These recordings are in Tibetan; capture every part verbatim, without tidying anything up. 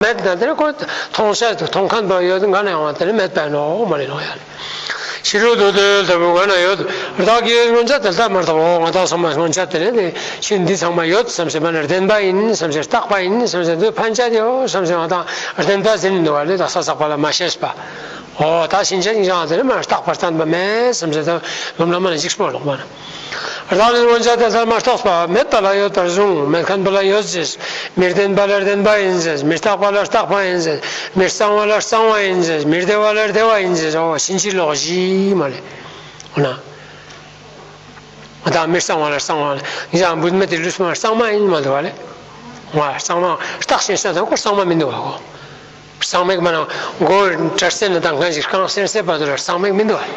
མེད་ན་དེ་ནི་ཁོ་མཐོང་བྱ་མཐོང་མཁན་པ་ཡོད་འགའ་ན་ཡང་དེ་ནི་མེད་པ་ནོ་མ་རེད་ནོ་ཡ་ལེ། ཕྱི་རོལ་དུ་དེ་ལྟ་བུ་འགའ་ན་ཡོད། བདག་གིས་མངོན་བྱ་དེ་ལྟར་མ་རྟོགས་པའོ། ང་དང་ཚང་མ་མངོན་བྱ་དེ་ནི་དེ་ཕྱིར་འདི་ཚང་མ་ཡོད་བསམ་ཟེར་མ་ནི་བདེན་པ་ཡིན་བསམ་ཟེར་རྟག་པ་ཡིན་བསམ་ཟེར་འདི་ཕན་ཆད་ཡོད་བསམ་ཟེར་ང་དང་བདེན་པ་ཟིན་འདུག་བ་ལེ། ད་ས་ཟག་པ་ལ་མ་ཤེས་པ། ཨོ་ད་ཕྱིན་ཆད་ཡིན་ཀྱང་དེ་ནི་མ་རྟག་པར་བསྟན་པ་མེད་བསམ་ཟེར་ད་ལོམ་ལ་མ་ནི་འཇིགས་པོ་ལོག་མ་ན། རང་ལས་མངོན་བྱ་དེ་ལྟར་མ་རྟོགས་པ། མེད་པ་ལ་ཡོད་པར་བཟུང་། མེད་མཁན་པོ་ལ་ཡོད་ཟེར། མི་བདེན་པ་ལ་བདེན་པ་ཡིན་ཟེར། མི་རྟག་པ་ལ་རྟག་པ་ཡིན་ཟེར། མི་གཙང་བ་ལ་གཙང་བ་ཡིན་ཟེར། མི་བདེ་བ་ལ་བདེ་བ་ཡིན་ཟེར། འོ་ཕྱིན་ཅི་ལོག་བཞི་མ་ལེ། འོ་ན། ང་དང་མི་གཙང་བ་ལ་གཙང་བ་ཡིན་ཀྱང་བུད་མེད་དེ་ལུས་མ་གཙང་མ་ཡིན་མ་འདུག་བ་ལེ། འོ་གཙང་མ་རྟགས་ཤིག་བཤད་ན་ཁོ་གཙང་མ་མི་འདུག་བ་གོ། གཙང་མ་མ་ན་མགོ་བྲེ་སེ་ནས་དང་ཁ་ཅིག་རྐང་སེར་སེར་བར་དུ་ལ་གཙང་མ་མི་འདུག་བ།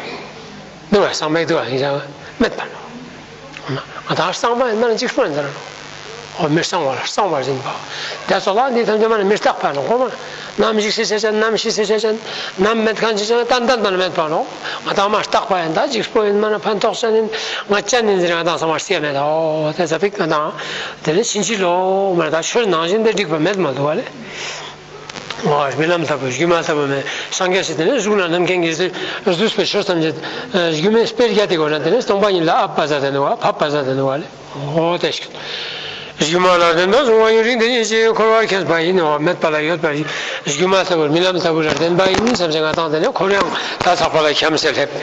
འདུག་བ་གཙང་མ་འདུག་བ་ཡིན་ཀྱང་མེད་པ་ནོ། ང་དང་གཙང་མ་ཡིན་མ་ན་འཇིགས་པ་འདི་ར་ནོ། འོ་མི་གཙང་བ་ལ་གཙང་བར་འཛིན་པ། དེ་ཚོ་ལ་འདི་ཐམས་ཅད་མ་ནི་མི་རྟག་པ་ནོ་གོ་མ། ནམ་འཇིགས་སེ་བྱེད་ཅན་ནམ་ཤི་སེ་བྱེད་ཅན་ནམ་མེད་མཁན་ཅི་ཅན་ཏན་ཏན་མ་ནི་མེད་པ་ནོ། ང་དང་མ་རྟག་པ་ཡིན་ད་འཇིགས་པོ་ཡིན་མ་ན་ཕན་ཐོགས་ཅན་ཡིན་ང་ཅན་ཡིན་ཟེར་ང་དང་ཚང་མ་སྐྱེ་མེད་འོ་དེ་ཚ་པིག་ང་དང་དེ་ནི་ཕྱིན་ཅི་ལོག་མ་ད་ཆོས་ནང་བཞིན་དེ་འགྲིག་པ་མེད་མ་འདུག་བ་ལེ། ཨོ་རྨི་ལམ་ལྟ་བུ་སྒྱུ་མ་ལྟ་བུ་མེད་སངས་རྒྱས་ཞེས་དེ་ནི་གཟུགས་ལ་རྣམ་མཁྱེན་གྱིས་བསྡུས་པའི་ཆོས་ཐམས་ཅད་སྒྱུ་མའི་དཔེར་བརྒྱབ་སྟེ་གོ་ན་དེ་ནི་སྟོང་པ་ཉིད་ལ་ཨ་ཕབ་པ་ཟ་དེ་ནི་བ་ཕབ་པ་ཟ་དེ་ནི་བ་ལེ། ཨོ་དེ་ཞིག་སྒྱུ་མ་ལ་བདེན་པར་བཟུང་བ་ཡུན་རིང་དེ་ཉིད་ཀྱིས་འཁོར་བར་ཁྱེར་བ་ཡིན་ནོ། མེད་པ་ལ་ཡོད་པ་སྒྱུ་མ་ལྟ་བུ་རྨི་ལམ་ལྟ་བུ་ལ་བདེན་པ་ཡིན་བསམ་ཞིང་ང་དང་དེ་ནི་འཁོར་ཡང་ད་ཚགས་པ་ལ་འཁྱམས་སེ་སླེབས།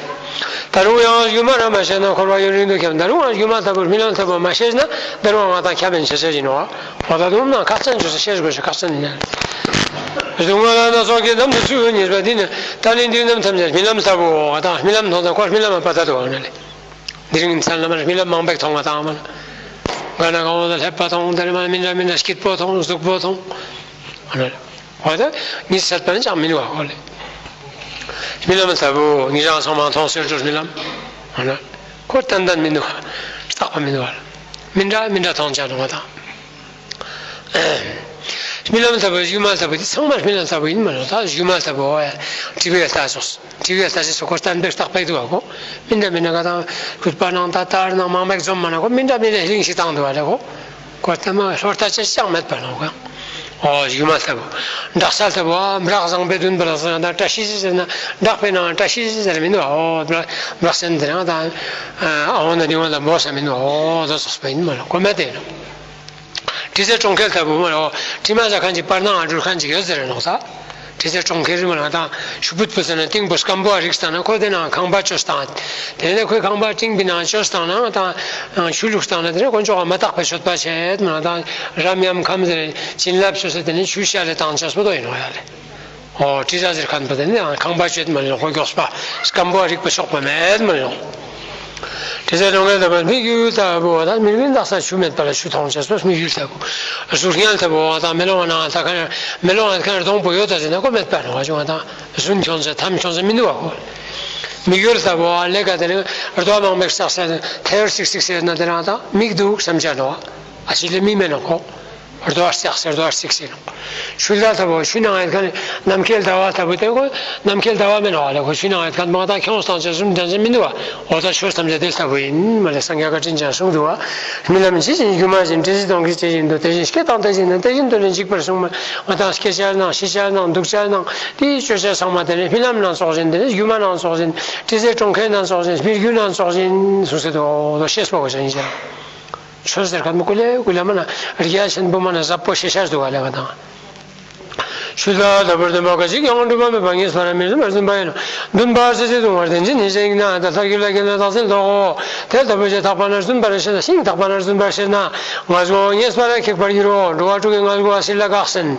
ད་རུང་ཡང་སྒྱུ་མ་རང་མ་ཤེས་ན་འཁོར་བ་ཡུན་རིང་དུ་འཁྱམས། ད་རུང་ཡང་སྒྱུ་མ་ལྟ་བུ་རྨི་ལམ་ལྟ་བུ་མ་ཤེས་ན་ད་རུང་ང་དང་འཁྱམས་པའི་ཆ་ཆ་ཡིན་ནོ། འོ་ད་དུང་ན་ཁ་ཚན་ཆུ་ས་ཤེས་དགོས་ཤེས་ཁ་ཚན་ཡིན། གཟུགས་ངན་ལ་སྣ་ཚོགས་ཀྱི་འདམ་དུ་ཚུད་ཉེས་པ་འདི་ནི་ད་ནི་འདུས་རྣམ་ཐམས་ཅད་རྨི་ལམ་ལྟ་བུ་འོ་ད་རྨི་ལམ་མཐོང་ད་ཁོ་རྨི་ལམ་མ་པ་ད་དུ་འོ་ན་ལེ། འདི་རིང་མཚན་ལ་མ་རྨི་ལམ་མང་པོ་མཐོང་བ་དང་མ་ན་ག་ན་གང་བ་ལ་ལྷས་པ་མཐོང་དེ་ནི་མ་ན་མི་འདྲ་མི་འདྲ་སྐྱིད་པོ་མཐོང་སྡུག་པོ་མཐོང་འོ་ན་འོ་ད་ཉིད་ཚད་པ་ནི་ཅང་མི་འདུག་ག་ཁོ་ལེ། རྨི་ལམ་ལྟ་བུ་ངེད་ཅག་ཚང་མ་མཐོང་ཟེར་དུས་རྨི་ལམ་འོ་ན་ཁོ་ཏན་ཏན་མི་འདུག་ག་རྟག་པ་མི་འདུག་ག་མི་འདྲ་མི་འདྲ་མཐོང་བྱ་འགྲོ་བ་དང་། རྨི་ལམ་ལྟ་བུ་སྒྱུ་མ་ལྟ་བུ་དེ་ཚང་མ་རྨི་ལམ་ལྟ་བུ་ཡིན་མ་རེད། ད་སྒྱུ་མ་ལྟ་བུ་འོ་ཡ་དྲི་བའི་ལྟ་ཕྱོགས་དྲི་བའི་ལྟ་ཕྱོགས་སུ་ཁོ་བསྟན་པའི་རྟག་པའི་འདུག་ག་ཁོ་མི་འདྲ་མི་འདྲ་ག་དང་གུས་པ་ནང་ད་ལྟར་ནང་མང་མེད་འཛོམས་མ་ན་ཁོ་མི་འདྲ་མི་འདྲ་ཧི་ལིང་ཞིག་བཏང་འདུག་ག་ལེ། ཁོ་ཁོ་ལྟ་མ་ལྷོ་ལྟ་ཅེས་ཅང་མེད་པ་ནོ་ག་ཨོ་སྒྱུ་མ་ལྟ་བུ། འདྲག་ས་ལྟ་བུ་ཨ་འདྲག་བཟང་པོའི་མདུན་པ་ལ་སོང་ད་བཀྲ་ཤིས་ཤིས་ཟེར་ན་འདྲག་པའི་ནང་བཀྲ་ཤིས་ཤིས་ཟེར་མི་འདུག་ཨོ་འདྲག་སེམས་དེ་རང་ད་ཨ་འོ་ན་རིང་བ་ལ་འབོ་ས་མི་འདུག་ཨོ་ད་སོགས་པ་ཡིན་མ་ལ་གོ་མེད་དེ། དྲི་ཟའི་གྲོང་ཁྱེར་ལྟ་བུ་མ་ལ་ཨོ་དྲི་མ་ཟ་མཁན་གྱི་བར་སྣང་ཨ་འགྲུལ་མཁན་གྱི་ཡོད་ཟེར་རེ་ནོག་ས། དྲི་ཟའི་གྲོང་ཁྱེར་མ་ལ་ད་ཤུ་བུད་པོ་ཟེར་ན་ཏིང་པོ་སྐམ་པོ་ཨ་རིག་ས་ན་ཁོ་དེ་ནང་ཁང་པ་བཅོས་བཏང་། དེ་ནས་ཁོའི་ཁང་པ་ཏིང་པི་ནང་བཅོས་བཏང་ན་ད་ཆུ་བླུགས་བཏང་ན་དེ་ནས་དཀོན་མཆོག་ག་མ་དག་པའི་མཆོད་པ་བྱེད་མ་ལ་ད་རམ་ཡམ་ཁམས་ཟེར་བྱིན་རླབས་བཅོས་ཟེར་དེ་ནས་ཆུ་ཤ་ལས་བཏང་ཆས་པོ་དོ་ཡིན་ནོ་ཡ་ལེ། ཨོ་དྲི་ཟ་ཟེར་མཁན་པོ་དེ་ནི་ཡང་ཁང་པ་བཅོས་མ་ཡོང་ཁོ་མགྱོགས་པ་སྐམ་པོ་རིག་པ་ཤོག་པ་མེད་མ་ཡོང་། དྲི་ཟའི་གྲོང་ཁྱེར་ལྟ་བུ་མིག་ཡུལ་ལྟ་བུ་ད་མིག་ཡུལ་འདག་ས་ཆུ་མེད་པ་ལ་ཆུ་མཐོང་བྱས་སོ་མིག་ཡུལ་ལྟ་བུ། གཟུགས་བརྙན་ལྟ་བུ་ད་མེ་ལོང་ང་ན་ད་ཁ་མེ་ལོང་ང་ཁ་སྡོང་པོ་ཡོད་ད་ཟེར་ན་ཁོ་མེད་པ་རེད་བ་ཅུང་ད་རྫུན་ཁྱོང་ཚེ་ཐམ་ཁྱོང་ཚེ་མི་འདུག་བ་ཁོ། མིག་ཡུལ་ལྟ་བུ་ལས་ཀ་དེ་ནི་རྡོ་མང་མེད་ས་ས་ཐལ་སིག་སིག་ཟེར་ན་དེ་རང་ད་མིག་འདུག་བསམ་བྱ་འགྲོ་བ་ཨ་ཕྱི་ལས་མིག་མེད་ན་ཁོ། རྡོ་བར་བརྩེགས་ཟེར་རྡོ་བར་བརྩེགས་ཟེར། ཆུ་ཟླ་ལྟ་བུ་ཆུ་ནང་ཡོད་མཁན་ནམ་མཁའི་ཟླ་བ་ལྟ་བུ་དེ་ཁོ་ནམ་མཁའི་ཟླ་བ་མེད་ནོ་ལེ། ཁོ་ཆུ་ནང་ཡོད་མཁན་མ་དང་ཁྱོངས་བཏང་ཆ་གསུམ་ལྡན་ཟེར་མི་འདུག་བ། འོ་ད་ཆོས་ཐམས་ཅད་དེ་ལྟ་བུ་ཡིན་མ་ལེ། སངས་རྒྱས་བཀའ་དྲིན་ཅན་གསུངས་འདུག་བ། རྨི་ལམ་ཇི་བཞིན་སྒྱུ་མ་བཞིན་དྲི་ཟའི་གྲོང་ཁྱེར་ཇི་བཞིན་དུ་དེ་བཞིན་སྐྱེ་དང་དེ་བཞིན་ནི་དེ་བཞིན་དུ་ནི་འཇིག་པར་གསུངས་མ། འོ་ད་སྐྱེ་བྱ་ནང་ཤི་བྱ་ནང་འདུག་བྱ་ནང་དེའི་སྤྱོད་བྱ་ཚང་མ་དེ་ནི་རྨི་ལམ་ནང་ཙོགས་བཞིན་དེ་ནི་སྒྱུ་མ་ནང་ཙོགས་བཞིན་དྲི་ཟའི་གྲོང་ཁྱེར་ནང་ཙོགས་བཞིན་སྨིག་རྒྱུ་ནང་ཙོགས་བཞིན་གསུངས་ཟེར་འདུག་འོ་ད་ཤེས་པ་གོ་ཆ་ཡིན་ཟེར། ཆོས་ཟེར་མཁན་པོ་ཀུ་ལེ་ཀུ་ལེ་མ་ན་རིགས་ཆེན་པོ་མ་ན་ཟབ་པོ་ཤེས་བྱ་འདུག་ག་ལེ་བ་དང་། ཆུ་ཟླ་ལྟ་བུར་སྟོན་པ་ག་ཅིག་ཀྱང་འགྲུབ་པ་མེད་པ་ངེས་པར་མི་བརྫུན་པར་བརྫུན་པ་ཡིན་ནོ། བརྫུན་པ་ཟེར་ཚེ་ལྟུང་བར་བརྟེན་ཅིང་ནི་ཞེན་ན་དེ་ལྟར་རྒྱུད་ལ་སྐྱེས་ན་རྟགས་ཅན་ལྡོག་གོ། དེ་ལྟ་བུ་ཞེས་ཐག་པ་ན་བརྫུན་པར་ཤེས་ན་ཤིང་ཐག་པ་ན་བརྫུན་པར་ཤེས་ན་ང་རྒྱལ་ངེས་པར་ཁེགས་པར་འགྱུར་རོ། འགྲོ་བ་དྲུག་གི་ང་རྒྱལ་བ་སྲིད་ལ་འགགས་ཟིན།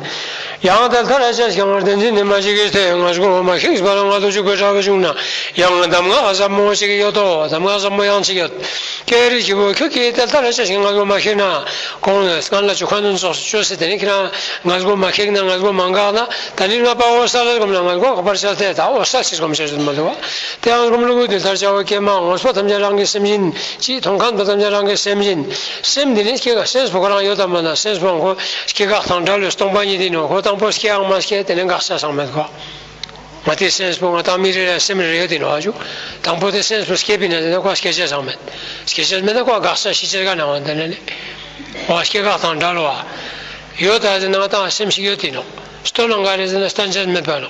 ཡང་དེ་ལྟར་ཅི་ཞིག་ཡང་བརྟེན་ཅིང་ནི་མ་ཞིག་གིས་ཏེ་ང་རྒྱལ་མ་ཁེགས་པ་ལ་ང་དུ་འཇུག་པའི་དྲག་པོ་བྱུང་ན་ཡང་གདམས་ངག་ཟབ་མོ་ཞིག་ཡོད་དོ། གདམས་ངག་ཟབ་མོ་ཡང་ཅིག་ཡོད། ཀྱེ་རིགས་ཀྱི་བུ་ཁྱོད་ཀྱིས་དེ་ལྟར་ཅི་ཞིག་ང་རྒྱལ་མ་ཁེགས་ན། གོང་ནས་སྔར་ལ་ཆུ་ཁ་ནོན་སོགས་སུ་བཅོས་ཟེར་དེ་ནི་ཁྱེད་རང་ང་རྒྱལ་མ་ཁེགས་ན་ང་རྒྱལ་མ་འགགས་ན་ད་ནི་ང་པ་འོད་གསལ་ལ་སྒོམ་ན་ང་རྒྱལ་འགག་པར་བྱ་སྟེ་ད་འོད་གསལ་ཞིག་སྒོམ་བྱ་རྒྱུ་མ་འདུག་བ། དེ་ཡང་སྒོམ་ལུགས་དེ་ལྟར་བྱ་བ་ཀྱེ་མ་དངོས་པོ་ཐམས་ཅད་རང་གི་སེམས་ཡིན་གྱི་མཐོང་མཁན་པོ་ཐམས་ཅད་རང་གི་སེམས་ཡིན། སེམས་འདི་ནི་སྐྱེ་འགག་སེམས་པོ་ཁོ་རང་ཡོད་དམ་མ་ན་སེམས་པོ་ཁོ་སྐྱེ་འགག་དང་བྲལ་བའི་སྟོང་པ་ཉིད་ཡིན་ནོ། ཁོ་དང་པོ་སྐྱེའང་མ་སྐྱེ་དེ་ནི་འགག་བྱ་སང་མེད་གོ། ང་དེའི་སེམས་པོ་ང་དང་མི་རེ་རེ་སེམས་རེ་ཡོད་དེ་ནོ་ཨ་ཅུ། དང་པོ་དེ་སེམས་པོ་སྐྱེ་བི་ན་དེ་ནི་ཁོ་སྐྱེ་བྱ་སང་མེད། སྐྱེ་བྱ་མེད་ན་ཁོ་འགག་བྱ་ཤི་བྱ་ག་ནང་བ་འདི་ནི་ལེ། ཨོ་སྐྱེ་འགག་དང་བྲལ་བ། ཡོད་ད་དེ་ནང་དང་སེམས་ཤིག་ཡོད་དེ་ནོ། སྟོན་ནང་ག་རེ་ཟེར་ན་བསྟན་བྱ་མེད་པ་ལོ།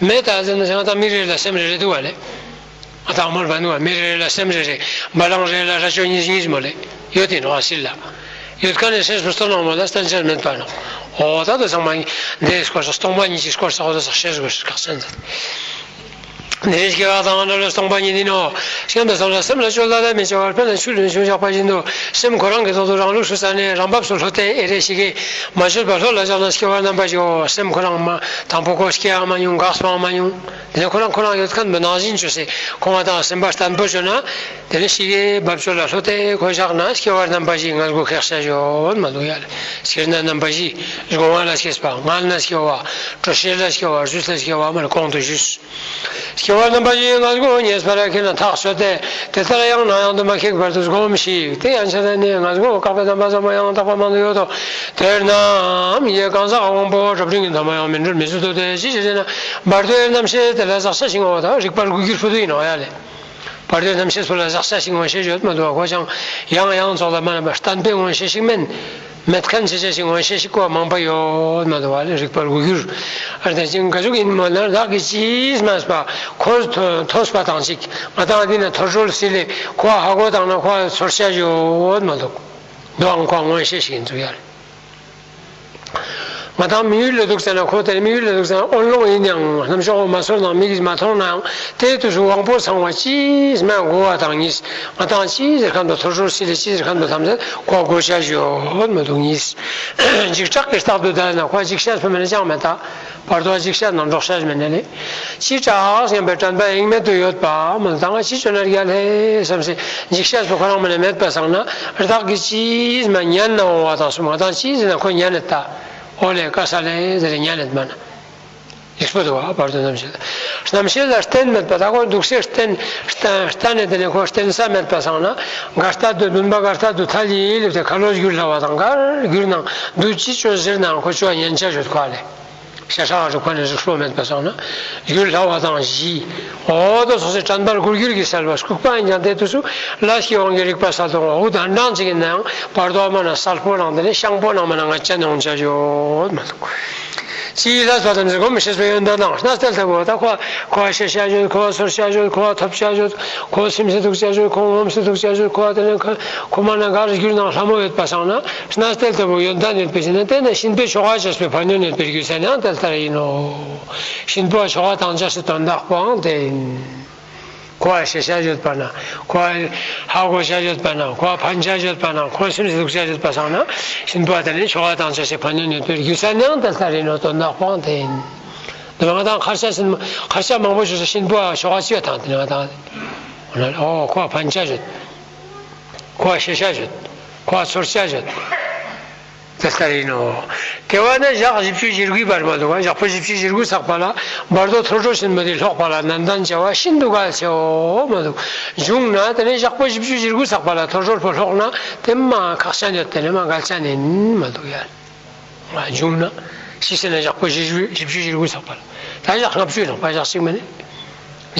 མེད་ད་ཟེར་ན་ང་ད་མི་རེ་ལ་སེམས་རེ་རེ་འདུག་བ་ལེ། ང་ད་མོར་བ་འདུག་བ། མི་རེ་རེ་ལ་སེམས་རེ་རེ། བ་ལང་རེ་ལ་ར་ཅོ་གཉིས་གཉིས་མོ་ལེ། ཡོད་དེ་ནོ་ཨ་སི་ལ། ཡོད་ཀ་ནས་སེམས་སུ་སྟོན་ནང་མོ་ལ་བསྟན་བྱ་མེད་པ་ལོ། འོ་ད་དུ་ཚང་མ་འདི་སྐོར་སོ་སྟོང་པ་ཉིད་ཀྱི་སྐོར་སོ་འོ་ད་སོ་ཤེས་དགོས་ཁག་ཅན་ད། འདི་སྐྱེ་བ་དང་ནང་ལ་སྟོང་པ་ཉིད་ཡིན་ནོ། སྐྱེ་འདི་སོང་ལ་སེམས་ལ་སྤྱོད་ལ་ལ་མི་སྐྱེ་བར་ཕན་ལ་ཆུ་ལོན་ཆུང་བཞག་པ་བཞིན་དུ་སེམས་ཁོ་རང་གི་ཐོག་ཏུ་རང་ལུགས་སུ་རྩ་ནས་རང་བབས་སུ་ལྷོད་དེ་ཨེ་རེ་ཞིག་གིས་མ་བཅོས་པར་ལྷོད་ལ་བཞག་ན་སྐྱེ་བ་རྣམ་པ་བཞིའོ། སེམས་ཁོ་རང་མ་དང་པོ་ཁོ་སྐྱེའང་མ་མྱོང་འགག་སོང་མ་མྱོང་། དེ་ནས་ཁོ་རང་ཁོ་རང་ཡོད་མཁན་པོ་ནང་བཞིན་བཅོས་སེ་ཁོང་བ་དང་སེམས་པ་བརྟན་པོ་བཅོས་ན། དེ་ནས་ཞིག་གིས་བབ་ཅོལ་ལ་ལྷོད་དེ་ཁོ་བཞག་ན་སྐྱེ་བ་རྣམ་པ་བཞིའི་ངལ་འགུ་ཁེགས་བྱ་ཡོད་མ་འདུག་ཡ་ལ། སྐྱེ་བ་རྣམ་པ་བཞི། སྒོ་ང་ལ་སྐྱེས་པ། ངལ་ན་སྐྱེ་བ། དྲོ་ཤེས་ལ་སྐྱེ་བ། རྫུས་ལ་སྐྱེ་བ་མར་གོང་དུ་ཞུས། སྐྱེ་བ་རྣམ་པ་བཞིའི་ངལ་འགུ་ངེས་པར་ཁེགས་ན་ཐག་ཆོད་དེ། དེ་ལྟར་ཡང་ནམ་ཡང་དུ་མ་ཁེགས་པར་དུ་སྒོམས་ཤིག་དེ་ཡན་ཆད་ནས་ངལ་འགུ་བཀག་པའི་རྣམ་པ་ཚང་མ་ཡང་དག་པ་མང་དུ་ཡོད་དོ། དེར་ནམ་ཡང་གང་ཟག་དབང་པོ་གྲུབ་དྲིན་གྱི་མཐའ་མ་ཡང་མི་འགྲོར་མི་བཟོད་དོ། དེ་ཅི་ཞིག་ཟེར་ན། བར་དོའི་རྣམ་ཤེས་དེ་ལ་ཟག་བྱ་ཞིང་བ་དང་རིག་པར་གུས་གྱུར་ཕུ་དུ་ཡིན་ནོ་ཡ་ལེ། བར་དོའི་རྣམ་ཤེས་སུ་ལ་ཟག་བྱ་ཞིང་ངོ་ཤེས་ཡོད་མ་འདུག་བ། ཁོ་ཅང་ཡང་ཡང་ཙོག་ལ་མ་ལ་མ་བརྟན་པའི་ངོ་ཤེས་ཤིག་མིན། མེད་མཁན་ཆེ་ཆེ་ཞིག་ངོ་ཤེས་ཤིག་ཁོ་མང་པོ་ཡོད་མ་འདུག་བ་ལེ། རིག་པར་གུས་གྱུར། ཨར་ད་ཅིང་ག་ཟུག་ཡིན་མ་ན་བདག་གིས་ཅིས་སྨྲས་པ། ཁོ་ཐོ་ཐོས་པ་དང་གཅིག་ང་དང་འདི་ན་ཐོས་གྲོལ་སྲིད་ལེ་ཁོ་ཧ་གོ་དང་ན་ཁོ་ཚོར་བྱ་ཡོད་མ་འདུག་དོའང་ཁོ་ངོ་ཤེས་ཤིག་ཡིན་ཚུལ་ཡ་ལེ། ང་དང་མི་ཡུལ་ལ་འདུག་ཟེར་ན་ཁོ་དེར་མི་ཡུལ་ལ་འདུག་ཟེར་ན་དབང་ལུང་ཡིན་ཡང་རྣམ་ཤོག་མ་ཚོར་ན་མིག་གིས་མ་མཐོང་ནའང་དེ་དུས་སུ་དབང་པོ་ཚང་བ་ཅིས་སྨྲ་དགོས་པ་དང་གཉིས། ང་དང་ཅིས་ཟེར་མཁན་དུ་ཐོས་གྲོལ་སྲིད་ལེ་ཅིས་ཟེར་མཁན་དུ་ཐམས་ཅད་ཁོ་གོ་ཤ་ཞོད་མི་འདུག་གཉིས། འཇིགས་སྐྲག་གི་རྟགས་དུ་བསྡད་ན་ཁོ་འཇིགས་ཤ་སུ་མེད་ན་ཅང་མེད་ད། བར་དོ་འཇིགས་ཤ་ནང་འགྲོགས་ཤ་མེད་ནས་ལེ། ཅི་དྲག་སྙམ་པའི་དྲན་པ་ཡེངས་མེད་དུ་ཡོད་པ་མ་ད་ང་ཅི་བྱོས་ན་རྒྱལ་ལྷེ་བསམ་སེ་འཇིགས་ཤ་སུ་ཁོ་རང་མ་ནས་མེད་པ་སང་ན་བདག་གིས་ཅིས་མ་ཉན་ན་འོང་བ་དང་སུ་མ་དང་ཅིས་ཟེར་ན་ཁོ་ཉན་ནས་ད། ཨོ་ལེ་ཀ་ས་ལེ་ཟེར་ཉན་ནས་མ་ན། ཡིག་སྤོ་དུ་བ་བར་དུ་རྣམ་ཤེས། རྣམ་ཤེས་ལ་རྟེན་མེད་པ་ད་ཁོ་འདུག་སེ་རྟེན་རྟ་རྟ་ནས་དེ་ནས་ཁོ་རྟེན་ས་མེད་པ་སང་ན་གར་ལྟ་དུ་བུམ་པ་གར་ལྟ་དུ་ཐལ་ཡིན་ལེབ་སྟེ་ཁ་ལོ་བསྒྱུར་སླ་བ་དང་གར་བསྒྱུར་ནང་དུ་ཅི་ཅོ་ཟེར་ནའང་ཁོ་ཅོ་ཉན་ཆ་ཡོད་ཁོ་ལེ། ཤ་ཤ་རུ་ཁོ་ནས་རིག་སྤོ་མེད་པ་སང་ན་བསྒྱུར་སླ་བ་དང་བཞི། འོ་དོ་སོ་སོའི་དྲན་པར་གུར་བསྒྱུར་གྱི་གསལ་བ་ལྐུགས་པ་ཡིན་ཀྱང་དེ་དུས་སུ་ལ་སྐྱེ་དབང་གི་རིག་པ་གསལ་དོ་འོ་དོ་འདྲ་ཅིག་ཡིན་ནའང་བར་དོ་མ་ན་གསལ་པོ་ནང་དེ་ནས་ཤང་པོ་ནང་མ་ན་ང་ཅན་ཡོང་ཆ་ཡོད་མ་ཐུག་ཅིའི་ལྷ་སོགས་དམ་ཚིག་སྒོམ་ཤེས་པའི་ཡོན་ཏན་དང་གནས་བསྟན་ལྟ་བུ་ད་ཁོ་ཁོ་ཤེས་བྱ་ཡོད། ཁོ་ཚོར་བྱ་ཡོད། ཁོ་ཐོབ་བྱ་ཡོད། ཁོ་སེམས་སུ་འདུག་བྱ་ཡོད། ཁོ་ངོམས་སུ་འདུག་བྱ་ཡོད། ཁོ་དེ་ནས་ཁོ་མ་ན་གར་གྱུར་ནང་ལྷ་མོ་ཡོད་པ་སང་ན་གནས་བསྟན་ལྟ་བུ་ཡོན་ཏན་ཡོད་པའི་ཕྱིར་ན་དེ་ནས་གཤིན་པོའི་ཆོ་ག་བྱས་པའི་ཕན་ཡོན་ཡོད་པའི་རྒྱུ་མཚན་ཡང་དེ་ལྟར་ཡིན་ནོ། གཤིན་པོ་ཆོ་ག་དང་བཅས་སུ་དོན་དག་པོའང་དེ་ཡིན། ཁོ་ཤེས་བྱ་ཡོད་པ་ན། ཁོ་ཧ་གོ་བྱ་ཡོད་པ་ན། ཁོ་ཕན་བྱ་ཡོད་པ་ན། ཁོ་སེམས་སུ་འདུག་བྱ་ཡོད་པ་སང་ན་གཤིན་པོ་དེ་ནི་ཆོ་ག་དང་བཅས་སུ་ཕན་ཡོན་ཡོད་པའི་རྒྱུ་མཚན་ཡང་དེ་ལྟར་ཡིན་ནོ། དོན་དག་པོའང་དེ་ཡིན། དེ་ང་དང་ཁར་ཆ་སྲིན་ཁར་ཆ་མང་པོ་ཞུ་ས་གཤིན་པོ་ཆོ་ག་ཅི་ཡོད་དང་དེ་ནི་ང་དང་། ཨོ་ཁོ་ཕན་བྱ་ཡོད། ཁོ་ཤེས་བྱ་ཡོད། ཁོ་ཚོར་བྱ་ཡོད། དེ་ལྟར་ཡིན་ནོ། དེ་བ་ནི་ཞག་བཞི་བཅུ་ཞེ་དགུའི་བར་མ་འདུག་ག་ཞག་པོ་བཞི་བཅུ་ཞེ་དགུ་ཚགས་པ་ལ་བར་དོ་ཐོས་གྲོལ་ཕྱིན་མ་དེ་ལྷོག་པ་ལ་ནན་ཏན་བྱ་བ་ཤིན་ཏུ་གལ་ཆེའོ་མ་འདུག་བྱུང་ན་དེ་ནི་ཞག་པོ་བཞི་བཅུ་ཞེ་དགུ་ཚགས་པ་ལ་ཐོས་གྲོལ་པོ་ལྷོག་ན་དེ་མ་ཁག་ཆེན་ཡོད་དེ་ནི་མ་གལ་ཆེན་ཡིན་མ་འདུག་ཡ། བྱུང་ན་ཤི་ཟེར་ན་ཞག་པོ་བཞི་བཅུ་བཞི་བཅུ་ཞེ་དགུ་ཚགས་པ་ལ་ད་ཞག་ལྔ་བཅུ་ལྷག་པ་ཞག་གཅིག་མ་ནི་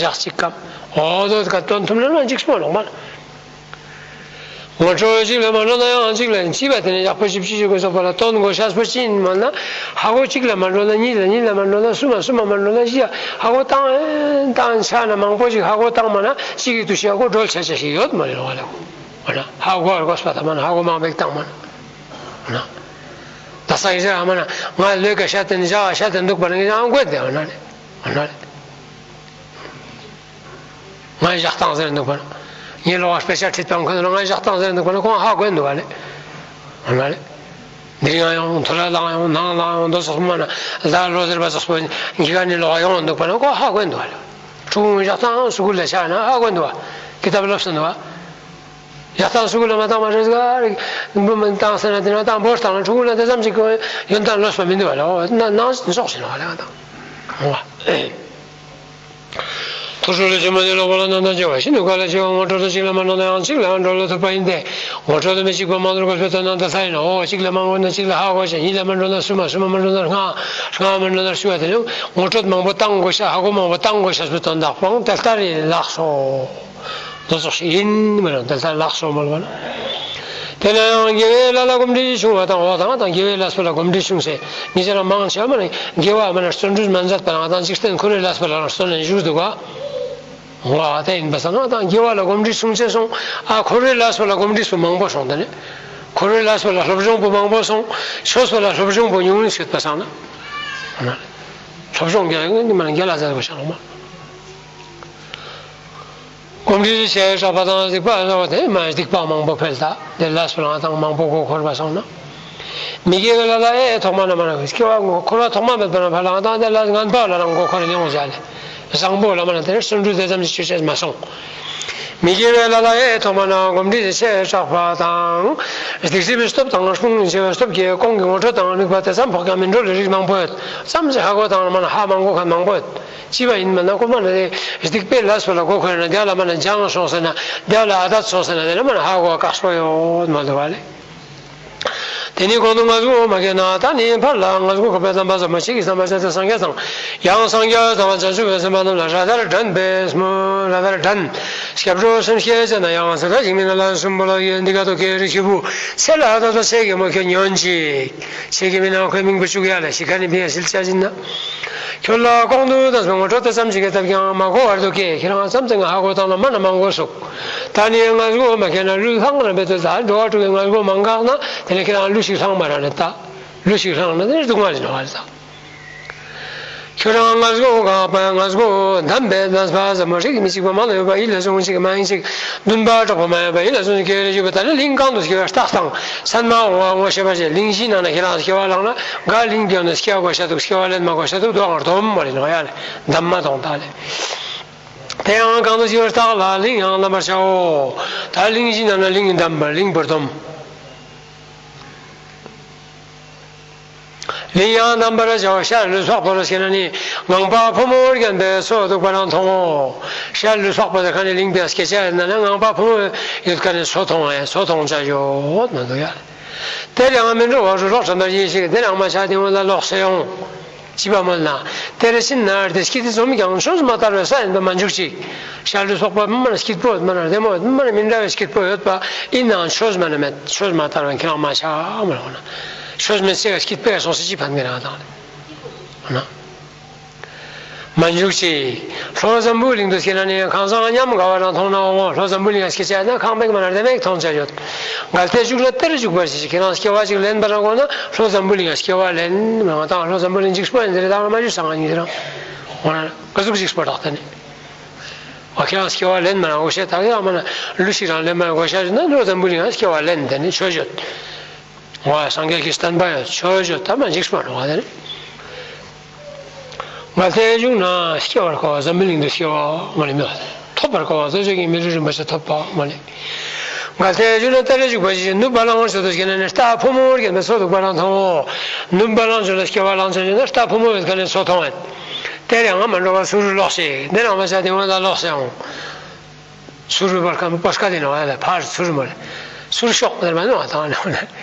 ཞག་གཅིག་གམ་འོ་དོ་ག་སྟོན་ཐུབ་ན་ན་འཇིགས་སྨོན་ལོག་མ་ལ། ངོ་སྤྲོད་གཅིག་ལ་མ་འགྲོ་ན་ཡང་གཅིག་ལ་ཡང་གཅིག་པ་དེ་ནས་ཡག་པོ་ཞིབ་ཅིག་ཞིག་དགོས་སོགས་པ་ལ་སྟོན་དགོས་ཤེས་པོ་ཅི་ཡིན་མ་ན། ཧ་གོ་གཅིག་ལ་མ་འགྲོ་ན་གཉིས་ལ་གཉིས་ལ་མ་འགྲོ་ན་གསུམ་ལ་གསུམ་ལ་མ་འགྲོ་ན་བཞི་ཡ་ཧ་གོ་བཏང་ཨེ་བཏང་ཆ་ན་མང་པོ་ཞིག་ཧ་གོ་བཏང་མ་ན་གཅིག་གི་དུས་ཤིག་ཧ་གོ་སྒྲོལ་ཆ་ཆ་ཞིག་ཡོད་མ་རེད་བ་ལ། འོ་ན་ཧ་གོ་བར་དགོས་པ་དང་མ་ན་ཧ་གོ་མང་པོ་བཏང་མ་ན། འོ་ན། ད་ས་ཡི་ཟེར་ཧ་མ་ན་ང་ལོས་ཀ་ཤ་དེ་ནས་བཞག་ཤ་དེ་འདུག་པ་ན་ངས་ཡང་དགོས་དེ་འོ་ན་རེད། འོ་ན་རེད། ང་བཞག་སྟངས་ཟེར་འདུག་པ་ན། ངའི་ལོག་པ་དཔེ་ཆ་ཁྲིད་སྟངས་ཁོ་ཚོ་ལ་ང་བཞག་སྟངས་ཟེར་འདུག་པ་ན་ཁོང་ཧ་གོ་འདུག་པ་ལེ། ང་ལེ། འདི་ང་ཡོང་ཐོ་ལ་ལངས་ཡོང་ནང་ལངས་ཡོང་འདོ་སོགས་མ་ན་ལ་ལོ་ཟེར་བ་སོགས་པ་གི་ག་ནི་ལོག་ཡོང་འདུག་པ་ན་ཁོང་ཧ་གོ་འདུག་པ་ལེ། ཕྲུ་གུ་བཞག་སྟངས་སུ་གུ་ལ་ཆ་ན་ཧ་གོ་འདུག་པ། ཀི་ཏབ་ལོབས་སོང་འདུག་པ། བཞག་སྟངས་སུ་གུ་ལ་མ་བཏང་བ་རེད་ག་རེད། འབུ་མི་བཏང་ཟེར་ན་དེ་ན་བཏང་བོར་བཏང་ན་ཕྲུ་གུ་ལ་དེ་ཙམ་ཅིག་གི་ཡོན་ཏན་ལོབས་པ་མི་འདུག་པ་ལེ། ཨོ་ན་ནང་འཇོག་ཟེར་ན་ཧ་ལས་ང་དང་། ཐོས་གྲོལ་ལ་བྱེད་མ་ནི་ལོག་པ་ལ་ནན་ཏན་བྱ་བ་ཤིན་ཏུ་གལ་ཆེ་བ་ངོ་སྤྲོད་དུ་གཅིག་ལ་མ་འགྲོ་ན་ཡང་གཅིག་ལ་འགྲོ་ལ་ཐུབ་པ་ཡིན་ཏེ། ངོ་སྤྲོད་དུ་མི་གཅིག་པ་མ་ནོར་དགོས་པའི་དོན་དམ་དེ་ལྟར་ཡིན་ནོ། འོ་གཅིག་ལ་མ་འགྲོ་ན་གཅིག་ལ་ཧ་གོ་ཤེས། གཉིས་ལ་མ་འགྲོ་ན་གསུམ་མ་གསུམ་མ་མ་འགྲོ་ན་ལྔ། ལྔ་མ་འགྲོ་ན་བཅུ་བ་དེ་ནི་ངོ་སྤྲོད་མང་པོ་བཏང་དགོས་ཤེས་ཧ་གོ་མང་པོ་བཏང་དགོས་ཤེས་པའི་དོན་དག་པོའང་དེ་ལྟར་ཡིན་ལགས་སོ། དེ་ཙོགས་ཤིག་ཡིན་མི་རུང་དེ་ལྟར་ལགས་སོ་མོལ་བ་ན། དེ་ལ་ཡང་དགེ་བའི་ལས་ལ་གོམས་འདྲིས་བྱུང་བ་དང་། འོ་ད་ང་དང་དགེ་བའི་ལས་པ་ལ་གོམས་འདྲིས་བྱུང་ཚེ་ཉེ་ཆར་མང་ཆེ་བ་མ་ནི་དགེ་བ་མ་ནི་བརྩོན་འགྲུས་མ་མཛད་པ་ལ་ང་དང་འཇིག་རྟེན་འཁོར་བའི་ལས་པ་ལ་བརྩོན་ནས་བཞུགས་འདུག་ག་འོ་དེ་ཡིན་པ་སང་ང་དང་དགེ་བ་ལ་གོམས་འདྲིས་བྱུང་ཚེ་སོང་། ཨ་འཁོར་བའི་ལས་པ་ལ་གོམས་འདྲིས་པོ་མང་པོ་སོང་། དེ་ནི་འཁོར་བའི་ལས་པ་ལ་སློབ་སྦྱོང་པོ་མང་པོ་སོང་། ཆོས་པ་ལ་སློབ་སྦྱོང་པོ་ཉུང་ངུ་ཡོད་པ་སང་ན། སློབ་སྦྱོང་རྒྱ་ཡོད་ནི་མ་ནི་རྒྱ་ལ་ཟེར་བ་ཤ་ལོ་མ། གོམས་འདྲིས་ཆེ་དྲགས་པ་དང་སྡིག་པ་ལ་བ་དེ་མ་སྡིག་པ་མང་པོ་འཕེལ། ད་དེ་ལས་པ་ལ་ང་དང་མང་པོ་མགོ་འཁོར་བ་སོང་ན། མི་དགེ་བའི་ལས་ལ་ཨེ་ཐོག་མ་ན་མ་ན་སྐྱེ་བ་མགོ་འཁོར་བ་ཐོག་མ་མེད་པ་ན་ཕར་ལ་ང་དང་དེ་ལས་ངན་པ་ལ་རང་མགོ་འཁོར་མྱོང་བྱ་ལེ། བཟང་པོ་ལ་མ་ན་དེ་རེ་བརྩོན་འགྲུས་དེ་ཙམ་གྱིས་ཆོས་ཆེས་མ་སོང་། མི་དགེ་བའི་ལས་ལ་ཨེ་ཐོག་མ་ན་གོམས་འདྲིས་ཆེ་དྲགས་པ་དང་། སྡིག་སྒྲིབ་པའི་སྟོབས་དང་ཀུན་སློང་ཆེ་བའི་སྟོབས་ཀྱིས་གོང་གི་ངོ་སྤྲོད་དང་དམིགས་པ་དེ་ཙམ་ཕོག་ཀྱང་མི་འགྲོ་ལས་རིགས་མང་པོ་ཡོད། ཙམ་ཞིག་ཧ་གོ་དང་མ་ན་ཧ་མ་གོ་མཁན་མང་པོ་ཡོད། ཅི་བ་ཡིན་མིན་ན་ཁོ་མ་ན་རེ་སྡིག་པའི་ལས་པ་ལ་མགོ་འཁོར་ན་དེ་ལ་མ་ན་སྦྱངས་སོང་ཟེར་ན་དེ་ལ་ཨ་དད་སོང་ཟེར་ན་དེ་ལ་མ་ན་ཧ་གོ་བ་དཀའ་སོ་ཡོད་མ་འདུག་བ་ལེ། དེ་ནི་གོང་དུ་མངལ་སྒོ་མ་སྐྱེས་ན་ད་ནི་ཕར་ལ་མངལ་སྒོ་འཁོར་བའི་དམ་པ་ཟབ་མོ་ཆེ་གི་བསམ་པ་ཅན་དེ་སངས་རྒྱས་དང་ཡང་སངས་རྒྱས་དང་བྱང་ཆུབ་ཀྱི་སེམས་དཔའ་རྣམས་ལ་ར་དར་འགྲན་པས་སྨོ། ར་དར་འགྲན། སྐྱབས་འགྲོ་སེམས་བསྐྱེད་ཅན་ན་ཡང་ཟེར་ད་ཞིག་མི་ན་ལ་གསུམ་པོ་ལ་ཡོད་འདི་ག་དོ་ཀེ་རི་ཤི་བུ་ཚེ་ལ་ད་ད་ཚེ་གི་མོ་ཁྱོད་ཉོན་ཅིག་ཚེ་གི་མི་ན་ཁོའི་མིང་པོ་བཅུག་ཡ་ལ་ཤི་ཁ་ནི་བི་ཡ་ཤིལ་ཆ་ཅིན་ན། ཁྱོད་ལ་གོང་དུ་དང་སོང་ངོ་སྤྲོད་དེ་ཙམ་ཞིག་གིས་བཏབ་ཀྱང་མ་གོ་བར་དུ་སྐྱེས་ཁྱེད་རང་ཙམ་ཙམ་ཧ་གོ་བཏང་ན་མ་ན་མང་གོ་སུག་ད་ནི་ང་ཚོ་མ་མཁྱེན་ན་ལུས་ལྷང་རིང་བའི་དུས་ད་འགྲོ་བ་དྲུག་གི་ང་ཚོ་མ་འགག་ན་དེ་ནས་ཁྱེད་རང་ལུས་ཤིག་ལྷང་མ་ར་ནས་ད་ལུས་ཤིག་ལྷང་ན་དེ་ནས་སྡུག་བསྔལ་ལ་འགྲོ་བ་རེད་ད། ཁྱོད་རང་ང་ཚོ་འགག་པ་ང་ཚོ་འདམ་པའི་རྣམ་པ་ཟབ་མོ་རིགས་མི་གཅིག་པ་མ་ལ་ཡོད་པ་ཡིད་ལ་བཟུང་ཅིག་མ་ཡིན་ཅིག་འདུན་པ་དྲག་པོ་མ་ཡོད་པ་ཡིད་ལ་བཟུང་ཅིག་སྐྱེ་རེ་ཡོད་པ་ད་ནི་གླིང་གང་དུ་སྐྱེ་བ་རྟགས་དང་མཚན་མ་འོང་བ་ངོ་ཤེས་པ་ཞེས་གླིང་བཞིའི་ནང་ན་ཁྱེད་རང་སྐྱེ་བ་བླངས་ན་ག་གླིང་དེ་ནས་སྐྱེ་བ་དགོས་ཤ་འདུག་སྐྱེ་བ་ལེན་མ་དགོས་ཤ་འདུག་མདོ་སྔར་སྡོམ་མ་རེད་ནོ་ཡ་ལེ། འདམ་མ་གཏོང་ད་ལེ། དེ་ཡང་གང་དུ་སྐྱེ་བ་རྟགས་ལ་གླིང་ཡང་བསྣམ་པར་བྱའོ། ད་གླིང་བཞིའི་ནང་ན་གླིང་འདམ་པ་གླིང་བུར་སྡོམ། གླིང་ཡང་བསྣམ་པར་བྱའོ། ཤར་ལུས་འཕགས་པོ་ལ་སྐྱེས་ན་ནི་ངང་པ་ཕོ་མོར་བརྒྱན་པའི་སོ་འདུག་པ་རང་མཐོང་ངོ་། ཤར་ལུས་འཕགས་པོ་དེ་ཁ་ནི་གླིང་པའི་སྐྱེ་ཆ་ཡིན་ན་ནི་ངང་པ་ཕོ་མོ་ཡོད་ཁ་ནི་སོ་མཐོང་ཡ་སོ་མཐོང་བྱ་ཡོད་མ་འདུག་ཡ། དེར་ཡང་མི་འགྲོ་བར་རུ་ལོག་དྲན་པར་གྱིས་ཤིག་དེར་ཡང་མ་ཆགས་དེ་སྔོན་ལ་ལོག་སེ་ཡོང་། ཅི་བ་མོལ་ན། དེར་ཕྱིན་ན་བདེ་སྐྱིད་འཛོམས་ཀྱང་ཆོས་མ་དར་བའི་ས་ཡིན་པ་མ་འཇུག་ཅིག་ཤར་ལུས་འཕགས་པ་མ་ན་སྐྱིད་པོ་ཡོད་མ་ན་བདེ་མོ་ཡོད་མ་ན་མི་འདྲ་བའི་སྐྱིད་པོ་ཡོད་པ་ཡིན་ནའང་ཆོས་མ་ན་མེད་ཆོས་མ་དར་བའི་ཁྱེད་རང་མ་ཆགས་མ་ལ་འོ་ན། ཆོས་མེད་ཚེ་ག་སྐྱིད་པའི་སོང་སེ་ཅི་ཕན་གི་རང་དང་ལ། འོ་ན། མ་འཇུག་ཅིག་ལྷོ་འཛམ་བུའི་གླིང་དུ་སྐྱེས་ན་ནི་ཁང་བཟང་ཉམས་དགའ་བ་རང་མཐོང་ན་འོང་ངོ་། ལྷོ་འཛམ་བུའི་གླིང་ང་སྐྱེ་ཆ་ན་ཁང་པའི་མ་ན་རྡེ་མེག་མཐོང་ཆ་ཡོད། འགལ་ཏེ་འཇུག་ན་དེར་འཇུག་པར་བྱེད་ཅིག་ཁྱེད་རང་སྐྱེ་བ་ཅིག་ལེན་པ་རང་དགོས་ན་ལྷོ་འཛམ་བུའི་གླིང་ང་སྐྱེ་བ་ལེན་མ་ང་དང་ལྷོ་འཛམ་བུའི་གླིང་འཇིགས་པོ་ཡིན་ཟེར་ད་ང་མ་འཇུག་སང་ང་ཉིད་རང་འོ་ན་ག་ཟུག་འཇིགས་པོ་དག་ད་ནི། འོ་ཁྱེད་རང་སྐྱེ་བ་ལེན་མ་རང་འོ་ཤེས་ད་ཡང་མ་ན་ལུས་ཤིག་རང་ལེན་མ་དགོས་ཤ་ན་ལྷོ་འཛམ་བུའི་གླིང་ང་སྐྱེ་བ་ལེན་དེ་ནི་ཆོས་ཡོད། འོ་སངས་རྒྱས་ཀྱི་བསྟན་པ་ཡང་ཆོས་བརྗོད་ཐ་མ་འཇིགས་སུ་མ་རུང་བ་དེ་རེད། ང་ཚོའི་གཞུང་ན་སྐྱེ་བར་གོ་བ་འཛམ་བུའི་གླིང་དུ་སྐྱེ་བ་མ་ལེན་མེད། ཐོབ་པར་གོ་བ་རྩོལ་བཅས་ཀྱི་མི་ལུས་རིན་པོ་ཆེ་ཐོབ་པ་མ་ལེན། ང་ཚོའི་གཞུང་ན་ཏཱ་ལའི་བཞུགས་པ་ཞིག་ནུབ་བ་ལང་ཤོར་དུ་སྐྱེས་ན་ནི་རྟ་ཕོ་མོར་བརྒྱན་པའི་སོ་འདུག་པ་རང་མཐོང་ངོ་། ནུབ་བ་ལང་ཤོར་ལ་སྐྱེ་བ་བླངས་ཚར་ན་རྟ་ཕོ་མོ་ཡོད་མཁན་ནི་སོ་མཐོང་བས། དེར་ཡང་མ་འགྲོ་བ་ཚུར་ལོག་ཤིག་འདིར་ཡང་མ་བྱ་དེ་སྔོན་ལ་ལོག་སོང་། ཚུར་བར་ཁམས་པ་སྐ་དེ་ནང་ལ་ཕར་ཚུར་མོ་རེད། ཚུར་ཤོག་ཟེར་མ་ནོ་དང་ནང་ལ་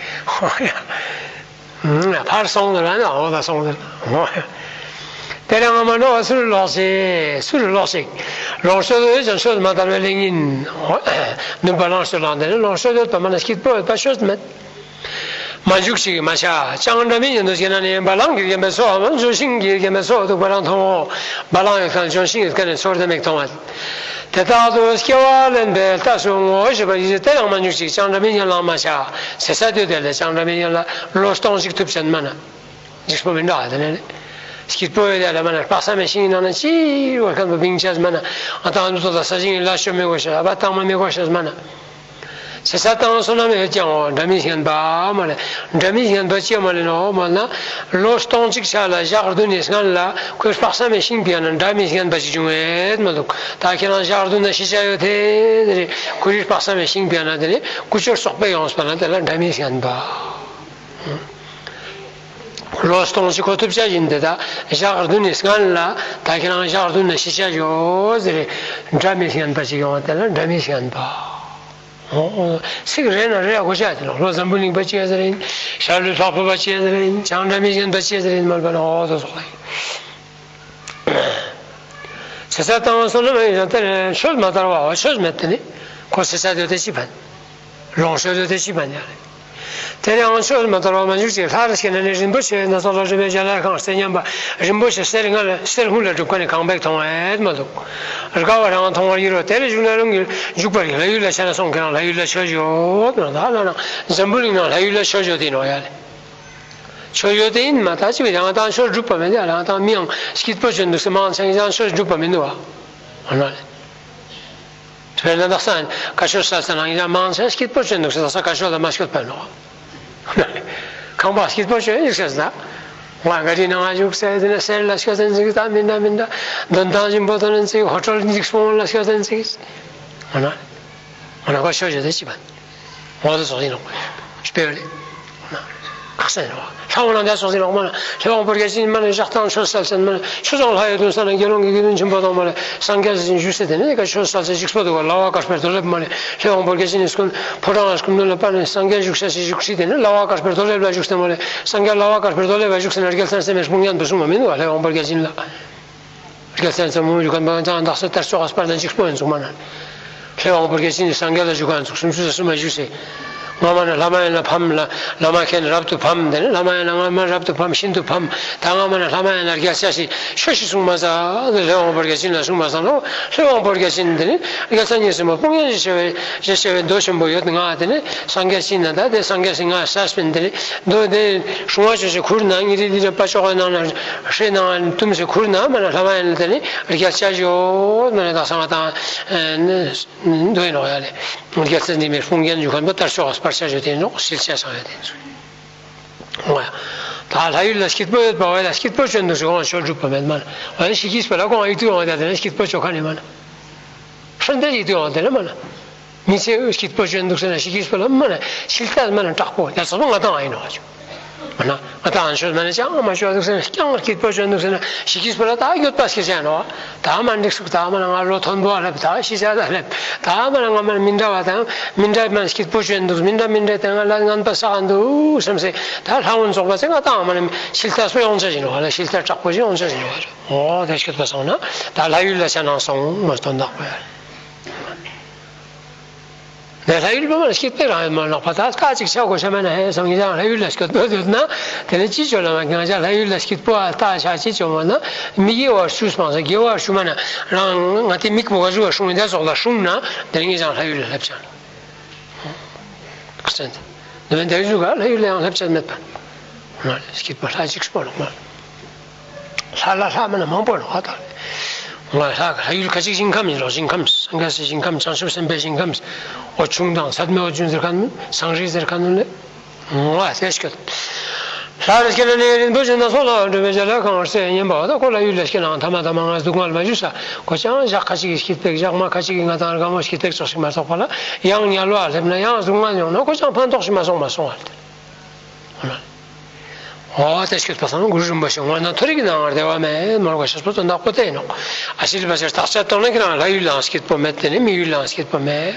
ཧོ་ཡ། ཕར་སོང་ཟེར་མ་ནོ་འོ་ད་སོང་ཟེར་ཧོ་ཡ། དེ་རིང་ང་མ་འགྲོ་བ་ཚུར་ལོག་ཤིག་ཚུར་ལོག་ཤིག་ལོངས་སྤྱོད་ཡོད་ཀྱང་ཆོས་མ་དར་བའི་གླིང་ཡིན། ནུབ་བ་ལང་ཤོར་ལངས་དེ་ནི་ལོངས་སྤྱོད་ཡོད་པ་མ་ན་སྐྱིད་པོ་ཡོད་པ་ཆོས་མེད། མ་འཇུག་ཅིག་མ་ཆགས་ཅང་འདྲ་མིན་ཡིན་དུ་ཞེ་ན་ནི་བ་ལང་གིས་བརྒྱན་པའི་སོ་འམ་ལྗོན་ཤིང་གིས་བརྒྱན་པའི་སོ་འདུག་པ་རང་མཐོང་ངོ་། བ་ལང་ཡོད་མཁན་ལྗོན་ཤིང་ཡོད་མཁན་ནི་ཚོར་དེ་མེད་མཐོང་བ། དེ་དག་ཏུ་སྐྱེ་བ་ལེན་པའི་རྟགས་སུ་ངོ་ཤེས་པ་ཡིས་དེ་ཡང་མ་འཇུག་ཅིག་ཅང་འདྲ་མིན་ཡན་ལག་མ་ཆགས་ཟེར་ས་དུས་དེ་ལས་ཅང་འདྲ་མིན་ཡན་ལག་ལོ་སྟོང་ཅིག་ཐུབ་ཅན་མ་ན། འཇིགས་པོ་མི་འདྲ་བ་དེ་ནས་སྐྱིད་པོ་ཡོད་དེ་ལ་མ་ན་དཔག་བསམ་མེད་ཤིང་ནང་ན་ཅི་བར་ཁམས་པ་བིང་ཆས་མ་ན་ཨ་ཏང་འདུ་ཏོ་ད་ས་ཞིང་ལ་ཤོ་མི་དགོས་ཤ་ཨ་བ་ཏང་མ་མི་དགོས་ཤ་མ་ན། ཚེ་ས་དང་བསོད་ནམས་ཡོད་ཀྱང་འོ་འདྲ་མིན་ཞེན་པ་མ་ལས། འདྲ་མིན་ཞེན་པ་ཅི་མ་ལས་ནོ་མ་ན། ལོ་སྟོང་གཅིག་ཆ་ལ་ཞག་བདུན་ནས་སྔན་ལ་ཁོས་དཔག་བསམ་མེད་ཤིང་བྱས་ན་འདྲ་མིན་ཞེན་པ་ཅི་བྱུང་ཡོད་མ་འདུག་ད་ཁྱེད་རང་ཞག་བདུན་ན་ཤི་ཆ་ཡོད་དེ་རེད། ཁོ་རིགས་དཔག་བསམ་མེད་ཤིང་བྱས་ན་དེ་ནི་ཀུ་ཅོ་སོག་པོ་ཡོངས་པ་ན་དེ་ལ་འདྲ་མིན་ཞེན་པ། ལོ་སྟོང་གཅིག་གོ་ཐུབ་ཆ་ཡིན་དེ་ད་ཞག་བདུན་ནས་སྔན་ལ་ད་ཁྱེད་རང་ཞག་བདུན་ན་ཤི་ཆ་ཡོད་ཟེར་རེད། འདྲ་མིན་ཞེན་པ་ཅི་ཡོང་བ་དེ་ལ་འདྲ་མིན་ཞེན་པ། ཚིག་རེ་ན་རེ་གོ་ཆ་དེ་ལ་ལྷོ་འཛམ་བུ་གླིང་པ་ཅི་ཟེར་ཡིན། ཤར་ལུས་འཕགས་པོ་པ་ཅི་ཟེར་ཡིན། བྱང་འདྲ་མིན་ཞེན་པ་ཅི་ཟེར་ཡིན་མ་ལ་ཨོ་དོ་སོགས་ལ་ཡིན། ཚེ་ས་དང་བསོད་ནམས་ཡིན་ཡང་དེ་ནས་ཆོས་མ་དར་བའོ་ཆོས་མེད་དེ་ནི་ཁོ་ཚེ་ས་དེ་དེ་ཅི་ཕན། ལོངས་སྤྱོད་དེ་ཅི་བ་ཉལ་ལེ། དེ་ནས་ཨང་ཆོས་མ་དར་བ་མ་འཇུག་ཅིག་ལྷ་རུ་སྐྱེས་ན་ནི་རིན་པོ་ཆེ་སྣ་ཚོགས་ལ་རིན་པའི་རྒྱ་ལ་གང་སྟེ་མཉམ་པ་རིན་པོ་ཆེ་གསེར་ལྔ་ལ་གསེར་དངུལ་ལ་གྲུབ་མཁན་ནི་གང་བེག་མཐོང་ཨེ་མ་འདུག་རྒ་བ་རང་མཐོང་བར་ཡིན་རོ། དེ་ལས་བཞུགས་ན་རང་གི་འཇུག་པར་ལྷ་ཡུལ་ལ་ཆ་ན་སོང་ཁྱེད་རང་ལྷ་ཡུལ་ལ་ཆོས་ཡོད་ན་ད་ལ་ན་འཛམ་བུ་གླིང་ནང་ལྷ་ཡུལ་ལ་ཆོས་ཡོད་དེ་ཡིན་ནོ་ཡ་ལེ། ཆོས་ཡོད་དེ་ཡིན་མ་ད་ཅི་བས་རང་དང་ཆོས་སྒྲུབ་པ་མེད་དེ་རང་དང་མི་ཡང་སྐྱིད་པོ་བྱོན་འདུག་སེ་མང་ཆེན་ཡང་ཆོས་སྒྲུབ་པ་མི་འདུག་བ། འོ་ན་ལེ། དཔེར་ན་དག་ས་བཀའ་ཆོས་གསལ་ས་ནང་ཡང་མང་ཆེན་སྐྱིད་པོ་བྱོན་འདུག་སེ་དག་ས་བཀའ་ཆོས་ལ་མ་སྐྱོད་པ་ནོ། ཁང་པ་སྐྱིད་པོ་བྱོན་ཡོད་ཟེར་ན། ང་ག་རི་ནང་ང་བཞུགས་ཟེར་དེ་ནས་གསེར་ལ་སྐྱོད་ཟེར་ཅིག་ད་མི་འདྲ་མི་འདྲ་འདོན་ཐང་ཞིམ་པོ་ཐོན་ཅིག་ཧོ་ཊེལ་འཇིགས་སྤོང་ལ་སྐྱོད་ཟེར་ཅིག་འོ་ན། འོ་ན་ཁོ་ཆོས་བྱེད་དེ་ཅི་བ། འོ་དེ་ཚོགས་ཡིན་ནོ། དཔེ་རེད། ཁག་སེ་རེད་བ། ལྷ་འོ་ན་དེ་ཚོགས་ཡིན་ནོ་མ་ན་ལྷ་དབང་བོད་རྒྱལ་ཅན་མ་ན་ཞག་དང་ཆོས་གསལ་ཚན་མ་ན་ཆོས་ཚོགས་ལྷ་ཡི་དོན་ས་ན་དགེ་སློང་གི་དགེ་འདུན་ཆེན་པོ་དང་མ་ན་སངས་རྒྱས་ཟིན་ཞུ་སེ་དེ་ནས་ཀ་ཆོས་གསལ་ཚན་གཅིག་སྤོ་འདུག་བ་ལ་བ་དཀར་སྤེལ་རྡོ་ལེབ་མ་ན་ལྷ་དབང་བོད་རྒྱལ་ཅན་ནི་སྐུ་ཕོ་བྲང་ལ་སྐུ་མདུན་ལ་པ་ན་སངས་རྒྱས་བཞུགས་ས་ཞིག་བཞུགས་སྲིད་དེ་ནས་ལ་བ་དཀར་སྤེལ་རྡོ་ལེབ་ལ་བཞུགས་སེ་མ་ན་སངས་རྒྱས་ལ་བ་དཀར་སྤེལ་རྡོ་ལེབ་ལ་བཞུགས་སེ་ན་རྒྱལ་མཚན་སེམས་མེད་སྤུངས་ཡན་དུ་གསུངས་མ་མིན་འདུག་བ་ལྷ་དབང་བོད་རྒྱལ་ཅན་ལ། རྒྱལ་མཚན་ཚོ་མོ་ཡུ་གན་པ་ཅང་དག་ས་དར་ལྕོག་ག་སྤར་ན་འཇིགས་སྤོ་ཡིན་ཚུགས་མ་ན། ལྷ་དབང་བོད་རྒྱལ་ཅན་ནི་སངས་རྒྱས་ལ་བཞུགས་ག་ཚུགས་སུམ་ཅུ་སོ་གསུམ་མ་བཞུགས་སེ། སྔ་མ་ན་ལྷ་མ་ཡིན་ལ་ཕམ་ལ་བླ་མ་མཁན་རབ་ཏུ་ཕམ་དེ་ནི་བླ་མ་ཡིན་ལ་སྔ་མ་རབ་ཏུ་ཕམ་ཤིན་ཏུ་ཕམ་ད་སྔ་མ་ན་ལྷ་མ་ཡིན་ལ་རྒྱལ་ཆ་ཞིག་ཆོས་ཤིག་གསུངས་མ་ས་ལྷ་དབང་བོད་རྒྱལ་ཅན་ལ་གསུངས་མ་ས་ལོ། ལྷ་དབང་བོད་རྒྱལ་ཅན་དེ་ནི་རྒྱལ་ཚ་ཉེ་སྲིན་མོ་སྤུངས་ཡན་ཞེས་བྱ་བའི་ཞེས་བྱ་བའི་མདོ་ཆེན་པོ་ཡོད་ང་དེ་ནི་སངས་རྒྱས་ཅན་ན་ད་དེ་སངས་རྒྱས་སི་ང་ས་སྤེན་དེ་ནི་མདོ་དེ་སྲུང་བ་ཆོས་ཀྱི་ཁུར་ན་ཉི་རི་དི་ར་པ་ཅོག་ནང་ན་ཧྲེ་ནང་ང་ཏུམ་སེ་ཁུར་ན་མ་ན་ལྷ་མ་ཡིན་ལ་དེ་ནི་རྒྱལ་ཆ་ཞོ་མ་ན་ད་སང་ང་དང་མདོ་ཡིན་ནོ་ཡ་ལེ། རྒྱལ་ཚ་ཉེ་སྲིན་མོ་སྤུངས་ཡན་ཡུ་གན་པ་དར་ལྕོག་ག་སྤར་ཆ་ཞོ་དེ་ནོ་ཤིལ་ཆ་སང་ཡ་དེ་ཚུ། འོ་ཡ། ད་ལྷ་ཡུལ་ལ་སྐྱིད་པོ་ཡོད་པ་བས་ལ་སྐྱིད་པོ་བྱོན་འདུག་ཟེར་འོང་ཆོས་སྒྲུབ་པ་མེད་མ་ན། འོ་ཡ་ཤི་ཁིས་པ་ལ་ཁོང་ཡིད་དུ་འོང་བ་དེ་ན་སྐྱིད་པོ་ཆོ་ཁ་ནི་མ་ན། ཧྲན་ཏེ་ཡིད་དུ་འོང་དེ་ན་མ་ན། མི་ཚེ་སྐྱིད་པོ་བྱོན་འདུག་ཟེར་ན་ཤི་ཁིས་པ་ལ་མ་ན་ཤིལ་རྟ་མ་ན་དྲག་པོ་ཡ་ཚོགས་པ་ང་དང་ཨ་ཡིན་ནོ་ཆོ། མ་ན་ང་དང་ཨ་ཆོས་མ་ན་ཅང་མ་ཆོས་འདུག་ཟེར་ན་ཀྱང་སྐྱིད་པོ་བྱོན་འདུག་ཟེར་ན་ཤི་ཁིས་པ་ལ་ད་ཡོད་པ་སྐྱེ་ཆ་ནོ། ད་མ་འགྲིག་སུག་ད་མ་ན་ང་ལོ་མཐོན་པོ་ཨ་ལེབ་ད་ཤི་ཆ་ད་ལེབ་ད་མ་ན་ང་མ་ན་མི་འདྲ་བ་དང་མི་འདྲ་མ་ན་སྐྱིད་པོ་བྱོན་འདུག་མི་འདྲ་མི་འདྲ་དེ་ང་ལ་ངན་པ་བསགས་འདུག་བསམ་སེ་ད་ལྷ་འོན་རྫོགས་པ་ཚེ་ང་དང་མ་ན་ཤིལ་རྟ་སུ་ཡོང་ཆ་ཞིག་ནོ་ལ་ཤིལ་རྟ་དྲག་པོ་ཞིག་ཡོང་ཆ་ཞིག་ནོ། འོ་དེ་སྐྱིད་པ་སོང་ན་ད་ལྷ་ཡུལ་ལ་ཆ་ནང་སོང་མ་སྟོན་དག་པོ་ཡ། ནས་ལྷ་ཡུལ་པ་མ་ན་སྐྱིད་པའི་རང་ཡོད་མ་ནོག་པ་ད་སྐད་ཅིག་ཆ་གོ་ཤ་མ་ན་ཧེ་སང་ངེད་ཅག་ལྷ་ཡུལ་ལ་སྐྱིད་པོ་ཡོད་ན་དེ་ནས་ཅི་བྱོས་ལ་མ་ང་ཅག་ལྷ་ཡུལ་ལ་སྐྱིད་པོ་ཨ་ལྟ་ཆ་ཅི་བྱོས་མ་ན་མི་དགེ་བ་ཞུ་སྤང་ས་དགེ་བ་ཞུ་མ་ན་རང་ང་དེ་མིག་པོ་ག་ཟུག་ག་སྲུང་བའི་དེ་ཚོགས་ལ་སྲུང་ན་དེ་ནས་ངེད་ཅག་ལྷ་ཡུལ་ལ་སླེབས་ཆ་ན། ཁ་ཚན་དེ་ནས་དེ་ཟུག་ག་ལྷ་ཡུལ་ལ་ཡང་སླེབས་ཆ་མེད་པ། སྐྱིད་པོ་ལྷ་གཅིག་སྤོ་ལོག་མ། ལྷ་ལྷ་ལྷ་མ་ན་མང་པོ་ལོག་ད། ང་ལྷ་ལྷ་ཡུལ་ཁ་ཅིག་ཞིང་ཁམས་ཡིན་རོགས། ཞིང་ཁམས་སངས་རྒྱས་སི་ཞིང་ཁམས་བྱང་ཆུབ་སེམས་དཔའི་ཞིང་ཁམས། འོད་ཆུང་དང་ཚད་མེད་འོད་ཆུང་ཟེར་ཁན་སང་རི་ཟེར་ཁན་ནི། ང་ཟེར་སྐྱོད། ལྷ་རུ་སྐྱེས་ན་ནི་རིན་པོ་ཆེ་སྣ་ཚོགས་ལ་འགྲོ་བའི་བྱ་ལ་གང་བར་སེ་ཉན་པ་ད་ཁོ་ལྷ་ཡུལ་ལ་སྐྱེས་ནའང་ཐ་མ་ཐ་མ་ང་སྡུག་བསྔལ་མ་བྱུང་ས་ཁོ་ཅང་ཞག་ཁ་ཅིག་གི་སྐྱིད་པའི་ཞག་མ་ཁ་ཅིག་གི་ང་དང་རྒན་མོ་སྐྱིད་པའི་ཚོགས་ཤིག་མ་གཏོགས་པ་ལ་ཡང་དམྱལ་བ་སླེབས་ན་ཡང་སྡུག་བསྔལ་མྱོང་ན་ཁོ་ཅང་ཕན་ཐོགས་ཤིག་མ་སོང་མ་སོང་བ་ལ། འོ་དེ་སྐྱོད་པ་སང་གུ་རུ་རིན་པོ་ཆེ་དངོས་གནས་མཐོ་རིས་ཀྱི་ནང་ང་བདེ་བ་མེད་མ་རུ་ག་ཤེས་པོ་དོན་དག་པོ་དེ་ཡིན་ནོག་ཨ་ཤི་ལི་པ་ཆེར་བརྟག་དཔྱད་གཏོང་ན་ཁྱེད་རང་ལྷ་ཡུལ་ལའང་སྐྱིད་པོ་མེད་དེ་ནི་མི་ཡུལ་ལའང་སྐྱིད་པོ་མེད།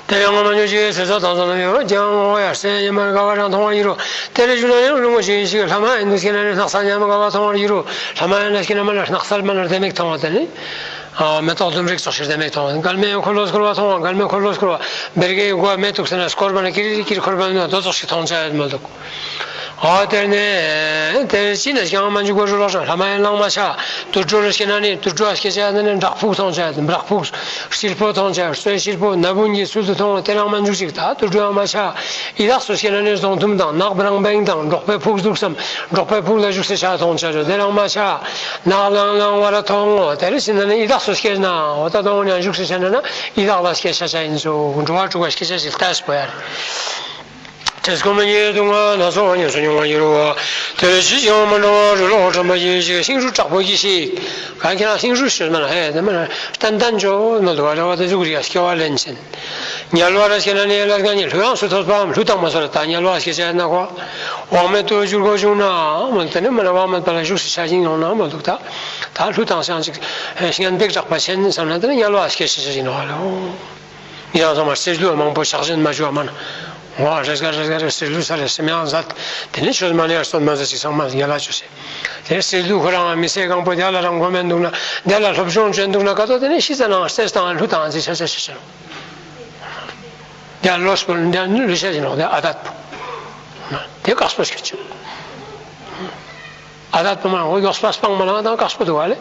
དེ་ཡང་ངོ་མ་ཉོ་ཅིག་ཟེར་ས་དང་ས་ལ་ཡོད་རོ་ཀྱང་ངོ་ཡར་སེ་ཉི་མ་དགའ་བ་རང་མཐོང་བར་ཡིན་རོ། དེ་ལས་བཞུགས་ན་ཡང་རུང་ངོ་ཞིག་ཞིག་ལྷ་མ་ཡིན་དུ་སྐྱེས་ན་ནི་སྣག་ཚ་ཉམས་དགའ་བ་མཐོང་བར་ཡིན་རོ། ལྷ་མ་ཡིན་ལ་སྐྱེས་ན་མ་ལ་སྣག་ཚ་མ་ལ་དེ་མིག་མཐོང་བ་དེ་ནི། མེ་ཏོག་ལྡུམ་རིགས་ཙོགས་ཤིག་དེ་མེད་མཐོང་། མགལ་མེ་འཁོར་ལོ་སྐོར་བ་མཐོང་བ། མགལ་མེ་འཁོར་ལོ་སྐོར་བ་བེར་ཀའི་སྒོ་མེ་ཏོག་སེ་ན་སྐོར་བ་ན་ཀིར་ཀིར་འཁོར་བ་ནི་དོ་ཙོགས་ཤིག་མཐོང་ཆ་ཡོད་མ་འདུག་ཨ་དེར་ནས་དེར་ཅི་ནས་ཀྱང་མ་འཇུག་པར་རུ་ལོག་ཤང་ལྷ་མ་ཡིན་ལང་མ་ཆ་དུད་འགྲོ་རུ་སྐྱེ་ན་ནི་དུད་འགྲོ་སྐྱེ་ཆ་ནི་བྲག་ཕུག་མཐོང་ཆ་ཡོད། བྲག་ཕུག་སིལ་པོ་མཐོང་ཆ་ཡོད། སོའི་སིལ་པོ་ན་བུན་གྱི་ཚུལ་དུ་མཐོང་། དེ་རང་མ་འཇུག་ཅིག་ད་དུད་འགྲོ་ཡང་མ་ཆ། ཡི་དྭགས་སུ་སྐྱེ་ན་ནི་གདོང་ཐུམ་དང་ནགས་བྲང་བེང་དང་འབྲོག་པའི་ཕུག་འདུག་སམ། འབྲོག་པའི་ཕུག་ལ་བཞུགས་སེ་ཆ་མཐོང་ཆ་ཆོ་དེ་རང་མ་ཆ། ནགས་ལང་ལང་བ་ར་མཐོང་ངོ་། དེ་རེ་ཟིན་ན་ནི་ཡི་དྭགས་སུ་སྐྱེ་ན་འོ་ད་དོང་ནས་བཞུགས་སེ་ཆ་ན་ན་ཡི་དྭགས་ལ་སྐྱེ་ཆ་ཆ་ཡིན་ཚུ་འགྲོ་བ་དྲུག་པ་སྐྱེ་ཆ་ཞིག་ལྟ་སྤོ་ཡ་རེད། དེ་སྐོམ་ཉེ་དུ་ང་ན་སོ་ཉེ་སོ་ཉུང་བ་ཡིན་རུ་བ། དེ་རེ་ཅི་ཡང་མ་འགྲོ་བ་རུ་ལོག་དྲན་པ་ཡིན་ཞིག་ཤིང་རུ་དྲག་པོ་ཡིན་ཞིག་གང་ཁྱེད་རང་ཤིང་རུ་ཤོད་མ་ན་ཧེ་དེ་མ་ན་ཏན་ཏན་འཇོག་མ་འདུག་བ་རེ་བ་དེ་ཟུག་རིགས་སྐྱེ་བ་ལེན་ཆེན། དམྱལ་བ་ར་སྐྱེ་ན་ནི་ལ་དགའ་ཉེ་ལྷོད་ཡངས་སུ་ཐོབ་པའམ་ལྷུ་དང་མ་སོར་ད་དམྱལ་བ་སྐྱེ་ཆ་ན་གོ། དབང་མེད་དུ་འགྱུར་གོ་བྱུང་ན་མ་དེ་ནི་མ་ན་དབང་མེད་པ་ལ་བཞུགས་སུ་ཆ་ཅིང་ཡོང་ན་མ་འདུག་ད། ད་ལྷུ་དང་སང་ཅིག་སྙན་པེག་གྲགས་པ་ཆེན་བསམ་ན་དེ་ནི་དམྱལ་བ་སྐྱེ་ཆ་ཅིག་ཡིན་ནོ་ལོ། ཡང་ཚང་མ་སེར་ལུ་མང་པོ་ཆགས་ཞེན་མ་བྱུང་བ་མ་ན། འོ་རེས་འགའ་རེས་འགའ་རེ་སེར་ལུ་ས་རེ་སེམས་ཡང་ཟད། དེ་ནི་ཆོས་མ་ནེ་ཡར་སོན་མ་ཟད་ཅིག་ཚང་མ་ཡ་ལ་བཅོས་སེ། དེ་སྲིད་དུ་ཁོ་རང་མི་ཚེ་གང་པོ་དེ་ལ་རང་མགོ་མེད་འདུག་ན་དེ་ལ་སློབ་སྦྱོང་བྱས་འདུག་ན་ཀ་ཏོ་དེ་ནི་ཤི་ཚ་ནང་སྲས་དང་ལྷུ་དང་ཅི་ཆ་ཆ་ཆ་ཆ། འདི་ལོས་པོ་འདི་ནི་ལུས་ཤ་ཡིན་ནོ། དེ་ཨ་དད་པོ། དེ་དཀགས་པོ་ཞིག་ཆུ། ཨ་དད་པོ་མ་འོ་ཡོགས་པ་སྤང་མ་ལང་དང་དཀགས་པོ་འདུག་བ་ལེ།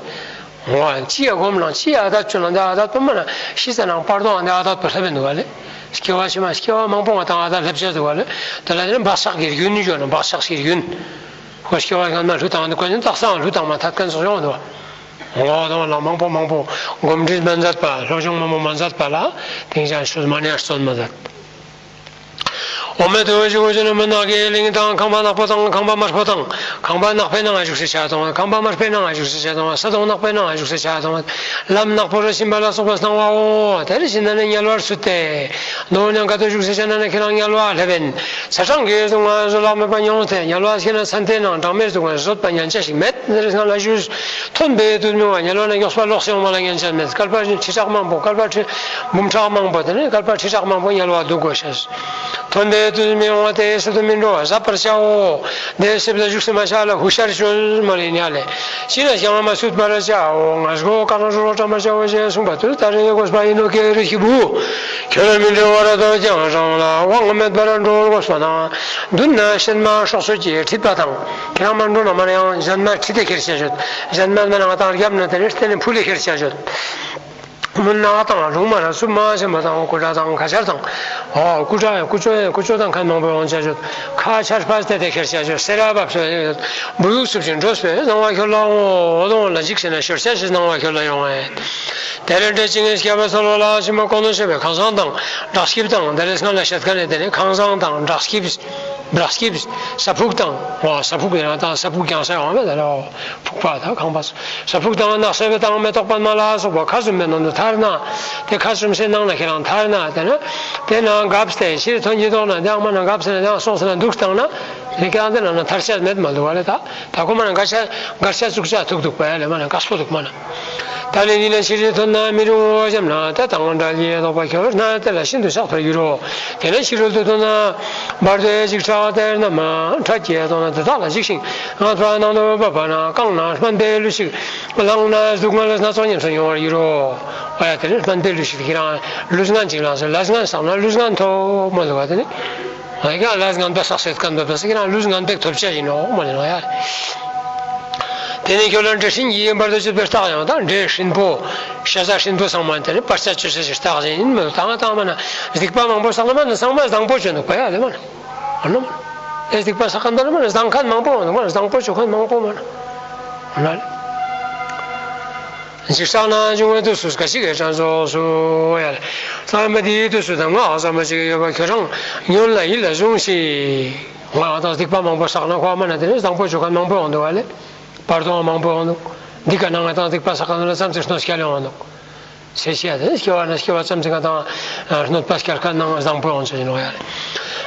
འོ་ཅི་ཡ་སྒོམ་ལང་ཅི་ཡ་ཨ་དད་ཆུ་ལང་འདི་ཨ་དད་པོ་མ་ན་ཤི་ས་ནང་བར་དོ་འདི་ཨ་དད་པོ་སླེབས་འདུག་བ་ལེ། སྐྱེ་བ་ཕྱི་མ་སྐྱེ་བ་མང་པོ་ང་དང་ཨ་དད་སླེབས་ཆ་འདུག་བ་ལེ། དེ་ལ་དེ་ནི་བག་ཆགས་ཀྱི་རྒྱུན་ནི་འཇོག་ན་བག་ཆགས་ཀྱི་རྒྱུན། ཁོ་སྐྱེ་བ་སྔ་མ་ལྷུ་བཏང་འདུག་གོ་ནི་རྟགས་སང་ལྷུ་བཏང་མ་ཐད་མཁན་སོགས་ཡོང་འདུག་བ། ངོ་བོ་དང་ལ་མང་པོ་མང་པོ་གོམས་འདྲིས་མ་མཛད་པ། སློབ་སྦྱོང་མང་པོ་མ་མཛད་པ་ལ་དེང་ཅང་ཆོས་མ་ཉར་བརྩོན་མ་མཛད། འོ་མེ་དུ་ཞུ་ཞུ་ནི་མི་ནག་གི་གླིང་དང་ཁང་པ་ནག་པོ་དང་ཁང་པ་དམར་པོ་དང་ཁང་པ་ནག་པའི་ནང་ང་བཞུགས་སའི་ཆ་དང་ཁང་པ་དམར་པའི་ནང་ང་བཞུགས་སའི་ཆ་དང་ས་དང་ནག་པའི་ནང་ང་བཞུགས་སའི་ཆ་དང་ལམ་ནག་པོ་རུ་ཕྱིན་པ་ལ་སོགས་པ་སྣང་བའོ། དེར་ཕྱིན་ན་ནི་དམྱལ་བར་ཚུད་དེ། ནོར་ཉང་ཀ་ཏུ་བཞུགས་སའི་ཆ་ན་ནི་ཁྱེད་རང་དམྱལ་བ་སླེབས་ཡིན། ཚ་གྲང་གི་གཟུགས་ང་བཟོད་གླགས་མེད་པ་མྱོང་སྟེ་དམྱལ་བ་ཁྱེད་ན་ཚན་ཏེ་ནང་གྲངས་མེད་དུ་ང་བཟོད་པ་ཉན་ཆ་ཞིག་མེད། འདིར་སྔ་ལ་ཞུས། ཐོན་པའི་དུས་མི་བ་དམྱལ་བ་ན་མགྱོགས་པ་ལོག་སེ་ཡོང་བ་ལ་ཉན་ཆ་མེད། བསྐལ་པ་ཁྲི་ཕྲག་མང་པོ་བསྐལ་པ་ཁྲི་འབུམ་ཕྲག་མང་པོ་དེ་ནས་བསྐལ་པ་ཁྲི་ཕྲག་མང་པོ་དམྱལ་བ་འདུག་དགོས་ཤེས། ཐོན་པའི་དུས་མི་འོང་དེའི་སྲིད་དུ་མི་འགྲོ་བ་གཟབ་པར་བྱའོ། དེའི་སྲིད་ལ་བཞུགས་སེ་མ་བྱ་ལ་ཧུ་ཤར་ཤོད་མ་ལེ་ཉ་ལེ། ཅི་ན་ཞང་མ་སུད་པར་བྱའོ། ང་སྒོ་ཀ་ན་རོ་རོ་བཀྲ་མ་བྱའོ་ཞེས་གསུངས་པ་དུས་ད་རེ་དགོས་པ་ཡིན་ནོ་ཀེ་རི་ཤི་བུ། ཁྱོད་ལ་མི་འབྲལ་བར་དོ་ཀྱང་རང་ལ་དབང་མེད་པར་འགྲོ་དགོས་པ་དང་། མདུན་ན་གཤེད་མ་སྲོག་གསོད་ཀྱི་ཁྲིད་པ་དང་། ཁྱེད་རང་མ་འགྲོ་ན་མ་ན་ཡང་གཞན་མ་ཁྲིད་དེ་ཁྱེར་བྱ་ཞོད། གཞན་མ་མ་ན་ང་དང་རྒྱབ་ན་དེ་ནས་བརྟེན་ནས་ཕུ་ལས་ཁྱེར་བྱ་ཞོད། མུན་ནག་དང་ལུང་མ་ར་སུ་མ་ཆེན་པོ་དང་སྐུ་དྲག་དང་ཁ་ཆར་དང་། ཨོ་སྐུ་དྲག་ཡང་སྐུ་ཅོ་ཡང་སྐུ་ཅོ་དང་ཁ་མང་པོ་ཡོང་བྱ་ཞོད། ཁ་ཆར་ཕ་སྟེ་དེ་ཁྱེར་བྱ་ཞོད། སེ་ར་བབས་སོ་བུ་ཡུག་སུབ་ཅིང་འགྲོ་སོ་སྣང་བ་ཁྱོད་ལ་འོ་དོང་ལ་འཇིགས་ཟེར་ན་ཤོར་བྱ་ཞེས་སྣང་བ་ཁྱོད་ལ་ཡོང་ངེ། དེ་རེ་འདྲེ་ཅིང་སྐྱབས་པ་ཚོ་ལོ་ལ་ཕྱི་མ་གོང་དུ་བཤད་པའི་ཁང་བཟང་དང་བྲག་སྐྱིབས་དང་དེ་རེ་སྔ་ལ་བཤད་མཁན་ནས་དེ་ནས་ཁང་བཟང་དང་བྲག་སྐྱིབས། བྲག་སྐྱིབས། ས་ཕུག་དང་། འོ་ས་ཕུག་ཡང་དང་ས་ཕུག་ཀྱང་ས་ཡོང་བས་ད་རེ་འོ་ཕུག་པ་དང་ཁང་པ། ས་ཕུག་དང་ནགས་ཚལ་དང་མེ་ཏོག་པདྨ་ལ་སོགས་པ་ཁ་ཟུམ་པའི་ནང་དུ་ཐར་ན། དེ་ཁ་ཟུམ་སའི་ནང་ན་ཁྱེད་རང་ཐར་ན་དེ་ན། དེ་ན་འགབ་སྟེ་ཕྱིར་ཐོན་གྱི་ཐོག་ན་དེ་ཨང་མ་ན་འགབ་སྟེ་ན་དེ་ཨང་སོང་སྟེ་ན་འདུག་བཏང་ན། དེ་ཁྱེད་རང་དེ་ན་ན་ཐར་ཆ་མེད་མ་འདུག་བ་ལེ་ད། ད་ཁོ་མ་ན་འགར་ཆ་འགར་ཆ་བཙུགས་ཆ་ཐུག་འདུག་པ་ཡ་ལེ་མ་ན་འགག་སྤོ་འདུག་མ་ན། ད་ནི་འདི་ལ་ཤི་རིལ་ཐོན་ན་མི་རུང་ངོ་ཞེ་ན་དེ་དང་འདྲ་ཡེ་ལོག་པ་ཁྱོད་ན་དེ་ལ་ཤིན་ཏུ་ཤགས་པར་འགྱུར་རོ། དེ་ལ་ཤི་རོལ་དུ་ཐོན་ན་བར་དོའི་འཇིགས་སྐྲག་དེར་ན་མ་ཁྲ་སྐྱེས་ཐོག་ན་དེ་དག་ལ་འཇིགས་ཤིང་ངན་པ་ནང་དུ་བབས་པ་ན་རྐང་ན་སྨན་པའི་ལུས་ཤིག་བླངས་ན་སྡུག་བསྔལ་སྣ་ཚོགས་ཉམས་སུ་མྱོང་བར་འགྱུར་རོ། ཨ་ཡ་དེ་ནི་སྨན་པའི་ལུས་ཤིག་ཁྱེད་རང་ལུས་ངན་ཅིག་བླངས་སོ་ལས་ངན་བསགས་ན་ལུས་ངན་ཐོབ་མ་ལུས་པ་དེ་ནི། ང་ཡི་ག་ལས་ངན་པ་བསགས་སེ་སྐམ་པ་བསགས་ཀྱི་ན་ལུས་ངན་པའི་ཐོབ་བྱ་ཡིན་ནོ་མ་ལེ་ནོ་ཡ། དེ་ནས་ཁྱོད་ལ་འདྲེ་སྲིན་གྱིས་བར་དུ་གཅོད་པའི་རྟགས་ཡང་དང་འདྲེ་སྲིན་པོ། ཤ་ཟ་སྲིན་པོ་ཚང་མ་དེ་ནི་བར་ཆད་གཅོད་བྱ་ཞིག་རྟགས་ཡིན་མོད་དང་དང་མ་ན་སྡིག་པ་མང་པོ་བསགས་ན་མ་ན་ཚང་མ་བཟང་པོ་བྱོན་འདུག་པ་ཡ་ལེ་མ་ན། ཨ་ནོ་མ་ན། ཨེ་སྡིག་པ་བསགས་ཀ་འདོར་མ་ན་བཟང་མཁན་མང་པོ་འདུག་མ་ན་བཟང་པོ་བྱོན་མཁན་མང་པོ་མ་ན། ཨ་ན་ལེ། འཇིགས་སྐྲག་ན་འབྱུང་བའི་དུས་སུ་ག་ཅི་གའི་དྲན་གསོ་སུ་ཡ་ལ། ལྷག་མ་དེའི་དུས་སུ་དང་ང་ཨ་ཟ་མ་ཅིག་ཡོད་པ་ཁྱོད་རང་ཉོན་ལ་ཡིད་ལ་བཟུང་ཞིག་ང་ང་དང་སྡིག་པ་མང་པོ་བསགས་ན་ཁོ་མ་ན་དེ་ནས་བཟང་པོ་བྱུང་མཁན་མང་པོ་ཡོང་འདུག་བ་ལེ། བར་དོ་མང་པོ་ཡོང་འདུག་འདི་ག་ན་ང་དང་སྡིག་པ་བསགས་མཁན་ལ་ཙམ་ཅིག་གནོད་སྐྱེལ་ཡོང་འདུག་ཚེ་ཤི་ཡ་དེ་སྐྱེ་བ་ན་སྐྱེ་བ་ཙམ་ཅིག་ང་དང་གནོད་པ་སྐྱེལ་མཁན་ནང་བཟང་པོ་ཡོང་ཆ་ཡིན་ནོ་ཡ་ལེ།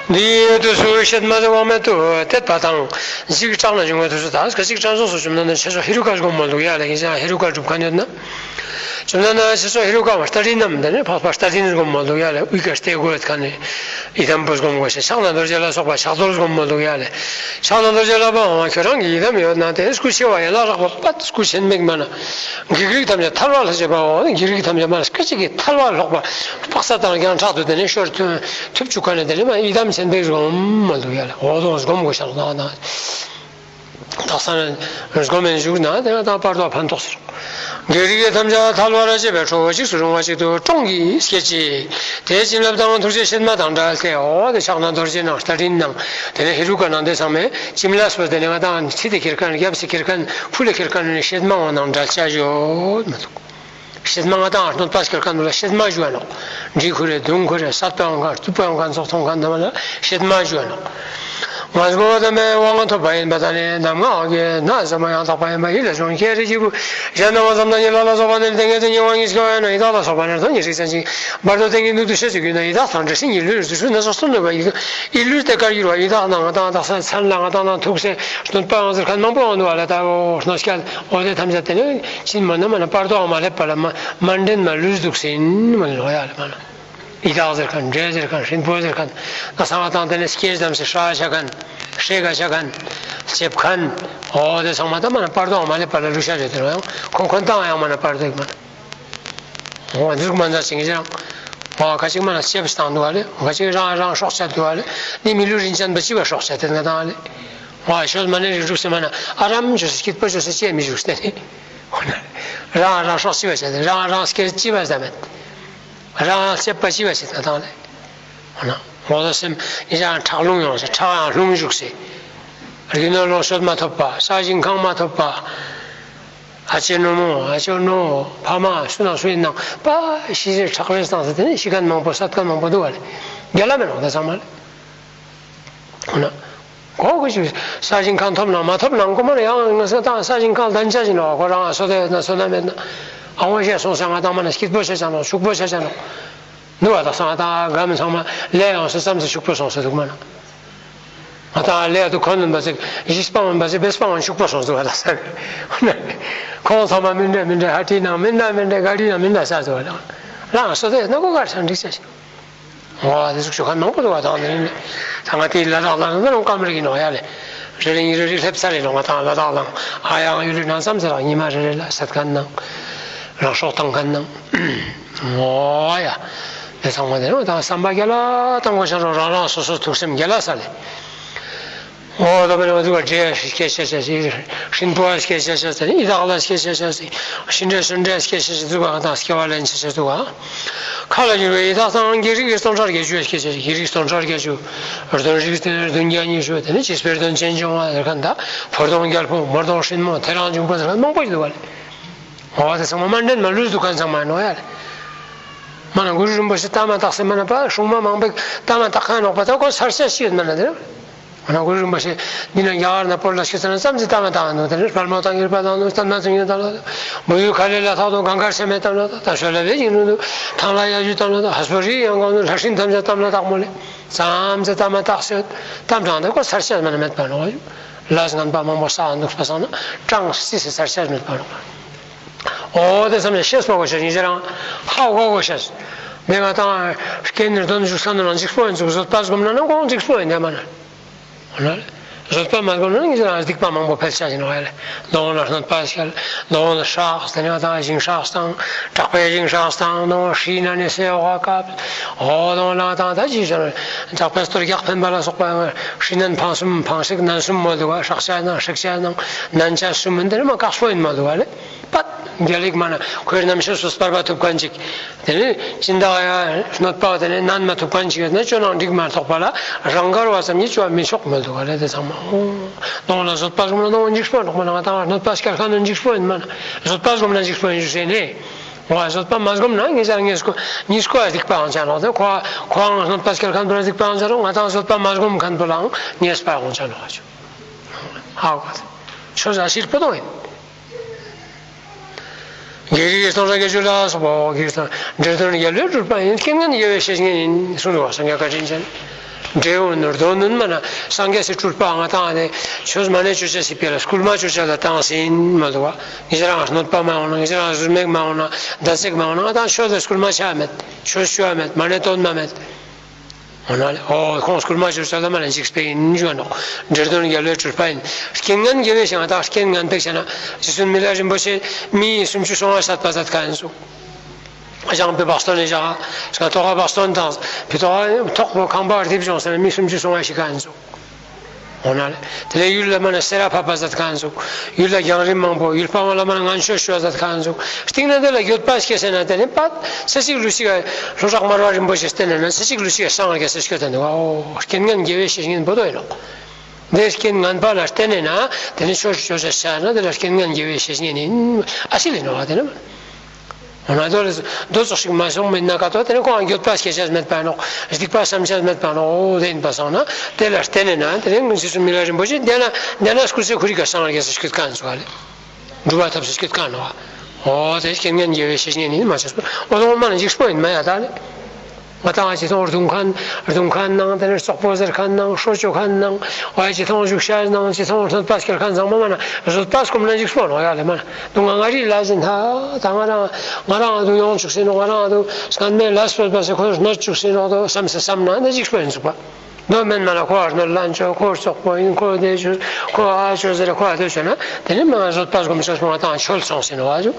འདིའི་དུས་སུ་གཤེད་མ་དེ་དབང་མེད་དུ་གཏད་པ་དང་འཇིགས་སྐྲག་ན་འབྱུང་བའི་དུས་སུ་ད་ག་ཅིག་དྲན་གསོ་སུ་བྱུང་ན་ནི་ཆེ་ཚོགས་ཧེ་རུ་ཀ་སྒོམ་མ་འདུག་ཡ་ལེ་ཡིན་ཙང་ཧེ་རུ་ཀ་སྒྲུབ་མཁན་ཡོད་ན། བྱུང་ན་ན་ཆེ་ཚོགས་ཧེ་རུ་ཀ་བ་ལྟ་རིན་ནམ་དེ་ནི་འཕགས་པ་ལྟ་རིན་སྒོམ་མ་འདུག་ཡ་ལེ་དབུས་ཀ་ལྟེ་དགོས་ཡོད་ཁ་ནི་ཡི་དམ་པོ་སྒོམ་དགོས་ཤེས་ཕྱག་ན་རྡོ་རྗེ་ལ་སོགས་པ་ཕྱག་རྡོར་སྒོམ་མ་འདུག་ཡ་ལེ། ཕྱག་ན་རྡོ་རྗེ་ལ་པའང་ཁྱོད་རང་གི་ཡི་དམ་ཡོད་ན་དེ་སྐུ་ཆེ་བ་ཡན་ལག་རགས་པ་པད་སྐུ་ཆེན་མིག་མ་ན། བགེགས་རིགས་ཐམས་ཅད་ཐལ་བ་ལྷག་བྱེད་པའོ། བགེགས་རིགས་ཐམས་ཅད་མ་ན་སྐད་ཅིག་གིས་ཐལ་བ་ལྷག་པ་དཔག་ས་དང་རྒྱང་གྲགས་དུ་དེ་ནི་ཤོར་ཐུབ་བཅུག་ག་ནས་དེ་ནི་མ་ཡི་དམ་ཆེན་པོའི་སྒོམ་མ་འདུག་ཡ་ལེ་འོ་དོ་སྒོམ་དགོས་ཤ་ལ་ན་ན། དག་ས་ནས་སྒོམ་མེད་བཞུགས་ན་དེ་ན་དང་བར་དོ་ཕན་ཐོགས་སུ་རུང་། བགེགས་རིགས་ཐམས་ཅད་ཐལ་བར་བྱེད་པའི་ཁྲོ་བོ་འཇིགས་སུ་རུང་བ་ཞིག་ཏུ་ཀྲོང་གིས་སྐད་ཅིག་དེའི་བྱིན་རླབས་དང་ཐུགས་རྗེ་གཤེད་མ་དང་བྲལ་ཏེ་འོ་དེ་ཕྱག་ན་རྡོ་རྗེ་ནང་རྟ་མགྲིན་ནང་དེ་ནས་ཧེ་རུ་ཀ་ནང་དེ་ཚང་མས་བྱིན་རླབས་སོ་དེ་ནས་ང་དང་ཚིག་དེ་ཁྱེར་མཁན་རྒྱབ་སེ་ཁྱེར་མཁན་ཕུ་ལེ་ཁྱེར་མཁན་ནས་གཤེད་མ་འོང་ནང་བྲལ་བྱ་ཡོད་མ་གཏོགས། གཤེད་མ་ང་དང་གནོད་པ་སྐྱེལ་མཁན་ལ་གཤེད་མ་ཞུ་བ་ནོ། འདྲེ་ཁུ་རེ་མདུང་ཁུ་རེ་སད་པའང་མཁན་རྩུབ་པའང་མཁན་ཚོགས་མཐོང་མཁན་དེ་མ་ལ་གཤེད་མ་ཞུ་བ་ནོ། ང་ཚོ་དམ་པའི་དབང་ཐོབ་པ་ཡིན་པ་དང་ནི་གདམས་ངག་གི་ན་ཟ་མ་ཡང་དག་པ་ཡིན་པ་ཡིད་ལ་ཟུང་ཁྱེད་རེ་གཅིག་པུ་གཞན་དང་བ་ཙམ་དང་ཉི་ལ་ལ་སོགས་པ་ནི་ལྟས་ངན་དུ་ཉེ་བ་ཉིད་སྐྱོ་བ་ཡིན་ནོ། ཡི་དྭགས་ལ་སོགས་པ་ནི་དོན་གྱི་རིགས་ཅན་ཅིག་བར་དོ་སྟེང་གི་ནུས་མཐུ་ཤེས་སུ་གྱུར་ན་ཡི་དྭགས་དང་འདྲེ་སྲིན་གཉིས་ལུས་སུ་ཚུད་ན་སོགས་སུ་གནོད་པ་ཡི་ཡི་ལུས་དེ་དཀར་གྱུར་བ་ཡི་དྭགས་དང་ང་དང་དག་ས་མཚན་ལ་ང་དང་དང་ཐུག་སེ་གནོད་པའང་ཟེར་མཁན་མང་པོ་འོང་འདུག་བ་ལ་ད་འོ་གནོད་སྐྱེལ་འོ་དེ་ཐམས་ཅད་དེ་ནི་ཕྱིན་མ་ན་མ་ན་བར་དོའང་མ་སླེབས་པ་ལ་མ་མ་འདྲེན་མ་ལུས་འདུག་ཟིན་མ་ལོ་ཡ་ལ་མ་ན། ཡི་དྭགས་ཟེར་མཁན་འདྲེ་ཟེར་མཁན་ཧྲིན་པོ་ཟེར་མཁན་ན་ཚང་བ་དང་དེ་ནི་སྐྱེས་ཙམ་ཞིག་ཧྲ་ཆ་མཁན་ཧྲེ་ག་ཆ་མཁན་ལྕེབ་མཁན་འོ་དེ་ཚང་མ་ད་མ་ན་བར་དོའང་མ་སླེབས་པ་ལ་ལུས་ཤ་རེད་དེ་རོ་ཡང་ཁོ་ཁོན་ཏང་ཡང་མ་ན་བར་དོ་ཡི་མ་ན། འོ་འདུག་མ་ན་ཅིང་ཅང་། ཨོ་ཁ་ཅིག་མ་ན་ཆེབ་སྟངས་འདུག་བ་ལེ། ཁ་ཅིག་རང་རང་སྲོག་ཆད་འདུག་བ་ལེ། འདི་མི་ལུས་རིན་ཅན་པ་ཅི་བ་སྲོག་ཆད་དེ་ང་དང་ལེ། ཨོ་ཤོད་མ་ནས་རིགས་དྲུག་སེ་མ་ན་ཨ་རམ་བྱོས་སེ་སྐྱིད་པོ་བྱོས་སེ་ཅེས་མི་བཞུགས་སྟེ་ནི། རང་རང་སྲོག་ཅི་བ་ཆད་དེ་རང་རང་སྐྱེ་ཅི་བ་ཟ་མེད། རང་ཆེབ་པ་ཅི་བ་ཆད་ད་དང་ལེ། ཨོ་ན་ངོ་ལ་སེམས་ཡི་ཅང་ཁྲག་རླུང་ཡོང་སེ་ཁྲག་ཡང་རླུང་བཞུགས་སེ། རྒྱུ་ནོར་ལོངས་སྤྱོད་མ་ཐོབ་པ། ས་ཞིང་ཁང་མ་ཐོབ་པ། ཨ་ཅེ་ནོ་མོ་ཨ་ཅོ་ནོ་ཕ་མ་སུ་ན་སུ་ཡིན་ནང་པ་ཤི་ཟེར་ཁྲག་རེས་བཏང་ཟེར་དེ་ནས་ཤི་མཁན་མང་པོ་བསད་མཁན་མང་པོ་འདུག་བ་ལེ། རྒྱ་ལ་མེད་ནོ་ད་ཚང་མ་ལེ། ཧོ་ན། གོ་གི་ཞིག་ས་ཞིང་ཁང་ཐོབ་ནང་མ་ཐོབ་ནང་ཀོ་མ་ལ་ཡང་ང་ས་དང་ས་ཞིང་ཁང་ལྡན་ཆ་ཞིག་ནོ་ཁོ་རང་སོ་དེ་ན་སོ་ན་མེད་ན། ཨ་ངོ་ཞེས་སོང་ས་ང་དང་མ་ན་སྐྱིད་པོ་ཆ་ཆ་ནོ་ཕྱུག་པོ་ཆ་ཆ་ནོ། འདུག་བ་ད་སང་ད་ག་མི་ཚང་མ་ལས་ཡོང་སེ་བསམ་སེ་ཕྱུག་པོ་སོང་སེ་འདུག་མ་ན། ང་དང་ལས་དུ་ཁོ་ནོན་པ་ཟིག་གཞི་སྤང་བ་ཟིག་བེ་སྤང་བ་ཕྱུག་པོ་སོང་སེ་བ་ད་ས་ཁོང་ཚང་མ་མི་འདྲ་མི་འདྲ་ཧ་ཏི་ནང་མི་འདྲ་མི་འདྲ་ག་ཏི་ནང་མི་འདྲ་ས་སེ་བ་ད་རང་སོ་དེ་ན་གོ་གར་ས་འགྲིག་ས་ཞིག་ཨོ་དེ་ཟུག་ཞུ་མཁན་མང་པོ་འདུག་བ་དང་དེ་རིང་ད་ང་དེའི་ལ་དྭགས་ལ་ང་རང་སྐམ་རིག་ཡིན་ནོ་ཡ་ལེ། རེ་རེ་ཉིན་རེ་རེ་སླེབས་ཚར་རེ་ལོ་ང་དང་ལ་དྭགས་ལ་ཨ་ཡང་ཡུལ་ལུས་ནང་ཙམ་ཟེར་ཉི་མ་རེ་རེ་ལ་སད་མཁན་ནང་རང་སྲོག་བཏང་མཁན་ནང་། ཨོ་ཡ། དེ་ཚང་མ་དེ་རང་དང་བསམ་པ་རྒྱ་ལ་བཏང་དགོས་ཤ་རོགས་རང་རང་སོ་སོ་ཐུགས་སེམས་རྒྱ་ལ་ས་ལེ། ཨོ་ད་བེ་ང་ཚོ་བ་འདྲེ་སྐད་ཆ་ཆ་ཞིག་ཧྲིན་པོ་སྐད་ཆ་ཆ་ཞིག་ཡི་དྭགས་ལ་སྐད་ཆ་ཆ་ཞིག་ཤིན་འདྲེ་སུན་འདྲེ་སྐད་ཆ་ཞིག་འཛུགས་པ་དང་སྐྱེ་བ་ལེན་ཆ་ཞིག་འཛུགས་པ། ཁ་ལ་ཡུར་བའི་ཡི་དྭགས་དང་བགེགས་རིགས་ཀྱི་སྟོང་ཕྲག་བརྒྱད་ཅུ་སྐད་ཆ་ཞིག་བགེགས་རིགས་སྟོང་ཕྲག་བརྒྱད་ཅུ། གདོན་རིགས་དེ་ནས་བདུན་བརྒྱ་ཉི་ཤུ་དེ་ནས་ཅི་སྤེར་གདོན་ཅན་འབྱུང་བ་ཟེར་མཁན་ད་ཕོ་གདོང་རྒྱལ་པོ་མོ་གདོང་ཧྲིན་མོ་ཐེ་རང་འབྱུང་པོ་ཟེར་མཁན་མང་པོ་ཞིག་འདུག་བ་ལེ། ཨོ་དེ་ཚང་མ་མ་འདྲེན་མ་ལུས་འདུག་མཁན་ཚང་མ་ནོ་ཡ་ལེ། མ་ན་གུ་རུ་རིན་པོ་ཆེ་ལྟ་མ་བརྟགས་སེ་མ་ན་པ་སྲུང་མ་མང་པོས་ལྟ་མ་བརྟགས་མཁན་ནོག་པ་ད་ཁོ་ཚར་ཤ་ཤི་ཡོད་མ་ན་དེ། ང་གུ་རུ་རིན་པོ་ཆེ་འདི་ན་རྒྱ་གར་ན་བོད་ལ་ཤི་ཚར་ན་ཙམ་ཅིག་ལྟ་མ་བཏང་ནོ་དེ་ནི་དཔལ་མོ་དང་གྱུར་པ་དང་ནོ་སྟན་ན་ཚུན་ཡོད་དང་ལོ། བུ་ཡུལ་ཁ་ལས་ལ་ཐོག་ཏུ་གང་གར་སེམས་མེད་དང་ལོ། ད་ཤོ་ལ་བེ་ཡིན་ནོ་དུ་ཐང་ལ་ཡ་ཡུ་དང་ལོ། ད་ཧ་སོ་རི་ཡང་གང་ནོ་ལྷ་སྲིན་ཐམས་ཅད་གཏམ་ལ་བཏགས་མོ་ལེ། ཙམ་ཅིག་ལྟ་མ་བརྟགས་སེ་གཏམ་དྲང་དེ་ཁོ་ཚར་ཤ་མ་ན་མེད་པ་ནོ། ལས་ངན་པ་མང་པོ་བསགས་འདུག་པ་སང་ན་གྲངས་སྲིད་སེ་ཚར་ཤ་མེད་པ་ནོ། ཨོ་དེ་ཙམ་ནས་ཤེས་པ་གོ་ཤེས་ཡིན་ཟེར་རང་ཧ་གོ་གོ་ཤེས། དེ་ང་དང་སྐྱེ་གནས་གདོན་བཞུགས་ས་ནས་རང་འཇིགས་པོ་ཡིན་ཚུགས་བཟོད་པ་སྒོམ་ན་ན་ཁོང་འཇིགས་པོ་ཡིན་དེ་མ་ན། བཟོད་པ་མ་སྒོམ་ན་ངེད་ཅག་རང་སྡིག་པ་མང་པོ་འཕེལ་ཆ་ཡིན་བ་ལེ། གདོང་ལ་གནོད་པ་སྐྱེལ། གདོང་ལ་སྲེག་དེ་ནས་ང་དང་ཞིང་སྲེག་དང་དྲེག་པའི་ཞིང་སྲེག་དང་ནོ་ཧྲིལ་ན་ནས་སེ་འོག་བཀབ། ཨོ་གདོང་ལ་ང་དང་ད་ཅི་ཟེར་དྲེག་པའི་གཏོར་རྒྱག་འཕེན་པ་ལ་སོགས་པ་ཧྲིལ་ནན་འཕང་གསུམ་འཕང་སྲེག་ནན་གསུམ་མོ་འདུག་བ། སྲེག་ཆ་ནང་སྲེག་ཆ་ནང་ནན་ཆ་གསུམ་འདི་ནི་མ་དཀགས་པོ་ཡིན་མ་འདུག་བ་ལེ། པད། རྒྱལ་ལེགས་མ་ན་ཁོའི་རྣམ་ཤེས་སུ་སྤར་བ་ཐུབ་མཁན་ཅིག་དེ་ནས་སྦྱིན་བདག་ཡ་གནོད་པ་དེ་ནས་ནན་མ་ཐུབ་མཁན་ཅིག་ཡོད་ན་ཅོ་ནང་འགྲིག་མ་ཐོགས་པ་ལ་རང་དགར་བ་ཙམ་གྱིས་ཅོ་བ་མི་ཆོག་མི་འདུག་བ་ལེ། དེ་ཚང་མ་ཨོ། གདོང་ལ་བཟོད་པ་སྒོམ་ན་གདོང་འཇིགས་པོ་འདུག་མ་ན་ང་དང་གནོད་པ་སྐྱེལ་མཁན་ནི་འཇིགས་པོ་ཡིན་མ་ན་བཟོད་པ་སྒོམ་ན་འཇིགས་པོ་ཡིན་ཞུ་ཟེར་ནས། ང་བཟོད་པ་མ་སྒོམ་ན་ངེད་ཅག་ངེད་སྐོ་ངེད་སྐོ་ཡ་སྡིག་པའང་བྱ་ནོག་དེ་ཁོ་ཁོའང་གནོད་པ་སྐྱེལ་མཁན་པོ་ལ་སྡིག་པའང་བྱ་ནོག་ང་དང་བཟོད་པ་མ་སྒོམ་མཁན་པོ་ལའང་ཉེས་པའང་བྱ་ནོག་ཧ་གོ་ཆོས་ཟ་ཕྱིར་པོ་དོ་ཡིན། བགེགས་རིགས་སྟོང་ཕྲག་བརྒྱད་ཅུ་ལ་སོགས་པའོ། བགེགས་དང་འདྲེ་གདོན་རྒྱལ་བའི་སྤྲུལ་པ་ཡིན། རྐྱེན་ངན་དགེ་བའི་བཤེས་གཉེན་ཡིན་གསུངས་འདུག་བ། སངས་རྒྱས་བཀའ་དྲིན་ཅན། འདྲེ་ཡོད་ནོ་གདོན་ནོན་མ་ན་སངས་རྒྱས་སི་སྤྲུལ་པ་ང་དང་ནས་ཆོས་མ་ཎི་ཅོ་ཆ་སི་ཕི་ལ་སྐུལ་མ་ཅོ་ཆ་ལ་བཏང་ཟིན་མ་འདུག་བ། ངེད་ཅག་རང་གནོད་པ་མ་འོང་ན་ངེད་ཅག་རང་ཟུར་མེག་མ་འོང་ན་ཟླ་ཚེག་མ་འོང་ན་ང་དང་ཆོས་ལ་སྐུལ་མ་ཆ་མེད། ཆོས་ཞུ་བ་མེད། མ་ཎི་འདོན་མ་མེད། འོ་ན་ལེ། ཨོ་ཁོང་སྐུལ་མ་ཅོ་ཆ་ལ་མ་ལ་འཇིགས་པའི་ཡིན་ཞུ་ནོག་འདྲེ་གདོན་རྒྱལ་བའི་སྤྲུལ་པ་ཡིན། རྐྱེན་ངན་དགེ་བའི་བཤེས་གཉེན་ད་རྐྱེན་ངན་པའི་བཤད་ན་རྗེ་བཙུན་མི་ལ་རིན་པོ་ཆེ་མི་སུམ་ཅུ་སོ་ལྔ་བསད་པ་མཛད་མཁན་ཟུག་ཞང་པའི་བག་སྟོན་ནས་བཞག་ས་ཐོག་ཁ་བག་སྟོན་དང་བི་ཐོག་ཐོག་པོ་ཁང་པ་རྡིབ་བྱུང་ཟེར་ན་མི་སུམ་ཅུ་སོ་ལྔ་ཤི་མཁན་ཟུག་འོ་ན་ལེ། དེ་ལས་ཡུལ་ལ་མ་ན་སེ་ར་ཕབ་པ་མཛད་མཁན་ཟུག་ཡུལ་ལ་རྒྱང་རིང་མང་པོ་ཡུལ་སྤང་བ་ལ་མ་ན་ངན་ཆོས་ཞུ་བ་མཛད་མཁན་ཟུག་སྟེང་ན་དེ་ལ་འགྱོད་པ་སྐྱེ་ཟེར་ན་དེ་ནི་པད་ཚེ་གཅིག་ལུས་གཅིག་ལྷོ་བྲག་མར་པ་རིན་པོ་ཆེ་བསྟེན་ནས་ན་ཚེ་གཅིག་ལུས་གཅིག་སངས་རྒྱས་སེ་སྐྱོད་དེ་འདུག་ཨོ་རྐྱེན་ངན་དགེ་བའི་བཤེས་གཉེན་པོ་དོ་ཡིན་ནོག་འདི་རྐྱེན་ངན་པ་ལ་བརྟེན་ནས་ན་དེ་ནི་ཆོས་ཞུ་ཆ་ཆ་ན་དེ་ལ་རྐྱེན་ངན་དགེ་བའི་བཤེས་གཉེན་ཡིན་ཨ་སི་ལི་ནོ་བ་དེ་ནི། འོ་ན་དོ་རེ་དོ་ཙོགས་ཤིག་མ་སོང་མིན་ན་ཀ་ཏོ་དེ་ནི་ཁོང་འགྱོད་པ་སྐྱེ་ཆ་མེད་པ་ནོག་སྡིག་པ་བསམ་ཆ་མེད་པ་ནོག་འོ་དེ་ཡིན་པ་སང་ན་དེ་ལ་བརྟེན་ནས་ན་དེ་ནི་ངི་སི་སུ་མི་ལ་རིན་པོ་ཆེ་དེ་ན་དེ་ན་སྐུ་ཚེ་ཁོ་རི་ཀ་སངས་རྒྱས་སེ་སྐྱོད་མཁན་ཟུག་ཨ་ལེ། འགྲུབ་པ་ཐོབ་སེ་སྐྱོད་མཁན་ནོག་འོ་དེ་རྐྱེན་ངན་དགེ་བའི་བཤེས་གཉེན་ཡིན་མ་ཆགས་སོ། འོ་དོ་མ་ན་འཇིགས་པོ་ཡིན་མ་ཡ་ད་ལེ། ང་དང་ཅི་ཐོང་རྡུང་མཁན་རྡུང་མཁན་ནང་དེ་ནས་བཙོག་པོ་ཟེར་མཁན་ནང་ཧྲོ་ཅོ་མཁན་ནང་ཨོ་ཅི་ཐོང་བཞུགས་ཤ་ནང་ཅི་ཐོང་གནོད་པ་སྐྱེལ་མཁན་ཚང་མ་མ་ན་བཟོད་པ་སྒོམ་ན་འཇིགས་པོ་ནོག་ཡ་ལེ་མ་ན། དུང་ང་ང་རི་ལ་ཟིན་ཧ་ད་ང་རང་ང་རང་དུ་ཡོང་བཅུག་སེ་ནོག་ང་རང་དུ་སྐན་མེ་ལ་སྤོད་པ་སེ་ཁོ་གནོད་བཅུག་སེ་ནོག་དོ་བསམ་སེ་བསམ་ན་འདི་འཇིགས་པོ་ཡིན་ཚུགས་པ། མདོ་སྨད་མ་ལ་ཁོ་ཨ་ནོ་ལན་ཆོ་ཁོ་སོག་པོ་ཡིན། ཁོ་དེ་ཆོ་ཁོ་ཨ་ཆོ་ཟེར། ཁོ་ཨ་དེ་ཆོ་ན་དེ་ནི་མ་བཟོད་པ་སྒོམ་ཆོས་མ་དང་ཆོལ་སོང་ཟིན་བ་ཆོ།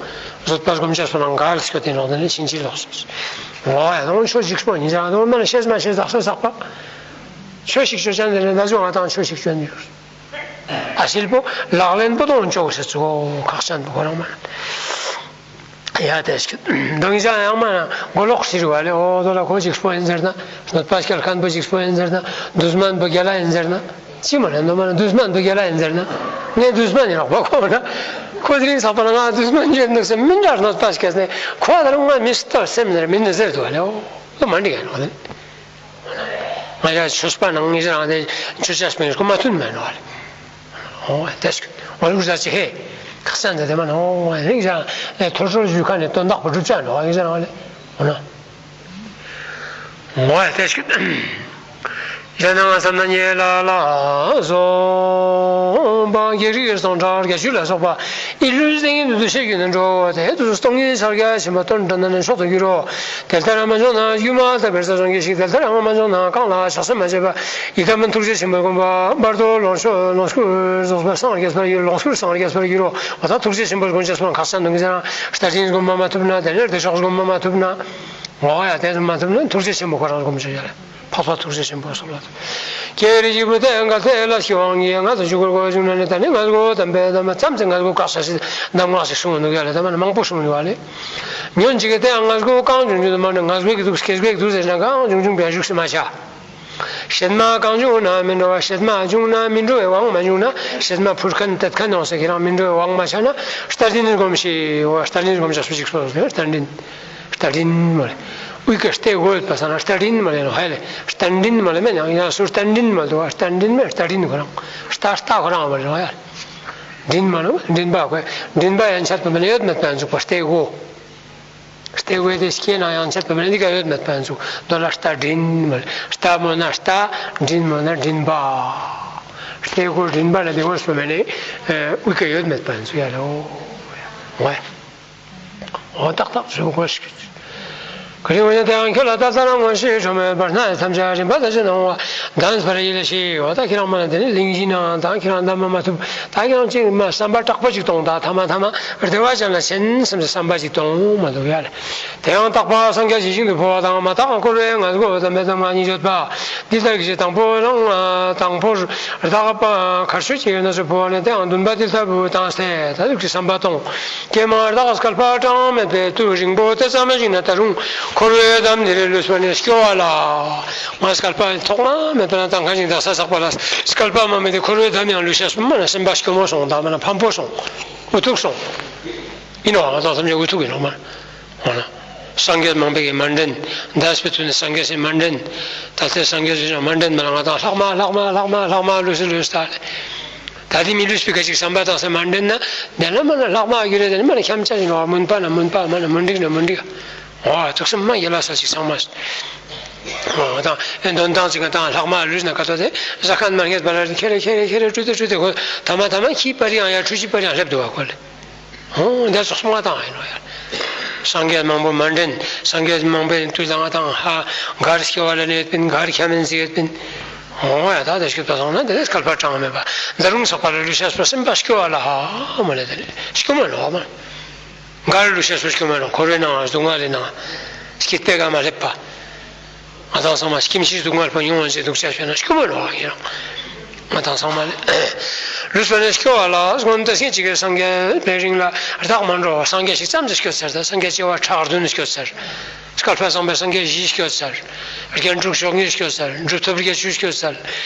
བཟོད་པ་སྒོམ་ཆོས་མ་འགལ་སྐྱོ་དེ་ནོ་དེ་ནི་ཕྱིན་ཅི་ལོག་སོང་ཟིན། འོ་ཡ་དང་ཆོས་ཞིག་སྤོ་ཡིན་ཅང་དང་མ་ན་ཤེས་མ་ཤེས་དག་ས་ཟག་པ། ཆོས་ཞིག་ཆོས་ཅན་དེ་ནི་ན་ཆོ་ང་དང་ཆོས་ཞིག་ཆོས་ནི་ཡོད། ཨ་སིལ་པོ་ལག་ལེན་པོ་དང་ཆོག་ཟེར་ཚུལ་ཁག་ཅན་པོ་ཁོ་རང་མ་ན། ཡ་དེ་སྐད་འདང་ཅང་ཡང་མ་མགོ་ལོག་ཟེར་བ་ལས། འོ་དོ་ལ་ཁོ་ཅིག་སྤོ་ཡིན་ཟེར་ན། གནོད་པ་སྐྱེལ་མཁན་པོ་ཅིག་སྤོ་ཡིན་ཟེར་ན། དུས་མན་པོ་རྒྱལ་ལ་ཡིན་ཟེར་ན། ཅི་མ་རེད་འདུག་མ་ན་དུས་མན་པོ་རྒྱལ་ལ་ཡིན་ཟེར་ན། ངས་དུས་མན་ཡིན་ལོག་པ་ཁོ་ན། ཁོ་དེ་རིང་ཚགས་པ་ན་ང་དུས་མན་ཡོད་འདུག་ཟེར་མི་འདྲ་གནོད་པ་སྐྱེལ་ནས་ཁོ་ད་རུང་ང་མི་སྟོར་སེམས་ནས་མི་ནི་ཟེར་འདུག་བ་ལས། འོ་དོ་མ་འགྲིག་ཡ་ནོ་ལས། ང་ཡ་ཆོས་པ་ནང་ངེད་ཅག་རང་དེ་ཆོས་ཅག་སྤེལ་སྐུ་མ་མཐུན་མེད་ནོ་ལས། འོ་དེ་སྐད་འོ་ལུགས་ཟ་ཅི་ཧེ། ཁ་སང་དེ་དེ་མ་ནོ་ངེད་ཅག་ལས་ཐོར་ཐོར་ཞུ་ཁ་ནས་དོན་དག་པོ་སྒྲུབ་ཅག་ནོ་ངེད་ཅག་རང་ལས། འོ་ན། འོ་དེ་སྐད། གཞན་ཡང་བསམ་ན་ཉེ་ལ་ལ་སོགས་པ་རྒྱལ་རིགས་སྟོང་ཕྲག་བརྒྱད་ཅུ་ལ་སོགས་པ་ཡིད་བློའི་སྟེང་དུ་འདུ་ཤེས་བསྐྱེད་ནས་འགྲོ་བ་དེ་དུས་སྟོང་ཉིད་ཕྱག་རྒྱ་ཆེན་པོ་སྟོན་དགྲ་ན་ནི་མཆོག་ཏུ་འགྱུར་རོ། དེ་ལྟར་མ་བྱུང་ན་སྒྱུ་མ་ལྟ་བུར་ས་སོང་གི་ཞིག་དེ་ལྟར་ཡང་མ་བྱུང་ན་གང་ལ་ཕྱག་འཚལ་མ་བྱས་པ་ཡི་དམ་ཐུགས་རྗེ་ཆེན་པོའི་དགོངས་པ་བར་དོ་ལོངས་སྤྱོད་ལོངས་སྐུར་རྫོགས་པའི་སངས་རྒྱས་པ་ཡི་ལོངས་སྐུར་སངས་རྒྱས་པར་འགྱུར་རོ། འོ་ད་ཐུགས་རྗེ་ཆེན་པོ་སྒོམ་བྱས་སོང་ཁ་སང་དུ་ངེད་ཅག་རང་རྟ་མགྲིན་སྒོམ་མ་མ་ཐུབ་ན་དེ་ནས་བདེ་མཆོག་སྒོམ་མ་མ་ཐུབ་ན། འོ་ཡ་དེ་ཚོ་མ་ཐུབ་ན་ཐུགས་རྗེ་ཆེན་པོ་ཁོ་རང་སྒོམ་བྱས་ཡ་ལ། འཕགས་པ་ཐུགས་རྗེ་ཆེན་པོ་སོགས་ལ། ཀྱེ་རིགས་ཀྱི་བུ་དེ་གལ་ཏེ་ལས་ཀྱི་དབང་གིས་ང་ཚོ་ཆོས་སྐུར་གོ་བྱུང་ན་ནི། ད་ནི་ང་ཚོ་གདམས་པའི་གདམས་པ་ཙམ་ཚེ་ང་ཚོ་བཀག་བྱ་ཞིག་གདམས་ངག་ཞིག་གསུངས་འདུག་ཡ་ལ། ད་མ་ན་མང་པོ་གསུངས་ཡོད་ལ། ཉོན་ཅིག་གིས་དེ་ཡང་ང་ཚོ་གང་བྱུང་བྱུང་དུ་མ་ནི་ང་ཚོ་གི་འདུག་སྐྱེ་བའི་འདུག་ཟེར་ན་གང་བྱུང་བྱུང་བའི་བཞུགས་སུ་མ་བྱ། གཞན་མ་གང་བྱུང་ན་མི་འགྲོ་བ། གཞན་མ་བྱུང་ན་མི་འགྲོ་བའི་དབང་མ་བྱུང་ན། གཞན་མ་ཕུར་མཁན་དེད་མཁན་ཡོང་ས་ཁྱེད་རང་མི་འགྲོ་བའི་དབང་མ་ཆ་ན་རྟ་མགྲིན་སྒོམ་ཞིག་འོ་རྟ་མགྲིན་སྒོམ་ཞིག་སུ་ཞིག་སོ་སོ་རྟ་མགྲིན། རྟ་མགྲིན་མ་ལས། དབུས་ཀ་རྟ་གོ་ཡོད་པ་ས་ན་རྟ་མགྲིན་མ་ལས་ནོ་ཧ་ལས། རྟ་མགྲིན་མ་ལས་མེད་ཡང་ཡང་སུ་རྟ་མགྲིན་མ་ལས་རྟ་མགྲིན་མེད་རྟ་མགྲིན་ཁོ་རང་། རྟ་རྟ་ཁོ་རང་མ་ལས་ཡ། མགྲིན་མ་ལས་མགྲིན་པ་ཁོ། མགྲིན་པ་ཡན་ཆད་པ་མ་ལས་ཡོད་མེད་པ་འཇུག་པ་རྟ་གོ། རྟ་གོ་དེ་སྐྱེས་ན་ཡང་ཆད་པ་མ་ལས་འདི་ག་ཡོད་མེད་པ་འཇུག་མདོ་ལ་རྟ་མགྲིན་མ་ལས། རྟ་མོ་ན་རྟ། མགྲིན་མོ་ན་མགྲིན་པ། རྟ་གོ་མགྲིན་པ་ལ་དེ་གོ་སོ་མ་ལས། དབུས་ཀ་ཡོད་མེད་པ་འཇུག་ཡ་ལ་འོ། འོ། འོ་ཏག་ཏག་བཟོ་དགོས་ཤིག་ག་རེ་འོ་ཡང་དེའང་ཁྱོད་ལ་ད་ལྟ་རང་ངོ་ཤེས་ཁྲོ་མེད་པར་སྣང་ཡང་ཐམས་ཅད་རིམ་པ་ལྟར་ཅི་སྣང་བ་གདམས་པར་ཡིད་ལ་བྱེད། འོ་ད་ཁྱེད་རང་མ་ན་དེ་ནི་གླེང་གཞི་ནང་ད་ཁྱེད་རང་གདམས་མ་མ་ཐུབ། ད་ཁྱེད་རང་ཅིག་མ་བསམ་པ་དྲག་པོ་ཅིག་གཏོང་ད་ཐ་མ་ཐ་མ་བདེ་བ་ཅན་ལ་ཕྱིན་བསམ་ཟེར་བསམ་པ་ཅིག་གཏོང་མ་འདུག་ཡ་ལ། དེའང་རྟག་པ་སངས་རྒྱས་ཞི་ཞིང་དུ་འཕོ་བ་དང་མ་དག་འཁོར་བའི་ངལ་འགོ་དམ་པའི་གདམས་ངག་གཉིས་ཡོད་པ། འདི་ལྟར་གྱི་དང་པོ་རང་དང་པོར་རྟག་པ་གར་ཆོད་ཀྱི་ཡོད་ན་ཚུར་འཕོ་བ་ནས་དེའང་འདུན་པ་འདི་ལྟ་བུ་བཏང་སྟེ་ད་དུས་ཀྱི་བསམ་པ་གཏོང་། ཀྱེ་མ་བདག་སྐལ་པ་གྲངས་མེད་པའི་དུས་རིང་པོ་དེ་ཙམ་ཞིག་ན་ད་རུང་འཁོར་བའི་འདམ་འདི་ལས་ལུས་པ་ནས་སྐྱོ་བ་ལ། ང་སྐལ་པ་ཐོག་མ་མེད་པ་ན་དང་ཁ་ཞིག་དག་ས་ཟག་པ་ལ་སྐལ་པ་མ་མེད་དེ་འཁོར་བའི་འདམ་ཡང་ལུས་ཤེས་མ་ན་སེམས་པ་སྐྱོ་མོ་སོང་ད་མ་ན་ཕམ་པོ་སོང་། འུ་ཐུག་སོང་། ཡིན་ནོ་ང་ཚོ་སེམས་ཅན་འུ་ཐུག་ཡིན་ནོ་མ། འོ་ན། སངས་རྒྱས་མང་པོ་གིས་མ་འདྲེན། འདས་པའི་དུས་ནས་སངས་རྒྱས་སུ་མ་འདྲེན། ད་ལྟའི་སངས་རྒྱས་སུ་ཡང་མ་འདྲེན་མ་ལ་ང་དང་ལྷག་མ་ལྷག་མ་ལྷག་མ་ལྷག་མ་ལུས་སུ་ལུས་ད་ལེ། ད་དེ་མི་ལུས་པའི་སྐད་ཅིག་བསམ་པ་དང་སེམས་མ་འདྲེན་ན་དེ་ན་མ་ན་ལྷག་མ་གི་རེད་དེ་ནི་མ་ན་ཁྱམ་ཆ་ཡིན་ནོ་མུན་པ་ན་མུན་པ་མ་ན་མུན་འགྲིག་ན་མུན་འགྲིག་འོ་ཐུགས་སེམས་མ་ཡེ་ལ་ས་ཅིག་ཚང་མ། འོ་དང་ཨེ་འདོན་སྟངས་ཅིག་ག་དང་ལྷག་མ་ལུས་ན་ཀ་ཏོ་དེ་ཟ་ཁན་མ་ངེས་པ་ལ་ཁེ་རེ་ཁེ་རེ་ཁེ་རེ་ཀྲུ་དེ་ཀྲུ་དེ་གོ་ཐ་མ་ཐ་མ་ཁྱི་པར་ཡང་ཡ་ཁྲུ་ཅི་པར་ཡང་སླེབས་འདུག་བ་གོ་ལེ། ཧོ། འདི་ཚོ་སྨྲ་བཏང་ཡིན་ནོ་ཡ། སངས་རྒྱས་མང་པོ་མ་འདྲེན། སངས་རྒྱས་མང་པོའི་དུས་ལ་ང་དང་ཧ་གར་སྐྱོ་བ་ལ་གནས་པིན་གར་ཁྱམས་ཟིག་ཡོད་པིན། ཧོ་ཡ་ད་ལྟ་སྐྱོབ་པ་སོང་ན་འདི་ནས་སྐལ་པ་གྲངས་མེད་པ། འདི་རུང་ཚོགས་པ་ལ་ལུས་ཤེས་པ་སེམས་པ་སྐྱོ་བ་ལ་ཧ་མ་ལས་དེ་ནས་སྐྱོ་མ་ལོ་མ། གར་ལུས་ཤེས་པ་སྐྱོ་མ་ལོ་འཁོར་བའི་ནང་སྡུག་བསྔལ་ལས་ནང་སྐྱིད་པའི་ག་མ་སླེབས་པ། ང་དང་ཚང་མ་སྐྱེ་འཆིའི་སྡུག་བསྔལ་པོ་མྱོང་བ་ཞིག་འདུག་ཅག་ཤོད་ན་སྐྱོ་མ་ལོ་ཡིན་རུང་། ང་དང་ཚང་མ་ལས་ལུས་པ་ནས་སྐྱོ་བ་ལ་སྔོན་དེ་སྐད་ཅིག་གིས་སངས་རྒྱས་པའི་རིང་ལ་བདག་མ་འགྲོ་བ་སངས་རྒྱས་ཤིག་ཙམ་དུ་སྐྱོད་ཚར། ད་སངས་རྒྱས་སྐྱེ་བ་ཕྲག་བདུན་སྐྱོད་ཚར། བསྐལ་པ་བཟང་པོའི་སངས་རྒྱས་བཞི་སྐྱོད་ཚར། རྒྱན་དྲུག་མཆོག་གཉིས་སྐྱོད་ཚར། གྲུབ་ཐོབ་བརྒྱད་ཅུ་སྐྱོད་ཚར།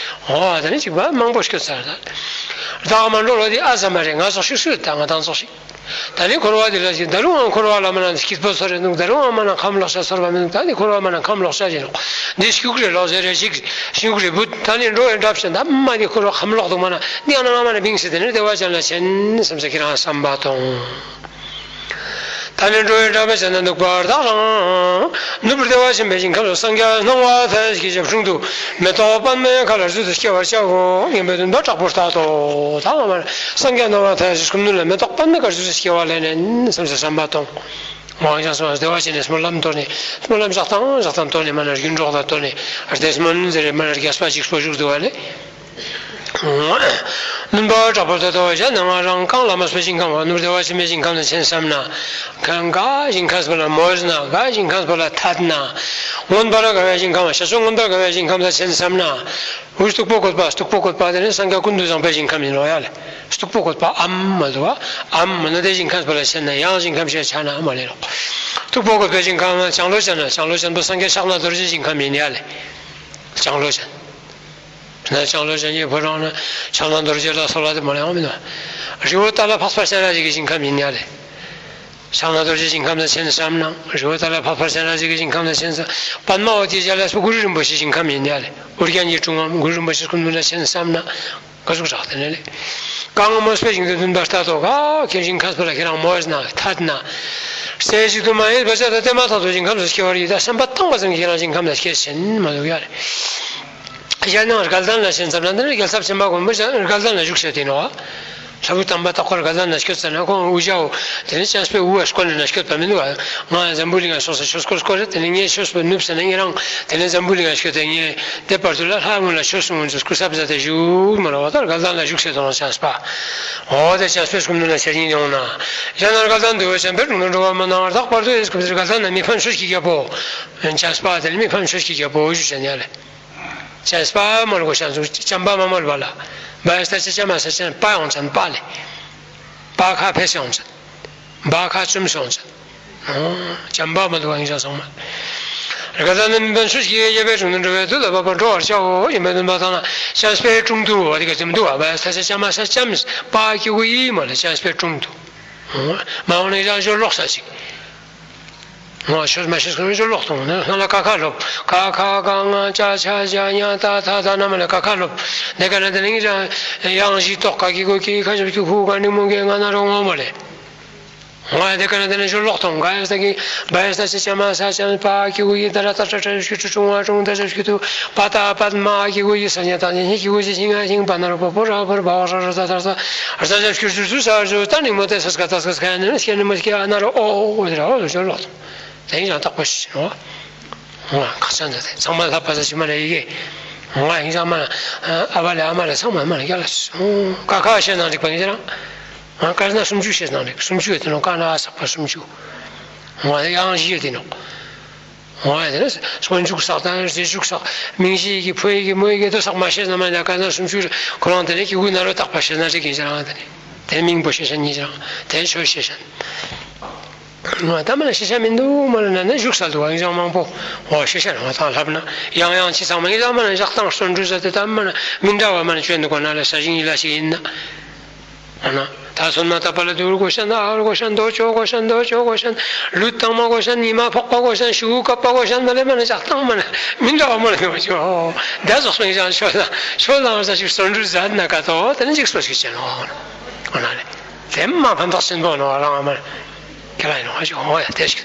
འོ་ད་ནི་གཅིག་པ་མང་པོ་སྐྱོད་ཚར་ད། བདག་མ་འགྲོ་ལོ་དེ་ཨ་ཙམ་མ་རེད། ང་ཚོགས་ཤིག་སུ་ད་ང་དང་ཚོགས་ཤིག་ད་ནི་འཁོར་བ་འདི་ལ་ཞིག་ད་རུང་ཨང་འཁོར་བ་ལ་མ་ན་སྐྱིད་པོ་ཚོར་རེ་འདུག་ད་རུང་ཨང་མ་ན་ཁམས་ལོག་ཤ་ཚོར་བ་མི་འདུག་ད་ནི་འཁོར་བ་མ་ན་ཁམས་ལོག་ཤ་ཡིན་ནོ། འདི་ཤུགས་རེ་ལོག་ཟེར་རེ་ཞིག་ཤིང་ཀུ་རེ་བུད་ད་ནི་འགྲོ་བའི་འདྲ་བྱེད་ད་མ་ནི་འཁོར་བ་ཁམས་ལོག་འདུག་མ་ན་འདི་ཨ་ན་ང་མ་ན་བིང་སེ་དེ་ནི་བདེ་བ་ཅན་ལ་ཆེན་སེམས་ས་ཁྱེད་རང་བསམ་པ་གཏོང་། ད་ནི་འགྲོ་བའི་འདྲ་བ་བྱེད་ན་འདུག་པར་བདག་རང་། ནུབ་བདེ་བ་ཆེན་པོའི་ཞིང་ཁམས་སུ་སངས་རྒྱས་སྣང་བ་མཐའ་ཡས་ཀྱི་ཞབས་དྲུང་དུ་མེ་ཏོག་པདྨའི་ཁ་ལ་རྫུས་སུ་སྐྱེ་བར་བྱའོ་སྙམ་པའི་འདུན་པ་དྲག་པོ་བཏགས་ཏོ། ད་ང་མ་ན་སངས་རྒྱས་སྣང་བ་མཐའ་ཡས་ཀྱི་སྐུ་མདུན་ལ་མེ་ཏོག་པདྨའི་ཁ་རྫུས་སུ་སྐྱེ་བ་ལེན་ནས་སེམས་སུ་བསམ་པ་གཏོང་། མང་ཆེ་སོང་བདེ་བ་ཅན་ནས་སྨོན་ལམ་གཏོར་ནས། སྨོན་ལམ་ཞག་དང་ཞག་དང་གཏོར་ནས། མ་ན་རྒྱུན་གྲོགས་དང་གཏོར་ནས། རྡེ་སྨོན་ཟེར་མ་ན་རྒྱས་པ་ཅིག་སྤོ་བཞུགས་འདུག་བ་ལས། བསྣུན་པ་དྲག་པོ་ལྟ་དོ་བྱ་ན། ང་རང་གང་ལ་མ་སྤེ་ཞིང་ཁམས་པ། ནུབ་བདེ་བ་ཆེན་པོའི་ཞིང་ཁམས་ལ་ཆེན་བསམ་ན། གང་ག་ཞིང་ཁམས་པ་ལ་མོས་ན། ག་ཞིང་ཁམས་པ་ལ་ཐད་ན། མངོན་པར་དགའ་བའི་ཞིང་ཁམས་པ། ཞེ་སོགས་མངོན་པར་དགའ་བའི་ཞིང་ཁམས་ལ་ཆེན་བསམ་ན། འུ་སྟུག་པོ་བཀོད་པ། སྟུག་པོ་བཀོད་པ་དེ་ནི་སངས་རྒྱས་ཀུན་ཏུ་བཟང་པོའི་ཞིང་ཁམས་ཡིན་ནོ་ཡ་ལེ། སྟུག་པོ་བཀོད་པའམ་མ་འདུག་བ། ཨམ་མ་ན་དེ་ཞིང་ཁམས་པ་ལ་ཆེན་ན། ཡང་ཞིང་ཁམས་ཞེས་བྱ་ན་མ་ལེ་ལོ། སྟུག་པོ་བཀོད་པའི་ཞིང་ཁམས་ལ་བྱང་ལོ་ཅན་ན། བྱང་ལོ་ཅན་པོ་སངས་རྒྱས་ཕྱག་ན་རྡོ་རྗེ་ཞིང་ཁམས་ཡིན་ཡ་ལེ། བྱང་ལོ་ཅན། ན་བྱང་ལོ་ཅན་གྱི་ཕོ་བྲང་ན་ཕྱག་ན་རྡོ་རྗེ་ལ་སོགས་པ་དེ་མ་ལེ་ཡང་མི་འདུག་རི་བོ་ཏཱ་ལ་འཕགས་པ་སྤྱན་རས་གཟིགས་ཀྱི་ཞིང་ཁམས་ཡིན་ཡ་ལེ། ཕྱག་ན་རྡོ་རྗེ་ཞིང་ཁམས་ལ་ཆེན་བསམ་ན། རི་བོ་ཏཱ་ལ་འཕགས་པ་སྤྱན་རས་གཟིགས་ཀྱི་ཞིང་ཁམས་ལ་ཆེན་བསམ། པདྨ་འོད་ཀྱི་ཞལ་ལ་སོགས་གུ་རུ་རིན་པོ་ཆེའི་ཞིང་ཁམས་ཡིན་ཡ་ལེ། ཨོ་རྒྱན་གྱི་དྲུང་ངམ་གུ་རུ་རིན་པོ་ཆེ་སྐུ་མདུན་ལ་ཆེན་བསམ་ན། ག་ཟུག་རག་དེ་ནས་ལེ། གང་མོས་པའི་ཞིང་དུ་འདུན་པར་ལྟ་དོ། ག་ཁྱེད་ཞིང་ཁམས་པ་ལ་ཁྱེད་རང་མོས་ན་ཐད་ན། རྩེ་གཅིག་ཏུ་མ་ཡིན་པ་བྱ་དང་དེ་མ་ཐག་ཏུ་ཞིང་ཁམས་སུ་སྐྱེ་བར་ཡིད། ད་སེམས་པ་བཏང་བ་ཙམ་གྱིས་ཁྱེད་རང་ཞིང་ཁམས་ལ་སྐྱེ་ཕྱིན་མ་ལུག་ཡ་རེད། གཞན་ཡང་དགའ་ལྡན་ལ་ཞེན་བསམ་ན། འདི་ནི་རྒྱལ་ཚབ་ཆེན་པོ་མགོན་པོ་དགའ་ལྡན་ལ་བཞུགས་ཟེར་དེ་ནོ། ལྷ་བུ་དམ་པ་རྟག་པར་དགའ་ལྡན་ལ་སྐྱོད་ཟེར་ན་ཁོང་དབུ་ཞྭའོ། དེ་ནི་སྤྱན་སྤོས་དབུ་བ་སྐོར་ནས་ན་སྐྱོད་པ་མི་འདུག་ང་འཛམ་བུ་གླིང་ང་སོང་ས་ཆོས་སྐོར་སྐོར་རེད། དེ་ནི་ངས་ཆོས་པ་ནུབ་ཟེར་ན་ངེད་རང་དེ་ནི་འཛམ་བུ་གླིང་ང་སྐྱོད་དེ་ངས་དེ་བར་དུ་ལ་ལྷ་ངོ་ལ་ཆོས་གསུང་ངོ་ཚོས་སྐུ་ཚབ་མཛད་དེ་བཞུགས་མ་རེད་བ། ད་དགའ་ལྡན་ལ་བཞུགས་ཟེར་དང་སྤྱན་སྤོས། འོ་དེ་སྤྱན་སྤོས་སྐུ་མདུན་ལ་ཞལ་གཉིས་ཡོང་ན། གཞན་ཡང་དགའ་ལྡན་འདུ་བ་ཆེན་པོས་དྲུང་དུ་འགྲོ་བ་མི་སྣང་བར་ལྷག་པར་དུ་ཡེ་ཤེས་སྐུ་ཚེ་དགའ་ལྡན་ན་མི་ཕམ་ཆོས་ཀྱི་རྒྱལ་པོ། སྤྱན་སྤོས་དེ་ནི་མི་ཕམ་ཆོས་ཀྱི་རྒྱལ་པོ་ཞུ་བྱ་ཉ་ལེ། སྤྱན་སྤོས་མོལ་གོ་ཤ་ཚུགས་ཅམ་པ་མ་མོལ་བ་ལ། བ་ཡ་སྟ་ཅ་ཅ་མ་ས་ཅན་པ་ཡོང་ཚན་པ་ལེ། པ་ཁ་ཕེ་སི་ཡོང་ཚན། བ་ཁ་ཅུམ་སི་ཡོང་ཚན། ཅམ་པ་མ་འདུག་ཨིན་ཤ་སོང་མ། རེ་ག་ད་ནི་མི་འབན་ཆུ་ཞིག་ཡེ་ཡེ་བའི་དྲུང་དུ་འགྲོ་བའི་དུས་ལ་བབ་པ་འགྲོ་བར་བྱའོ་ཡིན་པའི་འདུན་པ་དང་ན་སྤྱན་སྤོས་དྲུང་དུ་བ་དེ་ག་ཅམ་འདུག་བ་བ་ཡ་སྟ་ཅ་ཅ་མ་ས་ཅམ་པ་ཀྱི་གུ་ཡི་མ་ལ་སྤྱན་སྤོས་དྲུང་དུ། མ་འོང་ནས་ཡང་ཞོར་ལོག་ས་ཅིག་ང་ཤོད་མ་ཤོད་ཁོ་ཚོ་ལོག་སོང་ནས་སྔ་ལ་ཀ་ཁ་སློབ། ཀ་ཁ་ག་ང་ཅ་ཆ་ཇ་ཉ་ད་ཐ་ད་ན་མ་ལ་ཀ་ཁ་སློབ། དེ་ག་ན་དེ་ནས་ཡང་གཞི་ཏོག་ཀ་གི་གོ་ཀི་ཁ་ཞབས་ཀྱི་ཧུ་ག་ནི་མུ་གེ་ང་ན་རོ་ངོ་མ་ལེ། ང་དེ་ག་ན་དེ་ནས་ཞོ་ལོག་སོང་ག་ཡ་ས་ཀི་བ་ཡ་ས་ཆ་ཆ་མ་ས་ཆ་པ་ཀི་གུ་ཡི་ད་ར་ད་ཏྲ་ཏྲ་ཞུ་ཏྲུ་ཀྲུང་བ་ཀྲུང་ད་ཞབས་ཀྱི་ཏུ་པ་ད་པད་མ་ཀི་གུ་ཡི་ས་ཉ་ད་ཉ་ཧི་ཀི་གུ་ཡི་ཞིང་ང་ཞིང་པ་ན་རོ་པོ་པོ་ར་པར་བ་བ་ར་ར་ད་ད་ས་ར་ད་ཞབས་ཀྱི་ཏུ་ས་ཞོ་ད་ནི་མོ་དེ་ས་སྐ་ད་ས་སྐ་ནི་སྐྱེ་ནི་མ་སྐྱེ་ཨ་ན་རོ་ཨོ་ཨོ་ཨོ་དེ་ར་ཨོ་ཞོ་ལོག་སོང་། དེ་ཡིན་ཀྱང་བརྟག་པ་ཞིག་ཡོང་བ། ང་ཁ་ཚ་འདི་དེ་ཚང་མ་ལྷ་པ་ས་ཞིག་མ་ལ་ཡི་གེ། ང་ཡིན་ཀྱང་མ་ལ་ཨ་བ་ལས་ཨ་མ་ལ་ཚང་མ་མ་ལ་རྒྱ་ལ་སོང་། ཀ་ཁ་བཤད་ན་འགྲིག་པ་ཡིན་ཀྱང་། ང་ཀ་ན་སུམ་ཅུ་བཤད་ན་འགྲིག་སུམ་ཅུ་ཡོད་དེ་ནོ་ཀ་ན་ཨ་ས་པ་སུམ་ཅུ། ང་ཡང་བཞི་ཡོད་དེ་ནོ། ང་ཡང་དེ་ན་སྔོན་འཇུག་བསགས་དང་རྗེས་འཇུག་བསགས་མིང་གཞི་ཡི་གེ་ཕོ་ཡི་གེ་མོ་ཡི་གེ་དོ་བསགས་མ་བཤད་ན་མ་ཡིན་ཀ་ན་སུམ་ཅུ་ཁོ་རང་དེ་ནས་ཀྱི་དབུས་ན་རོ་བརྟག་པ་བཤད་ན་འགྲིག་ཡིན་ཀྱང་དེ་ནས་དེ་མིང་པོ་བཤད་བཤད་ཡིན་ཀྱང་དེ་ཆོས་བཤད་བཤད། ང་ད་མ་ན་ཤེས་བྱ་མི་འདུག་མ་ན་ན་ན་བཞུགས་ས་འདུག་ཨང་ཅང་མང་པོ། འོ་ཤེས་བྱ་ང་དང་ལྷབ་ན་ཡང་ཡང་ཅི་ཚང་མ་ཡིན་ད་མ་ན་བཞག་སྟངས་བརྩོན་འགྲུས་ཟ་དེ་ད་མ་ན་མི་འདྲ་བ་མ་ན་བྱོན་འདུག་གོ་ན་ལ་ས་ཞིང་ཡིན་ལ་ཞིག་ཡིན་ན། འོ་ན་ད་སོན་མ་ད་པ་ལ་དུར་གོ་ཤན་ཨ་ར་གོ་ཤན་རྡོ་ཅོ་གོ་ཤན་རྡོ་ཅོ་གོ་ཤན་ལུད་དང་མ་གོ་ཤན་ཉི་མ་ཕོག་པ་གོ་ཤན་ཤུ་གུ་བཀབ་པ་གོ་ཤན་མ་ལེ་མ་ན་བཞག་སྟངས་མ་ན་མི་འདྲ་བ་མ་ན་འདུག་ཅོ། ད་ཟོག་སོང་ཡིན་ཅང་ཆོས་ལ་ཆོས་ལ་ང་ས་ཞིག་བརྩོན་འགྲུས་ཟ་ན་ག་ཏོ་དེ་ནི་འཇིགས་སོ་ཞིག་བྱེད་ནོ། འོ་ན་ལེ། དེ་མ་ཕན་ཐོགས་ཆེན་པོ་ནོ་རང་མ་ཁྱེད་རང་ཡིན་ནོ་ཧ་ཅང་ཧོ་ཡ་དེ་ཞིག་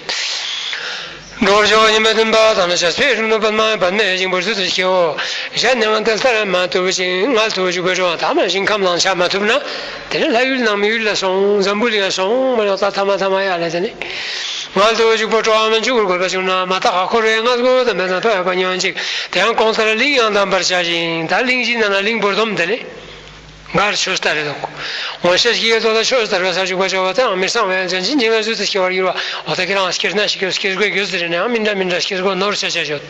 འགྲོ་བྱ་ཉི་མའི་སྟོན་པ་དང་ན་ཤ་སྤེ་རུ་ནུ་པདྨ་པདྨའི་ཞིང་པོར་ཚུལ་དུ་སྐྱེའོ། གཞན་ནི་ང་དེ་ལྟར་མ་ཐུབ་ཅིང་ང་ཐུབ་བཅུག་པའི་འགྲོ་བ་དམ་ཞིང་ཁམས་ལང་ཆ་མ་ཐུབ་ན། དེ་ནི་ལྷ་ཡུལ་ནང་མི་ཡུལ་ལ་སོང་འཛམ་བུ་གླིང་ལ་སོང་མ་ཡོང་ད་ཐ་མ་ཐ་མ་ཡ་ལ་དེ་ནི། ང་ཐུབ་བཅུག་པའི་འགྲོ་བ་མི་འཇུག་པར་དགོས་པ་བྱུང་ན་མ་དག་འཁོར་བའི་མངལ་སྒོ་དམ་པའི་ནང་ཕ་ཡོད་པ་ཉོན་ཅིག་དེ་ཡང་གོང་ལྟར་གླིང་ཡང་འདམ་པར་བྱ་ཞིང་ད་གླིང་བཞི་ནང་ན་གླིང་བུར་སྡོམ་དེ་ནི། ངར་ཆོས་ལྟར་རེ་དོག་ངོ་ཤེས་ཀྱི་ཡོད་དོ་ལ་ཆོས་ལྟར་བས་ས་འཇུག་པ་བྱ་བ་དེའང་མི་གཙང་བའི་ལྗན་ཅིན་འཇིག་པའི་ཚུལ་དུ་སྐྱེ་བར་འགྱུར་བ། འོ་ད་ཁྱེད་རང་སྐྱེ་སྐྱེ་སྒོའི་རྒྱུ་ཟེར་ནས་ཡང་མི་འདྲ་མི་འདྲ་སྐྱེ་སྒོ་ནོར་ཆ་ཆ་ཡོད།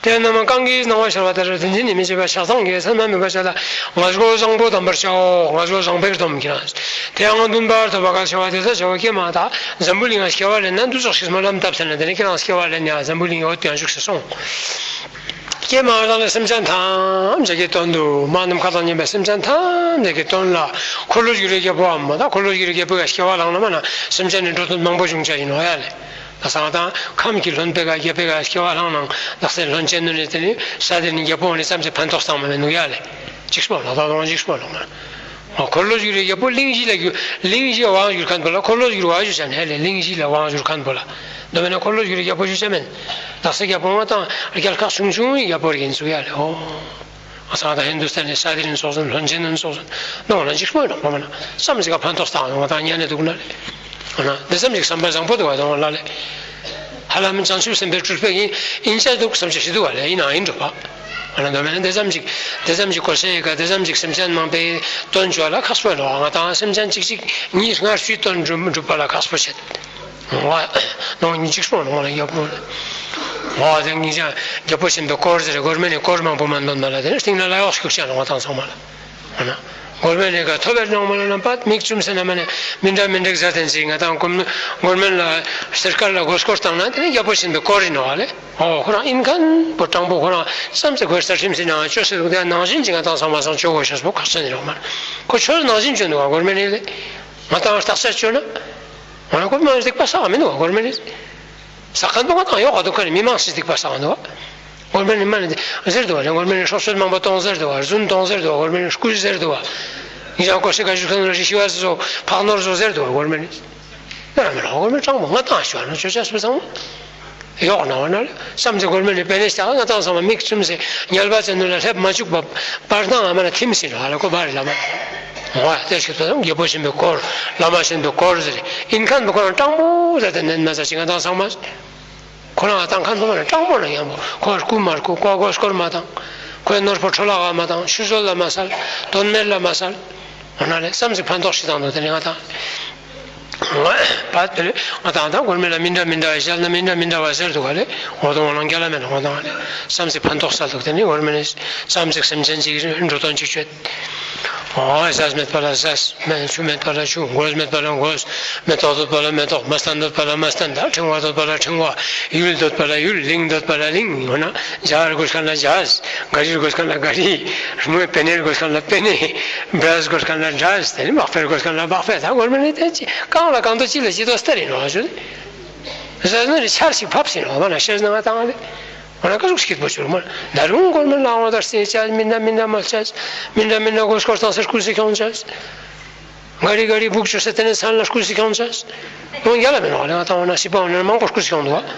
དེ་རྣམས་གང་གིས་སྣང་བ་འཆར་བ་ལྟར་དེ་འཛིན་ནི་མི་བྱེད་པ་ཆགས་སྡང་གི་མཚན་མ་མེད་པར་བྱ་ལ་ང་སྒོ་བཟང་པོ་དམ་པར་བྱའོ། ང་སྒོ་བཟང་པོར་སྡོམ་ཁྱེད་རང་། དེ་ཡང་འདུན་པར་ཐོབ་པ་ག་བྱ་བ་དེ་ལྟར་བྱ་བ་སྐྱེས་མ་ད་འཛམ་བུ་གླིང་ང་སྐྱེ་བ་ལེན་ན་འདུ་ཚོགས་ཤིག་སྨོན་ལམ་བཏབ་ཟེར་ན་དེ་ནི་ཁྱེད་རང་སྐྱེ་བ་ལེན་ཡང་འཛམ་བུ་གླིང་འོད་ཀྱང་བཞུགས་སུ་སོང་། ཀྱེ་མ་ང་དང་ནི་སེམས་ཅན་ཐམས་ཅད་ཀྱི་དོན་དུ་མ་ནམ་མཁའ་དང་མཉམ་པའི་སེམས་ཅན་ཐམས་ཅད་ཀྱི་དོན་ལ་འཁོར་ལོ་བསྒྱུར་བའི་རྒྱལ་པོའམ་མ་ད་འཁོར་ལོ་བསྒྱུར་བའི་རྒྱལ་པོ་ཡ་སྐྱེ་བ་བླངས་ན་མ་ན་སེམས་ཅན་ནི་འགྲོ་དོན་མང་པོ་འབྱུང་བྱ་ཡིན་ནོ་ཡ་ལེ། ད་སང་དང་ཁམས་ཀྱི་ལྷོན་པའི་ག་རྒྱལ་པོའི་ག་སྐྱེ་བ་བླངས་ནང་ད་སེ་ལྷོན་ཅན་ནོ་ནི་དེ་ནི་ས་དེ་ནི་རྒྱལ་པོ་ནི་ཙམ་གྱི་ཕན་ཐོགས་བཏང་མ་མེད་ནུ་ཡ་ལེ། ཅིག་སྤོ་ལོ་ད་དང་ཅིག་སྤོ་ལོ་ང་། འཁོར་ལོ་བསྒྱུར་བའི་རྒྱལ་པོ་གླིང་བཞི་ལ་བསྒྱུར་གླིང་བཞི་དབང་བསྒྱུར་མཁན་པོ་ལ་འཁོར་ལོ་བསྒྱུར་བ་བཞུ་བྱ་ནས་ལས་གླིང་བཞི་ལ་དབང་བསྒྱུར་མཁན་པོ་ལ། མདོ་མེད་ན་འཁོར་ལོ་བསྒྱུར་བའི་རྒྱལ་པོ་བཞུ་བྱ་མེན། ལག་ས་རྒྱལ་པོ་ང་དང་རྒྱལ་ཁག་ཆུང་ཆུང་ཡི་རྒྱལ་པོ་རིགས་ཡིན་ཚུགས་ཡ་ལེ་ཧོ། ང་ཚང་དང་ཧིན་དུ་སྟན་ནས་ས་དེ་རིན་སོགས་སོན་ལྷོན་ཅན་རིན་སོགས་སོན་ནོ་ང་ལ་འཇིགས་པོ་ཡིན་ནོ་ང་མ་ན་བསམ་ཟིག་ག་ཕན་ཐོགས་བཏང་ང་དང་ཉན་ནས་འདུག་ན་ལེ། འོ་ན་དེ་ཙམ་ཞིག་བསམ་པ་བཟང་པོ་འདུག་བ་དང་ལ་ལས། ཧ་ལམ་བྱང་ཆུབ་སེམས་དཔའི་སྤྲུལ་པ་ཡིན་ཡིན་ཆ་འདུག་བསམ་བྱ་ཞིག་འདུག་བ་ལས་ཡིན་ནའང་ཡིན་འགྲོ་བ། འོ་ན་མདོ་སྨད་ནས་དེ་ཙམ་ཞིག་དེ་ཙམ་ཞིག་གོ་ས་ཡི་ག་དེ་ཙམ་ཞིག་སེམས་ཅན་མང་པོའི་དོན་བྱ་ལ་ཁག་པོ་ཡིན་ནོ། ང་དང་སེམས་ཅན་གཅིག་གཅིག་གཉིས་ལྔ་བཅུའི་དོན་སྒྲུབ་སྒྲུབ་པ་ལ་ཁག་པོ་བྱེད། ང་ནང་ཉིན་གཅིག་སོང་ནང་ལ་ཡག་པོ། ང་དེ་ངེད་ཅག་རྒྱལ་པོ་ཆེན་པོའི་སྐོར་ཟེར་སྒོར་མོ་ནས་སྐོར་མང་པོ་མ་འདོན་པ་ལ་དེ་ནས་སྟེང་ན་ལ་གཡོག་ཤུགས་ཆེ་ལ་ང་དང་ཚང་མ་ལ། འོ་ན། སྒོར་མོ་ནས་ག་ཐོབ་པའི་ནང་མ་ལ་ན་པད་མིག་བཙུམ་སེ་ན་མ་ནས་མི་འདྲ་མི་འདྲ་ཟ་དན་ཅིག་ང་དང་སྒོར་མོ་ལ་སེར་དཀར་ལ་མགོ་སྐོར་བཏང་ན་དེ་ནི་རྒྱལ་པོ་ཆེན་པོའི་སྐོར་ཡིན་ནོ་བ་ལེ། ཨོ་ཁོ་རང་ཨིན་མཁན་པོ་སྤྲང་པོ་ཁོ་རང་བསམ་ཚེ་ཁོའི་ས་ཁྲིམས་སེ་ནང་ཅོ་སེ་འདུག་དེ་ནང་བཞིན་གྱི་ང་དང་ཚང་མ་སང་ཅོ་དགོས་ཤོག་པོ་ཁ་ཚོན་ཡོད་མ་ཁོ་ཆོས་ནང་བཞིན་ཅོ་འདུག་ག་སྒོར་མོ་ནས་ལེ། ང་དང་བརྟག་དཔྱད་ཅོ་ན། ང་རང་སྒོར་མོ་སྡིག་པ་བསགས་མི་འདུག་ག་སྒོར་མོ་ནས། ཟ་མཁན་པོ་ང་དང་གཡོག་ག་འདུག་ག་ནི་མི་མང་སྲིད་སྡིག་པ་བསགས་འདུག་ག་སྒོར་མོ་ནས་མ་ནས་ཟེར་འདུག་ག་ལེ། སྒོར་མོ་ནས་སྲོག་གཅོད་མང་པོ་གཏོང་ཟེར་འདུག་ག་རྫུན་གཏོང་ཟེར་འདུག་ག་སྒོར་མོ་ནས་རྐུས་ཟེར་འདུག་ག་ཉིན་ཞག་སྐོར་ཞིག་ག་ཞུ་མཁན་ལ་རི་ཤི་བ་ཟེར་བོ་ཕག་ནོར་བཟོ་ཟེར་འདུག་ག་སྒོར་མོ་ནས། ཡ་མི་ལ་སྒོར་མོ་སྤྲང་པོ་ང་དང་ཞུ་བ་ན་ཅོ་ཅ་སུ་ཚང་མ། གཡོག་ན་བ་ན་ལ་བསམ་ཚེ་སྒོར་མོ་ནས་པེ་ནེ་ཞག་ང་དང་ཚང་མ་མིག་བཙུམ་སེ་ཉལ་བ་ཚེ་ནུ་ལ་སླེབས་མ་བཅུག་པ་པར་ཐང་ཨ་མ་ལ་ཐིམ་སེ་ལ་ལ་ཀོ་བ་རི་ལ་མ། ངོ་ཨ་དེ་ཞུ་ཚོ་རྒྱལ་པོ་ཆེན་པོའི་སྐོར་བླ་མ་ཆེན་པོའི་སྐོར་ཟེར་ཨིན་མཁན་པོ་ཁོ་རང་སྤྲང་པོ་ཟེར་དེ་ནན་མ་ཟ་ཅིག་ང་དང་ཚང་མ། ཁོ་རང་ཨ་ཏང་ཁན་པོ་མ་ན་སྤྲང་པོ་ན་ཡང་པོ་ཁོ་རྐུ་མ་རྐུ་ཀོ་ཀོ་སྐོར་མ་དང་། ཁོའི་ནོར་བུ་འཕྲོ་བརླག་མ་དང་ཤུ་བཟོ་ལ་མ་སལ། དོན་མེད་ལ་མ་སལ། འོ་ན་ལས་བསམ་ཚིག་ཕན་ཐོགས་ཤིག་དང་དུ་དེ་ནི་ང་དང་། པ་དེ་ནི་ང་དང་དང་སྒོར་མེད་ལ་མི་འདྲ་མི་འདྲ་བ་ཞལ་ན་མི་འདྲ་མི་འདྲ་བ་ཟེར་འདུག་ག་ལེ། འོ་དོ་ང་ལང་རྒྱ་ལ་མེད་ན་ང་དང་ལེ། བསམ་ཚིག་ཕན་ཐོགས་སལ་འདུག་དེ་ནི་སྒོར་མེད་ནི་བསམ་ཚིག་སེམས་ཅན་ཅིག་འགྲོ་དོན་ཅིག་བྱེད། ཨོ་ཟས་མེད་པ་ལ་ཟས། མེ་ཆུ་མེད་པ་ལ་ཆུ། གོས་མེད་པ་ལ་གོས། མེ་ཏོག་འདོད་པ་ལ་མེ་ཏོག་མ་སྟན་འདོད་པ་ལ་མ་སྟན། ད་ཕྲེང་བ་འདོད་པ་ལ་ཕྲེང་བ། ཡུལ་འདོད་པ་ལ་ཡུལ། གླིང་འདོད་པ་ལ་གླིང་། འོ་ན་ཇ་དགོས་མཁན་ལ་ཇ། ག་རི་དགོས་མཁན་ལ་ག་རི། མོས་པེ་ནེ་དགོས་མཁན་ལ་པེ་ནེ། འབྲས་དགོས་མཁན་ལ་འབྲས། དེ་ནི་མག་པེར་དགོས་མཁན་ལ་མག་པེར། ད་སྒོར་མོ་ནི་དེ་ཅི་གང་ལ་གང་འདོད་ཅི་ལ་ཅི་འདོད་སྟེར་ཡིན་ནོ་ཞུ། ཟས་ནི་ཆར་ཞིག་ཕབ་ཟིན་ནོ་མ་ན་ཤེས་ན་ང་དང་ལེ། ང་ལ་ཀ་ཟུག་སྐྱིད་པོ་བྱུང་མ། ད་རུང་སྒོར་མོ་ལའང་ད་རྩེ་བྱས་མི་འདྲ་མི་འདྲ་མ་བྱས། མི་འདྲ་མི་འདྲ་གོ་སྐོར་བཏང་ས་རྐུ་སི་ཁྱོང་བྱས། ག་རི་ག་རི་སྦུག་བཅུ་ས་དེ་ནས་མཚན་ལ་རྐུ་སི་ཁྱོང་བྱས། ཡང་རྒྱ་ལ་མི་ནོ་ལེ། ང་ད་འོ་ན་སི་པ་འོ་ན་མང་པོ་རྐུ་སི་ཁྱོང་འདུག་བ།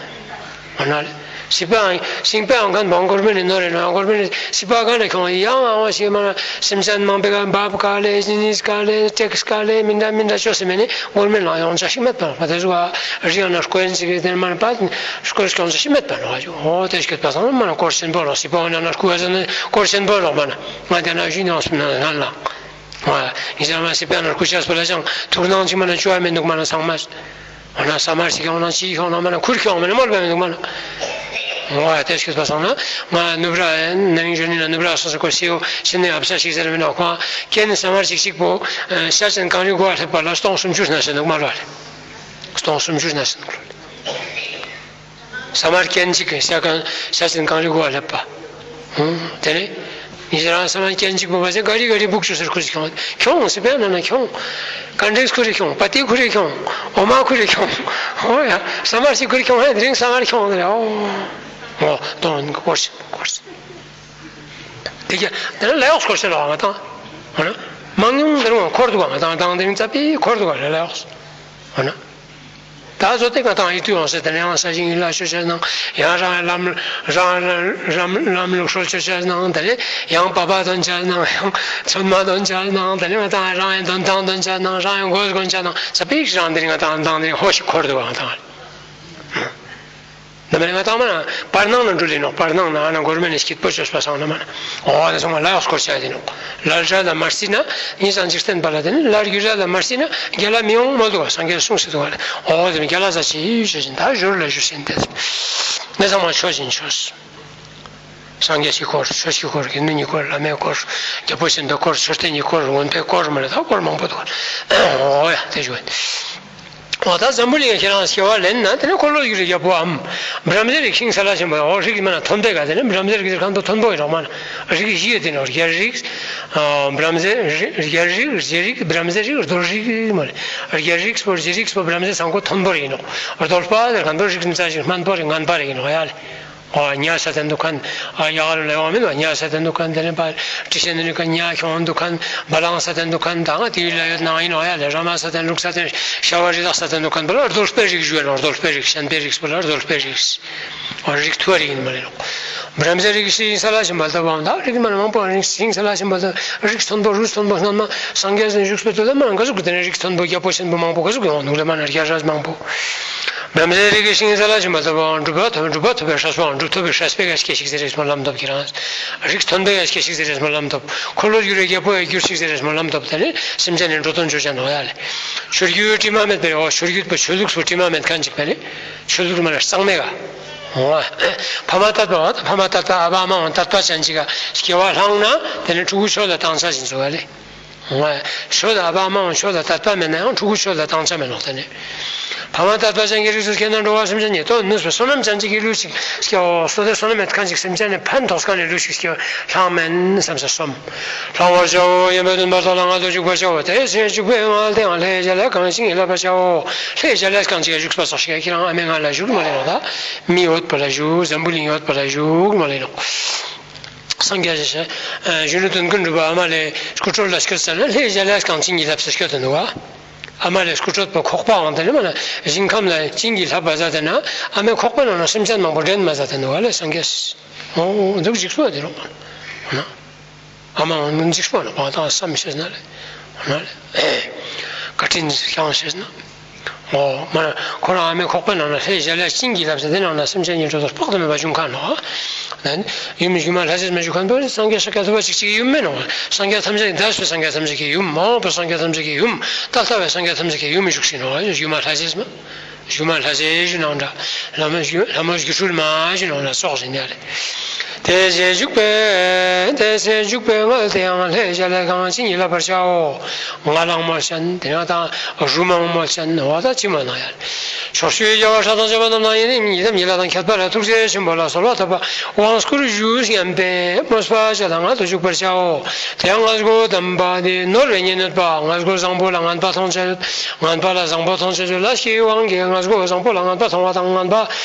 འོ་ན་ལེ། སི་པའང་ཤིང་པའང་གན་བང་སྒོར་མོ་ནས་ནོར་རེ་ན་སྒོར་མོ་ནས་སི་པ་ག་ནས་ཁྱོང་ཡང་ཨང་བ་ཞིག་མ་ན་སེམས་ཅན་མང་པོ་ག་འབབ་ག་ལེ་ཇི་ནིས་ག་ལེ་ཏེགས་ག་ལེ་མི་འདྲ་མི་འདྲ་ཅོ་སི་མེ་ནས་སྒོར་མོ་ལ་ཡོང་ཆ་ཞིག་མེད་པ་ལ་མ་དེ་ཟུག་བ་རི་ཡང་ན་སྐོར་ཡན་ཅིག་གི་དེ་མ་ན་པ་སྐོར་སྐྱོང་ཆ་ཞིག་མེད་པ་ལ་བ་ཇུ། འོ་དེ་སྐད་པ་སང་མ་ན་སྐོར་ཆེན་པོ་ལ་སི་པ་འོ་ན་ན་སྐུ་བ་ཟ་ན་སྐོར་ཆེན་པོ་ལ་མ་ན་ང་དེ་ན་ཞུ་མྱོང་སོང་ན་ང་ལ། ང་ཡིན་ས་མ་སི་པའི་ནང་སྐུ་ཤ་སྤོ་ལ་ཅང་ཐུག་སྣང་ཅིག་མ་ན་བཅུ་བ་མི་འདུག་མ་ན་ཚང་མ། འོ་ན་ས་མར་ཞིག་ཡོང་ན་ཅི་ཤོང་ན་མ་ན་ཁུར་ཤོང་མ་ན་མོལ་བ་མི་འདུག་མ་ན། ང་དེ་ཤུད་པ་སང་ན་ང་ནུབ་ར་ན་རིང་ཞོན་ནི་ན་ནུབ་ར་སོ་སོ་ཁོ་སི་ཡོ་ཤི་ནི་ཨབ་ས་ཞིག་ཟེར་མི་ན་ཁོ་ཁྱེད་ནི་ས་མར་ཞིག་ཞིག་པོ་ཤ་ཅན་གངས་རི་གོ་བ་སླེབས་པ་ལ་སྟོང་སུམ་ཅུ་ན་ཤི་འདུག་མ་ལ་རེད། སྟོང་སུམ་ཅུ་ན་ཤི་འདུག་ལ། ས་མར་སྐྱེན་གཅིག་གི་ཤ་ཀན་ཤ་ཅན་གངས་རི་གོ་བ་སླེབས་པ། ཧུང་། དེ་ནས་ཉི་ཤར་ས་མར་སྐྱེན་གཅིག་པོ་བ་ཅན་ག་རི་ག་རི་སྦུག་ཆུ་སེར་ཁུ་ཞིག་ཁྱོང་ཁྱོང་སི་པའི་ནང་ན་ཁྱོང་། ཀན་ཌེགས་ཁུ་རི་ཁྱོང་། པ་ཏི་ཁུ་རི་ཁྱོང་། འོ་མ་ཁུ་རི་ཁྱོང་། ཧོ་ཡ་ས་མར་ཞིག་ཁུ་རི་ཁྱོང་ཧེ་དེ་རིང་ས་མར་ཁྱོང་དེ་རེད། ཨོ་ཨོ་དོན་གོ་ཤི་གོ་ཤི། དེ་ག་དེ་ནས་ལ་ཡོགས་སྐོར་ཤི་ལ་བ་ང་དང་། ཧོ་ན་མང་ཉུང་དེ་རུང་འཁོར་འདུག་བ་ང་དང་དང་དེ་རིང་ཙ་པི་འཁོར་འདུག་བ་ལ་ལ་ཡོགས། ཧོ་ན། ད་བཟོ་དེ་ག་དང་ཡིད་དུ་ཡོང་སེ་དེ་ནས་ཡང་ས་ཞིང་ཡིད་ལ་ཤོད་བྱས་ནང་ཡང་རང་ལམ་རང་རང་ལམ་ལུགས་སྲོལ་ཆོད་བྱས་ནང་དེ་ནས་ཡང་པ་པ་དོན་བྱས་ནང་ཡང་ཚོད་མ་དོན་བྱས་ནང་དེ་ནས་ང་དང་རང་ཡང་དོན་ཐང་དོན་བྱས་ནང་རང་ཡང་གོས་གོན་བྱས་ནང་ས་པིག་རང་དེ་རིང་ང་དང་དང་དེ་རིང་ཧོ་ཞིག་འཁོར་འདུག་ང་དང་། འདི་མ་ནི་ང་དང་མ་ན་བར་སྣང་ན་འགྲོ་ལེ་ནོག་བར་སྣང་ན་ཨ་ན་གོར་མེ་ནི་སྐྱིད་པོ་བཅོས་པ་སང་ན་མ་ན། འོ་དེ་སོང་བ་ལ་ཡོགས་སྐོར་བྱ་ཡ་དེ་ནོག་ལར་ར་ལ་མར་སྲིད་ན་ངེད་ཚང་འཇིག་རྟེན་པ་ལ་དེ་ནི་ལར་རྒྱུ་ར་ལ་མར་སྲིད་ན་རྒྱ་ལ་མི་ཡོང་མོལ་འདུག་བ་སངས་རྒྱས་གསུངས་སྲིད་འདུག་བ་ལ། འོ་དེ་ནི་རྒྱ་ལ་ཟ་ཆེ་ཡིས་བྱོས་ཤིང་ད་ཞོར་ལ་ཞུ་སེན་དེ། ངེད་ཚང་མ་ཆོས་བཞིན་ཆོས། སངས་རྒྱས་ཀྱི་སྐོར་ཆོས་ཀྱི་སྐོར་གི་ནི་ཉི་སྐོར་བླ་མའི་སྐོར་རྒྱལ་པོ་ཆེན་པོའི་སྐོར་མཆོད་རྟེན་གྱི་སྐོར་མངོན་པའི་སྐོར་མ་ལ་ད་སྐོར་མང་པོ་འདུག་བ་ལ། འོ་ཡ་དེ་ཞུ་བ་ཡིན། འོ་ད་འཛམ་བུ་གླིང་ཁྱེད་རང་སྐྱེ་བ་ལེན་ན་དེ་ནས་འཁོར་ལོ་ཡུལ་རི་རྒྱལ་པོའམ་བྲམ་ཟེ་རིགས་ཤིང་ས་ལ་ཆེན་པོ་འོ་རིགས་མ་ན་མཐོན་པོའི་ག་དེ་ནས་བྲམ་ཟེ་རིགས་ཁང་དུ་མཐོན་པོ་ཡིན་རོགས་མ་ན་རིགས་བཞི་ཡོད་དེ་ནོ་རྒྱལ་རིགས། བྲམ་ཟེ་རིགས་རྒྱལ་རིགས་རྗེ་རིགས་བྲམ་ཟེ་རིགས་རྡོར་རིགས་མ་རེད། རྒྱལ་རིགས་པོ་རྗེ་རིགས་པོ་བྲམ་ཟེ་ཚང་ཁོ་མཐོན་པོ་རེད་ཡིན་ནོ། རྡོར་པ་དེ་ག་འདོ་རིགས་མི་ཚ་ཞིག་སྨན་པོ་རེད་ངན་པ་རེད་ཡིན་ནོ་ཡ་ལེ། ཨ་ཉ་ས་དན་འདུག་མཁན། ཨ་ཡ་ག་ལ་ཡོང་མིན་པ་ཉ་ས་དན་འདུག་མཁན་དེ་ནས་པ་ཏི་ཤེ་ནི་ཀ་ཉ་ཁྱོང་འདུག་མཁན། བ་ལང་ས་དན་འདུག་མཁན་ད་ང་དེ་ཡུལ་ལ་ཡོད་ནང་ཡིན་ནོ་ཡ་ལེ། ར་མ་ས་དན་ལུག་ས་དན་ཤ་བ་རི་དྭགས་ས་དན་འདུག་མཁན་པ་ལ་རྡོར་པའི་རིགས་ཞུ་ཡ་ལོ། རྡོར་པའི་རིགས་ཤན་པའི་རིགས་པ་ལ་རྡོར་པའི་རིགས། རིགས་མཐོ་བ་རིགས་ཡིན་མ་རེད་ལོ། བྲམ་ཟེ་རིགས་ཤིང་སཱ་ལ་ཞིང་པ་ལྟ་བུའམ་ད་རིགས་མ་མང་པོ་རིགས་ཤིང་སཱ་ལ་ཞིང་པ་ལྟ་བུ་རིགས་མཐོན་པོ་རིགས་མཐོན་པོ་སྔ་མ་སངས་རྒྱས་སུ་བཞུགས་པའི་དུས་ལ་མ་ག་ཟུག་གི་དེ་ནས་རིགས་མཐོན་པོ་རྒྱལ་པོ་ཆེན་པོ་མང་པོ་ག་ཟུག་གི་ཡོང་ནུག་ལ་མ་ན་རྒྱལ་སྲས་མང་པོ། བྲམ་ཟེ་རིགས་ཤིང་སཱ་ལ་ཞིང་པ་ལྟ་བུའམ་སྒྲུབ་པ་ཐོབ་སྒྲུབ་པ་ཐོབ་པའི་སྲས་པོའང་སྒྲུབ་ཐོབ་པའི་སྲས་པའི་ཡ་སྐྱེ་ཞིག་ཟེར་རེད་མ་ལམ་ཐོབ་ཀྱི་རང་། རིགས་མཐོན་པོའི་ཡ་སྐྱེ་ཞིག་ཟེར་རེད་མ་ལམ་ཐོབ། འཁོར་ལོ་སྒྱུར་བའི་རྒྱལ་པོ་ཡ་གྱུར་ཞིག་ཟེར་རེད་མ་ལམ་ཐོབ། དེ་ནས་སེམས་ཅན་ནི་འགྲོ་དོན་བྱོས་ཀྱང་ནོ་ཡ་ལེ། ཆོས་བརྒྱུད་དྲི་མ་མེད་པའི་འོ་ཆོས་བརྒྱུད་པ་ཆོས་ལུགས་སུ་དྲི་མ་མེད་མཁན་ཅིག་པ་ལེ། ཆོས་ལུགས་མ་ལ་གཙང་མེད་ག་ཕ་མ་དད་པ་བ་དང་ཕ་མ་དད་པ་ཨ་ཕ་ཨ་མའང་དད་པ་ཅན་ཅིག་ག་སྐྱེ་བ་བླངས་ན་དེ་ནི་ཕྲུ་གུ་ཆོས་ལ་བཏང་ཆ་ཞིག་འཛུལ་བ་ལེ། ཆོས་ལ་ཨ་ཕ་ཨ་མའང་ཆོས་ལ་དད་པ་མེད་ན་ཡང་ཕྲུ་གུ་ཆོས་ལ་བཏང་ཆ་མེད་ནོག་དེ་ནི། ཕ་མ་དད་པ་ཅན་གྱི་རིགས་སུ་སྐྱེས་ན་འགྲོ་བ་སེམས་ཅན་ཉིད་དོ་ནུས་པའི་བསོད་ནམས་ཅན་ཅིག་གི་ལུས་ཤིག་སྐྱེ་བ་བསོད་བདེ་བསོད་ནམས་མེད་མཁན་ཅིག་སེམས་ཅན་ནི་ཕན་ཐོགས་མཁན་ནི་ལུས་ཤིག་སྐྱེ་བ་བླངས་མེད་བསམ་ས་སོམས། བླང་བར་བྱའོ། ཡོན་པོ་བདུན་པ་དག་ལ་མངལ་དུ་འཇུག་པར་བྱའོ། དེ་ཚེ་འཇུག་པའི་མངལ་དེའང་ལྷའི་ཞལ་ལས་གང་བྱིན་གྱིས་བརླབ་པར་བྱའོ། ལྷའི་ཞལ་ལས་གང་བྱིན་གྱིས་བཞུགས་པ་སོགས་ཤིག་ཁྱེད་རང་ཨ་མའི་མངལ་ལ་བཞུགས་མ་རེད་ལོ། ད་མི་ཡོད་པ་ལ་བཞུགས། འཛམ་བུ་གླིང་ཡོད་པ་ལ་བཞུགས་མ་རེད་ལོ། སངས་རྒྱས་ཀྱི་གཞོན་ནུ་དོན་ཀུན་གྲུབ་པ་ཨ་མ་ལས་སྐུ་འཕྲོ་ལ་སྐྱོད་ཙ་ན་ལྷའི་ཞལ་ལས་གང་བྱིན་གྱིས་བརླབས་ཟེར་སྐྱོད་དུ་འདུག་བ། ཨ་མ་ལས་སྐུ་འཕྲོད་པ་ཁོག་པའང་དེ་ནི་མ་ན་ཞིང་ཁམས་ལ་བྱིན་གྱིས་བརླབས་པ་ཟ་དེ་ན་ཨ་མའི་ཁོག་པའི་ནང་ན་སེམས་ཅན་མང་པོ་འདྲེན་མ་ཟ་དེ་འདུག་བ་ལས་སངས་རྒྱས། འོ་འདུག་འཇིགས་སོ་དེ་རོགས་ན། ཨ་མའང་འཇིགས་པ་ན་བ་དང་བསམ་ཤེས་ན་ལེ། ན་ལེ། བཀའ་དྲིན་བསྐྱངས་ཤེས་ན། འོ་མ་ཁོ་རང་ཨ་མའི་ཁོག་པའི་ནང་ན་ལྷའི་ཞལ་ལས་བྱིན་གྱིས་བརླབས་ཟེར་དེ་ནང་ན་སེམས་ཅན་གྱི་འགྲོ་དོན་དཔག་ཏུ་མེད་པ་འབྱུང་ཁ་ནོ། ཡུམ་སྒྱུ་མ་ལྷ་རྗེས་མ་བཞུགས་མཁན་པོ་སངས་རྒྱས་ཤཱཀྱ་ཐུབ་པ་གཅིག་གཅིག་གི་ཡུམ་མེད་ནོ། སངས་རྒྱས་ཐམས་ཅད་ཀྱི་འདས་པའི་སངས་རྒྱས་ཐམས་ཅད་ཀྱི་ཡུམ་མ་འོངས་པའི་སངས་རྒྱས་ཐམས་ཅད་ཀྱི་ཡུམ་ད་ལྟ་བའི་སངས་རྒྱས་ཐམས་ཅད་ཀྱི་ཡུམ་བཞུགས་ཤིང་ནོ། སྒྱུ་མ་ལྷ་རྗེས་མ། སྒྱུ་མ་ལྷ་རྗེ་ཞུ་ནང་འདྲ། ལྷ་མོ་སྒྱུ་ལྷ་མོ་སྒྱུ་འཕྲུལ་མ་ཞུ་ནང་ལ་སོགས་ཟིན་ཡ་ལེ། དེ་ཚེ་འཇུག་པའི་དེ་ཚེ་འཇུག་པའི་མངལ་དེའང་ལྷའི་ཞལ་ལས་གང་བྱིན་གྱིས་བརླབ་པར་བྱའོ། ང་ལང་མོ་ཅན་དེ་ཡང་དང་རུ་མང་མོ་ཅན་འོ་ད་ཅི་མ་ན་ཡ་ལེ། ཕྱོགས་བཅུའི་རྒྱལ་བ་སྲས་དང་བཅས་པ་རྣམས་དང་ཡི་དམ་ཡི་དམ་ཡིད་ལ་དང་ཁྱད་པར་ཐུགས་རྗེ་ཆེན་པོ་ལ་གསོལ་བ་བཏབ་པ། དབང་བསྐུར་ཞུ་སྙམ་པའི་མོས་པ་བྱས་ལ་མངལ་དུ་འཇུག་པར་བྱའོ། དེ་ཡང་མངལ་སྒོ་བསྡམས་པ་ནི་ནོར་བའི་གཉེན་ཉོན་པ། མངལ་སྒོ་བཟང་པོ་ལ་ངན་པ་མཐོང་བྱ་ཡོད། ངན་པ་ལ་བཟང་པོ་མཐོང་བྱ་ཡོད་ལ་ཤེས་དབང་གིས་མངལ་སྒོ་བཟང་པོ་ལ་ངན་པ་མཐོང་བ་དང་ངན་པ་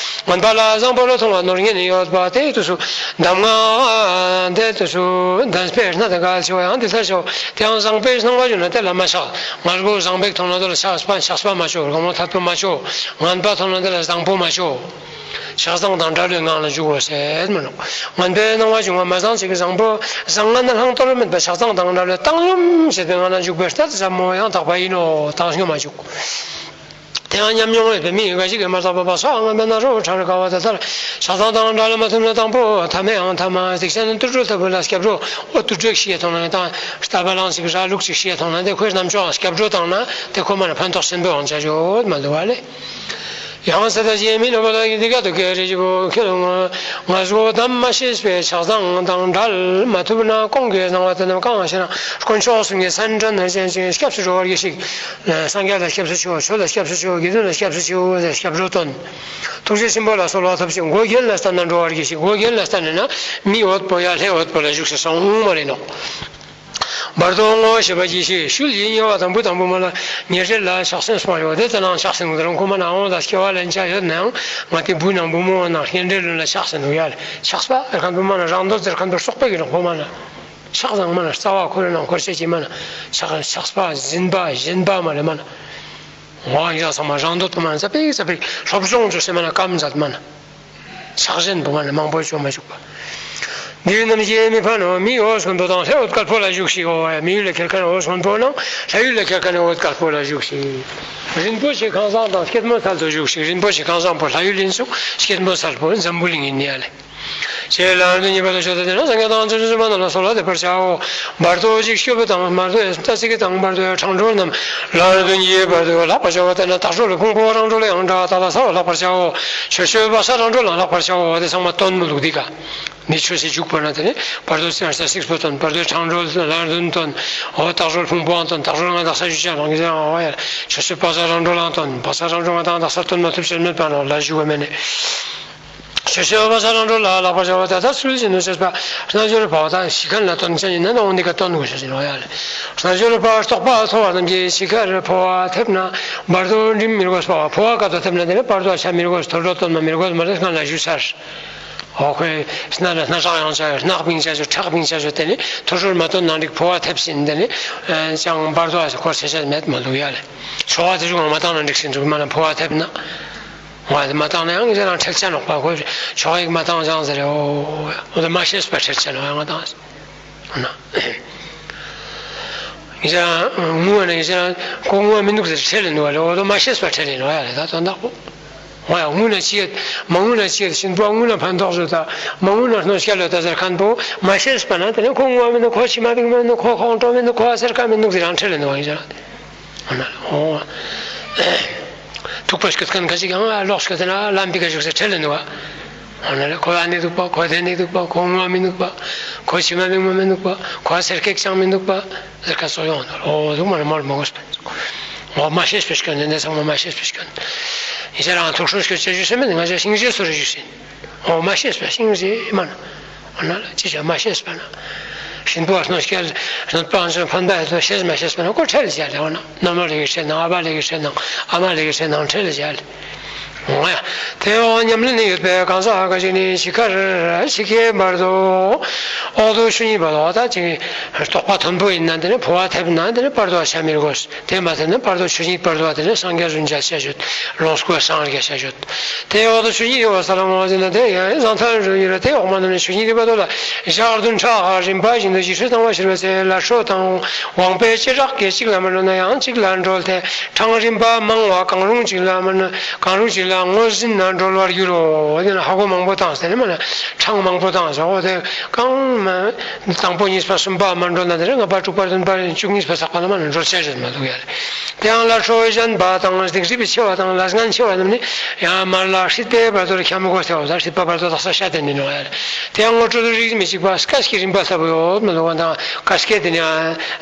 ངན་པ་ལ་བཟང་པོ་ལ་མཐོང་བ་ནོར་གཉེན་ཡོད་པ་དེའི་དུས་སུ་གདམས་ངག་དེའི་དུས་སུ་གདམས་པའི་སྣ་དང་འགལ་ཆེ་བ་ཡང་འདི་ལྟར་བྱའོ། དེ་ཡང་བཟང་པོའི་སྣང་བ་བྱུང་ན་དེ་ལ་མ་ཆགས། མངལ་སྒོ་བཟང་པོའི་མཐོང་ན་དེ་ལ་ཆགས་པ་ཆགས་པ་མ་བྱོ། དགོང་མོ་ཐད་པོ་མ་བྱོ། ངན་པ་མཐོང་ན་དེ་ལ་བཟང་པོ་མ་བྱོ། ཆགས་སྡང་དང་བྲལ་བའི་ངང་ལ་འཇུག་གོ་ཟེར་མི་ནོ། ངན་པའི་སྣང་བ་བྱུང་བ་མ་བཟང་ཞིག་གི་བཟང་པོ་བཟང་ངན་བླང་དོར་མེད་པ་ཆགས་སྡང་དང་བྲལ་བའི་བཏང་སྙོམས་བྱེད་པའི་ངང་ལ་འཇུག་པའི་རྟགས་ཟབ་མོ་ཡང་དག་པ་ཡིན་ནོ། བཏང་སྙོམས་མ་འཇུག་དེ་ཡང་ཉམས་མྱོང་ཡོད་པའི་མི་འགའ་ཞིག་གིས་མ་དག་པ་པ་སོགས་ངན་པའི་སྣ་ཚོགས་ཕྲ་རགས་དགའ་བ་དེ་ལྟར་ཆགས་སྡང་དང་བྲལ་མ་ཐུབ་ན་དང་པོ་ཐ་མའི་ཡང་ཐ་མ་སྡིག་ཅན་དུད་འགྲོ་ལྟ་བུ་ལ་སྐྱབས་འགྲོ་ཨོ་དུད་འགྲོ་ཞིག་མཐོང་ན་ཡང་དང་རྟ་བ་ལང་ཞིག་ར་ལུག་ཅིག་ཤེས་མཐོང་ན་དེ་ཁོའི་རྣམ་ཅོག་སྐྱབས་འགྲོ་བཏང་ན་དེ་ཁོ་མ་ན་ཕན་ཐོགས་ཆེན་པོའང་བྱ་ཆོག་མ་འདུག་བ་ལེ། ཡང་ས་ད་ཅི་མི་ནོ་བ་ལ་ཡི་འདི་ག་དུ་ཀེ་རེ་ཅི་བོ་ཁྱོད་ང་ང་སྒོ་དམ་མ་ཤེས་པའི་ཆགས་སྡང་དང་བྲལ་མ་ཐུབ་ན་ཀོང་གི་སྣང་བ་དེ་རྣམས་གང་ཞེ་ན་དཀོན་མཆོག་གསུམ་གྱི་མཚན་དྲན་ནས་ཅན་ཅིག་སྐྱབས་སུ་འགྲོ་བར་གྱིས་ཤིག་སངས་རྒྱས་ལ་སྐྱབས་སུ་མཆིའོ། ཆོས་ལ་སྐྱབས་སུ་མཆིའོ། དགེ་འདུན་ལ་སྐྱབས་སུ་མཆིའོ་ཟེར་སྐྱབས་འགྲོ་བཏོན། ཐུགས་རྗེ་ཆེན་པོ་ལ་གསོལ་བ་ཐོབ་ཅིང་སྒོ་རྒྱན་ལ་བསྟན་ན་འགྲོ་བར་གྱིས་ཤིག་སྒོ་རྒྱན་ལ་བསྟན་ནས་ན་མི་འོད་པོ་ཡ་ལྷའི་འོད་པོ་ལ་བཞུགས་ཟེར་སོང་མ་རེད་ནོ། བར་དོ་ངོ་ཤེས་པར་གྱིས་ཤིག་ཤུལ་ཡིན་ཉེ་བ་དང་བུ་དང་བུ་མོ་ལ་ཉེ་འབྲེལ་ལ་ཆགས་སེམས་སྤངས་ཡོད་དེ་ལྟ་ནའང་ཆགས་སེམས་དང་ཁོ་མ་ན་འོང་ལ་སྐྱེ་བ་ལེན་ཆ་ཡོད་ནའང་ང་དེ་བུ་ནང་བུ་མོ་ནང་གཉེན་འབྲེལ་ལ་ཆགས་སེམས་འདུག་ཡ་ལ་ཆགས་པ་ཨེ་ཁན་བུ་མ་ན་རང་འདོད་ཟེར་ཁན་བུ་སོག་པའི་གི་ལ་ཁོ་མ་ན་ཆགས་སང་མ་ན་རྩ་བ་ཁོ་རེ་ནང་ཁོར་ཤེས་ཀྱི་མ་ན་ཆགས་ཆགས་པ་འཛིན་པ་ཞེན་པ་མ་ལས་མ་ན་ངོ་ཡ་ཚང་མ་རང་འདོད་དུ་མ་ན་ཙ་པིག་ཙ་པིག་སློབ་སྦྱོང་བཅོས་སེ་མ་ན་སྐམ་མཛད་མ་ན། ཆགས་ཞེན་པོ་མ་ནི་མང་པོ་བྱུང་མ་བཅུག་པ། འདིའི་རྣམ་བཤད་མི་ཕན་ནོ། མིའི་འོད་ཀུན་པོ་དང་ལྷའི་འོད་དཀར་པོ་ལ་བཞུགས་ཤིག་འོ་ཡ། མི་ཡུལ་ལ་ཁྱེར་མཁན་འོད་ཀུན་པོ་ནང་ལྷ་ཡུལ་ལ་ཁྱེར་མཁན་འོད་དཀར་པོ་ལ་བཞུགས་ཤིག་རིན་པོ་ཆེ་ཁང་བཟང་དང་སྐྱེད་མོས་ཚལ་དུ་བཞུགས་ཤིག་རིན་པོ་ཆེ་ཁང་བཟང་པོ་ལྷ་ཡུལ་ཡིན་ཙང་སྐྱེད་མོས་ཚལ་པོ་འཛམ་བུ་གླིང་ཡིན་ནི་ཡ་ལེ། ཞེས་ལམ་རིམ་གཉིས་པ་ལ་ཞོ་ད་དེ་ན་སངས་རྒྱས་དང་བྱང་ཆུབ་སེམས་དཔའ་རྣམས་ལ་གསོལ་བ་འདེབས་པར་བྱའོ། བར་དོ་གཅིག་སྐྱོབ་པའི་དང་བར་དོ་ཡི་ལྟ་ཚིག་གི་དང་བར་དོ་ཡི་འཕྲང་སྒྲོལ་རྣམས་ལམ་རིམ་བདུན་གྱི་བར་དོ་ལྷག་པར་བྱ་བ་དེ་ན་དག་སྒྲོལ་ཕུང་པོ་རང་གྲོལ་ཡང་འདྲ་དག་ལ་ས་བ་ལྷག་པར་བྱའོ། ཆོས་སྤྱོད་པ་ས་རང་གྲོལ་ལ་ལྷག་པར་བྱའོ། དེ་ཚང་མ་སྟོན་མི་ལུགས་འདི་ག་ནི་ཆོས་སྲིད་འཇུག་པ་ན་དེ་ནི་བར་དོ་ཚིག་ས་སིག་པོ་སྟོན་བར་དོའི་འཕྲང་སྒྲོལ་ལམ་རིམ་བདུན་སྟོན། འོ་དག་སྒྲོལ་ཕུང་པོའང་སྟོན། དག་སྒྲོལ་ང་དག་ས་ཞུ་བྱ་རང་གི་ཚེ་འོ་ཡ། ཆོས་སྤྱོད་པ་ས་རང་གྲོལ་ལའང་སྟོན། པ་ས་རང་གྲོལ་ང་དང་དག་ས་སྟོན་མ་ཐུབ་ཕྱིར་མེད་པ་ནོ་ལ་ཞུ་བ་མེད་ནི། ཆོས་སྤྱོད་པ་ས་རང་གྲོལ་ལ་ལྷག་པར་བྱ་བ་དེ་ལྟར་ཚུལ་བཞིན་དུ་བྱས་པ། རྣལ་འབྱོར་པ་དང་ཤི་ཁན་ལ་སྟོན་ཅན་ཡིན་ན་ནོ་འདི་ག་སྟོན་དགོས་ཤེས་ཡིན་ནོ་ཡ་ལེ། རྣལ་འབྱོར་པ་རྟོགས་པ་མཐོ་བ་རྣམས་ཀྱིས་ཤི་ཁར་འཕོ་བ་ཐེབས་ན་བར་དོ་འགྲིམ་མི་དགོས་པ། འཕོ་བ་སྐབས་དུ་ཐེབས་ན་དེ་ནི་བར་དོ་ཆ་མི་དགོས། ཐོ་སྒྲོ་སྟོན་མ་མི་དགོས་མ་རེད་སྔ་ལ་ཞུ་ཚར། འོ་ཁོས་སྣ་ལ་སྣ་ཁྲག་ཡང་བྱ་ཡོད། སྣག་ཕིང་བྱ་ཆོག་ཁྲག་ཕིང་བྱ་ཆོག་དེ་ནི་ཐོ་སྒྲོར་མ་སྟོན་ན་འགྲིག་འཕོ་བ་ཐེབས་ཟིན་དེ་ནི་ཅང་བར་དོ་ཁོ་ཆ་ཆ་མེད་མ་འདུག་ཡ་ལེ། ཆོ་བ་དེ་ཅུང་མ་བཏང་ན་འགྲིག་ཟིན་འདུག་མ་ན་འཕོ་བ་ཐེབས་ན། ང་དེ་མ་བཏང་ན་ཡང་ངེད་ཅག་རང་ཁྲེལ་ཆ་ནོག་པ། ཁོ་ཆོག་ཡིག་མ་བཏང་ཅང་ཟེར་རེད། འོ་འོ་དེ་མ་ཤེས་པ་ཁྲེལ་ཆ་ནོག་ཡང་ང་བཏང་ཟེར། འོ་ན། ངེད་ཅག་རང་ངུ་བ་ན་ངེད་ཅག་རང་ཁོ་ངུ་བ་མི་འདུག་ཟེར་ཁྲེལ་ལེ་འདུག་བ་ལེ། འོ་དེ་མ་ཤེས་པ་ཁྲེལ་ལེ་ནོག་ཡ་ལེ། ད་དོན་དག་པོ། ང་ཡང་ངུ་ན་ཅི་ཡོད། མ་ངུ་ན་ཅི་ཡོད། གཤིན་པོ་ངུ་ན་ཕན་ཐོགས་ཡོད་ད། མ་ངུ་ན་གནོད་སྐྱེལ་ཡོད་ད་ཟེར་མཁན་པོ་མ་ཤེས་པ་ན་དེ་ནས་ཁོ་ངུ་བ་མི་འདུག་ཁོ་མཆི་མ་ཕིགས་མི་འདུག་ཁོ་ཁོང་ཁྲོ་མི་འདུག་ཁོ་ཟེར་མཁན་མི་འདུག་ཟེར་རང་ཁྲེལ་ལེ་འདུག་བ་ངེད་ཅག་རང་། འོ་ན། འོ། ཐུག་པ་སྐྱོད་མཁན་ཁ་ཅིག་ཡང་ལོག་སྐྱོད་དེ་ན་ལམ་པི་ཀ་བཞུགས་ཟེར་ཁྲེལ་ལེ་འདུག་བ། འོ་ན་ལེ་ཁོ་ཨ་ནི་འདུག་པ། ཁོ་དེ་ནི་འདུག་པ། ཁོ་ངུ་བ་མི་འདུག་པ། ཁོ་མཆི་མ་ཕིགས་མ་མི་འདུག་པ། ཁོ་སེར་སྐད་ཅང་མི་འདུག་པ། ཟེར་ཁ་སོགས་ཡོང་ནོ། འོ་འདུག་མ་ན་མར་མ་གོ་སྤེ། འོ་མ་ཤེས་པའི་སྐྱོན་ནི་འདི་ཚང་མ་མ་ཤེས་པའི་སྐྱོན། ཡིན་ཟེར་རང་ཐུག་སྲོལ་སྐྱོད་ཅེས་ཞུ་སེམས་མེད་ང་ཅག་ཤིང་རྗེས་སུ་རེ་ཞུ་སེམས། འོ་མ་ཤེས་པ་ཤིང་རྗེས་མ་ན། འོ་ན་ལ་ཅི་བྱ་མ་ཤེས་པ་ན། གཤིན་པོ་གནོད་སྐྱེལ་གནོད་པ་ཕན་པ་ཤེས་མ་ཤེས་པ་ན་ཁོ་ཁྲེལ་བྱ་ལེ། འོ་ན་མནའ་མ་ལེ་གི་ཁྲེལ་ནང་ཨ་ཕ་ལེ་གི་ཁྲེལ་ནང་ཨ་མ་ལེ་གི་ཁྲེལ་ནང་ཁྲེལ་བྱ་ལེ། འོ་ཡ། དེ་འོག་ཉམས་ལེན་ཡོད་པའི་གང་ཟག་ཁ་ཅིག་ནི་འཆི་ཁར་འཆི་ཁའི་བར་དོ། འོག་ཏུ་ཆོས་ཉིད་བར་དོ། ད་ཅིག་དོགས་པ་མཐོན་པོ་ཡིན་ན་དེ་ནི་འཕོ་བ་ཐེབས་ན་དེ་ནི་བར་དོ་བྱ་མི་དགོས། དེ་མ་ཐེབས་ན་བར་དོ་ཆོས་ཉིད་བར་དོ་དེ་ནི་སངས་རྒྱས་རིན་ཆེན་བྱ་ཞོད། ལོངས་སྐུ་སངས་རྒྱས་བྱ་ཞོད། དེ་འོག་ཏུ་ཆོས་ཉིད་ཡོད་པ་ས་ལ་ངོ་ཟིན་ན་དེ་ཡང་ཟང་ཐལ་རུ་ཡོད་ར། དེ་འོག་མ་ནི་ཆོས་ཉིད་རིག་པ་དོ་ལ་ཞག་བདུན་ཕྲག་རིམ་པ་བཞིན་དུ་ཞི་ཁྲོའི་དང་བ་ཞི་བ་ཚེ་ལ་ཁྲོ་དང་དབང་པོའི་ལྕེ་བྲག་གིས་གཅིག་ལ་མ་འགྲོ་ན་ཡང་གཅིག་ལ་འགྲོ་སྟེ། གྲངས་རིམ་པ་མང་བ་གང་རུང་གཅིག་ལ་མ་ནི་གང་རུང་གཅིག་ལ་ངོས་ཟིན་ན་གྲོལ་བར་འགྱུར་རོ། དེ་ན་ཧ་གོ་མང་པོ་བཏང་ཟེར་ན་མ་ན་གྲངས་མང་པོ་བཏང་ཟེར། འོ་དེ་གང་མ་དང་པོ་གཉིས་པ་གསུམ་པ་མ་འགྲོ་ན་དེ་རེ་ལྔ་པ་དྲུག་པ་བདུན་པ་བཅུ་གཉིས་པ་ཚགས་པ་ན་མ་ན་འགྲོ་ཆ་རེད་མ་འདུག་ཡ་རེད། དེ་ཡང་ལ་ཁྲོ་བོ་གཞན་པ་དང་སྡིག་སྒྲིབ་ཆེ་བ་དང་ལས་ངན་ཆེ་བ་རྣམས་ནི་ཡང་མར་ལ་སྲིད་པའི་བར་དོར་འཁྱམས་དགོས་ཟེར་བ་དང་སྲིད་པ་བར་དོ་དག་ས་ཤ་དེ་འདི་ནོ་ཡ་རེད། དེ་ཡང་ངོ་སྤྲོད་དུ་རིགས་མི་གཅིག་པ་སྐད་ཀྱི་རིམ་པ་ལྟ་བུ་ཡོད་མ་འདུག་བ་དང་སྐད་ཀྱི་དེ་ནི་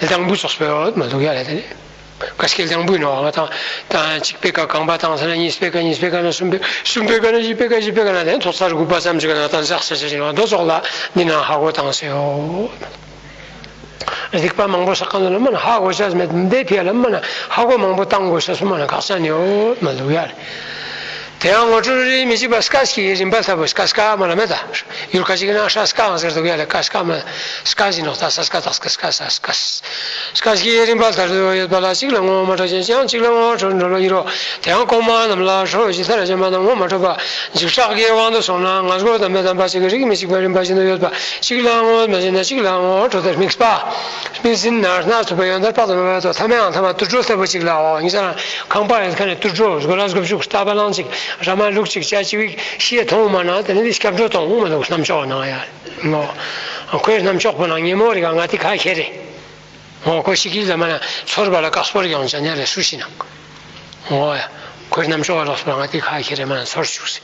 ལྡང་བུ་ཙོགས་པ་ཡོད་མ་འདུག་ཡ་རེད་དེ་ནི། སྐད་ཀྱི་ལྡང་བུའི་ནང་ང་དང་དང་གཅིག་པའི་ཀ་རྐང་པ་བཏང་ཟེར་ན་གཉིས་པའི་ཀ་གཉིས་པའི་ཀ་ན་གསུམ་པའི་གསུམ་པའི་ཀ་ན་བཞི་པའི་ཀ་བཞི་པའི་ཀ་ན་དེ་ཐོག་ཚར་དགུ་པ་ཙམ་ཅིག་ན་དང་ཟག་ཟེར་ཟེར་ཞིང་རྡོ་ཙོགས་ལ་འདི་ན་ཧ་གོ་དང་ཟེར་ཡོད། སྡིག་པ་མང་པོ་བསགས་མཁན་ལ་མ་ན་ཧ་གོ་ཆ་མེད་འདས་ཕི་ལ་མ་ན་ཧ་གོ་མང་པོ་བཏང་དགོས་ས་སུ་མ་ན་ཁག་ཅན་ཡོད་མ་འདུག་ཡ་རེད། དེ་ཡང་ངོ་སྤྲོད་རིགས་མི་གཅིག་པ་སྐད་ཀྱི་རིམ་པ་ལྟ་བུ་སྐད་སྐད་མ་ལ་མེད་ད། ཡུལ་ཁ་ཅིག་ན་ཧྲ་སྐད་ཟེར་འདུག་ཡ་ལེ། ཀ་སྐད་མ་སྐད་ཟེར་ནོག་ད་ས་སྐད་དག་སྐད་སྐད་ས་སྐད། སྐད་ཀྱི་རིམ་པ་ལྟར་དུ་ཡོད་པ་ལ་གཅིག་ལ་ངོ་བོ་མ་འཕྲོད་ཅིང་ཡང་གཅིག་ལ་ངོ་བོ་འཕྲོད་འགྲོ་ལོ་ཡིན་རོ། དེ་ཡང་གོང་མ་རྣམས་ལ་ཁྲོ་བོ་ཇི་ལྟར་བྱེད་པ་དང་ངོ་མ་འཕྲོད་པ་འཇིགས་སྐྲག་གི་དབང་དུ་སོང་ན་ང་སྒོ་དམ་པའི་དམ་པ་གཅིག་གི་རིགས་མི་གཅིག་པའི་རིམ་པ་བཞིན་དུ་ཡོད་པ་གཅིག་ལ་ངོ་བོ་མ་བྱེད་ན་གཅིག་ལ་ངོ་བོ་འཕྲོད་དེ་དམིགས་པ། དམིགས་ཟིན་ན་སྣ་ཚོགས་པའི་ཡོན་ཏན་དཔག་ཏུ་མེད་པ་དང་ཐ་མའང་ཐ་མ་དུད་འགྲོ་ལྟ་བུ་གཅིག་ལའོ། ཉི་ཤར་ཁང་པ་ཡོད་མཁན་ནི་དུད་འགྲོ་སྒོ་ལ་སྒོ་ཕྱུགས་རྟ་བ་ལང་གཅིག་ར་མ་ལུག་གཅིག་བྱ་གཅིག་ཤེས་མཐོང་མ་ན་དེ་ནི་སྐྱབས་འགྲོ་གཏོང་མ་འདུག་རྣམ་ཅོག་ནང་ཡ། ངོ་། ཁོའི་རྣམ་ཅོག་པོ་ནང་ཉེ་མོ་རིག་ང་དེ་ཁ་ཁྱེར་རེ། ངོ་ཁོ་ཤི་ཁིལ་ལ་མ་ན་ཚོར་བ་ལ་དཀག་སྤོར་ཡོང་ཅ་ཉ་རེ་སུ་ཤི་ན། ངོ་ཡ། ཁོའི་རྣམ་ཅོག་ལོག་སོང་ང་དེ་ཁ་ཁྱེར་རེ་མ་ན་ཚོར་བཅུག་སི།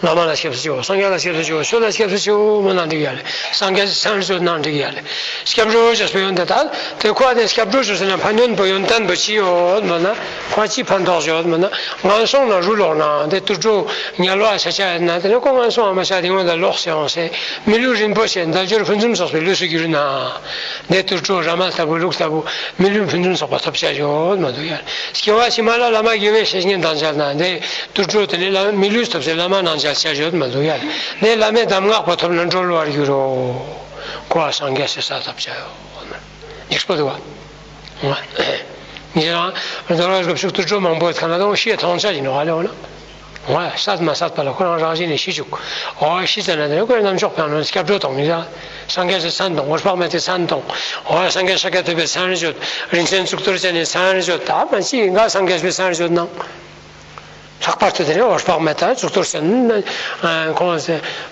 བླ་མ་ལ་སྐྱབས་སུ་མཆིའོ། སངས་རྒྱས་ལ་སྐྱབས་སུ་མཆིའོ། ཆོས་ལ་སྐྱབས་སུ་མཆིའོ་མ་ན་འགྲིག་ཡ་རེ། སངས་རྒྱས་སི་མཚན་རེ་བརྗོད་ན་འགྲིག་ཡ་རེ། སྐྱབས་འགྲོ་བྱས་པའི་ཡོན་ཏན་ད་དེ་ཁོ་དེ་སྐྱབས་འགྲོ་བྱས་ཟེར་ན་ཕན་ཡོན་པོ་ཡོན་ཏན་པོ་ཅི་ཡོད་མ་ན། ཁོ་ཅི་ཕན་ཐོགས་ཡོད་མ་ན། ངན་སོང་ན་རུ་ལོག་ན་དེ་དུད་འགྲོ་དམྱལ་བ་ཤ་ཆ་ཡོད་ན་དེ་ནི་ཁོ་ངན་སོང་བ་མ་ཤ་དེ་སྔོན་ལ་ལོག་སེ་ཡོང་སེ་མི་ལུས་རིན་པོ་ཆེ་འདལ་འབྱོར་ཕུན་སུམ་ཚོགས་པའི་ལུས་སུ་གྱུར་ན། དེ་དུད་འགྲོ་ར་མ་ལྟ་བུ་ལུག་ལྟ་བུ་མི་ལུས་ཕུན་སུམ་ཚོགས་པ་ཐོབ་བྱ་ཡོད་མ་འདུག་ཡ། སྐྱེ་བ་ཕྱི་མ་ལ་བླ་མ་དགེ་བའི་བཤེས་གཉེན་དང་མཇལ་ན་དེ་དུད་འགྲོ་དེ་ནི་བླ་མི་ལུས་ཐོབ་སའི་བླ་མ་ནང་མཇལ་བྱ་ཡོད་མ་འདུག་ཡ། དེ་བླ་མའི་གདམས་ངག་པ་ཐོབ་ན་གྲོལ་བར་འགྱུར་རོ། ཁོ་བ་སངས་རྒྱས་སི་ས་ཐོབ་བྱ་ཡོད། ཡིག་པོ་འདུག་བ། ངེད་རང་རྡོ་ར་སྒོ་ཕྱུགས་དུད་འགྲོ་མང་པོ་ཐ་ན་དང་ཤེས་མཐོང་ཆ་ཡིན་ནོ་ཧ་ལེ་འོ་ན། འོ་ཡ་སད་མ་སད་པ་ལ་ཁོ་རང་རང་བཞིན་ནས་ཤི་བཅུག་འོ་ཤི་ཙ་ན་དེ་ནས་ཁོའི་རྣམ་ཅོག་ཕན་ནོ་སྐྱབས་འགྲོ་དང་ནི་ར། སངས་རྒྱས་སི་མཚན་དང་འོད་དཔག་མེད་དེ་མཚན་དང་། འོ་ཡ་སངས་རྒྱས་ཤཱཀྱ་ཐུབ་པའི་མཚན་རེ་བརྗོད། རིན་ཆེན་གཙུག་ཏོར་ཅན་ནི་མཚན་རེ་བརྗོད། ད་མ་ཅི་ཡིན་ག་སངས་རྒྱས་པའི་མཚན་རེ་བརྗོད་ནང་། ལྷག་པར་དུ་དེ་ནས་འོད་དཔག་མེད་དང་གཙུག་ཏོར་ཅན་ཁོང་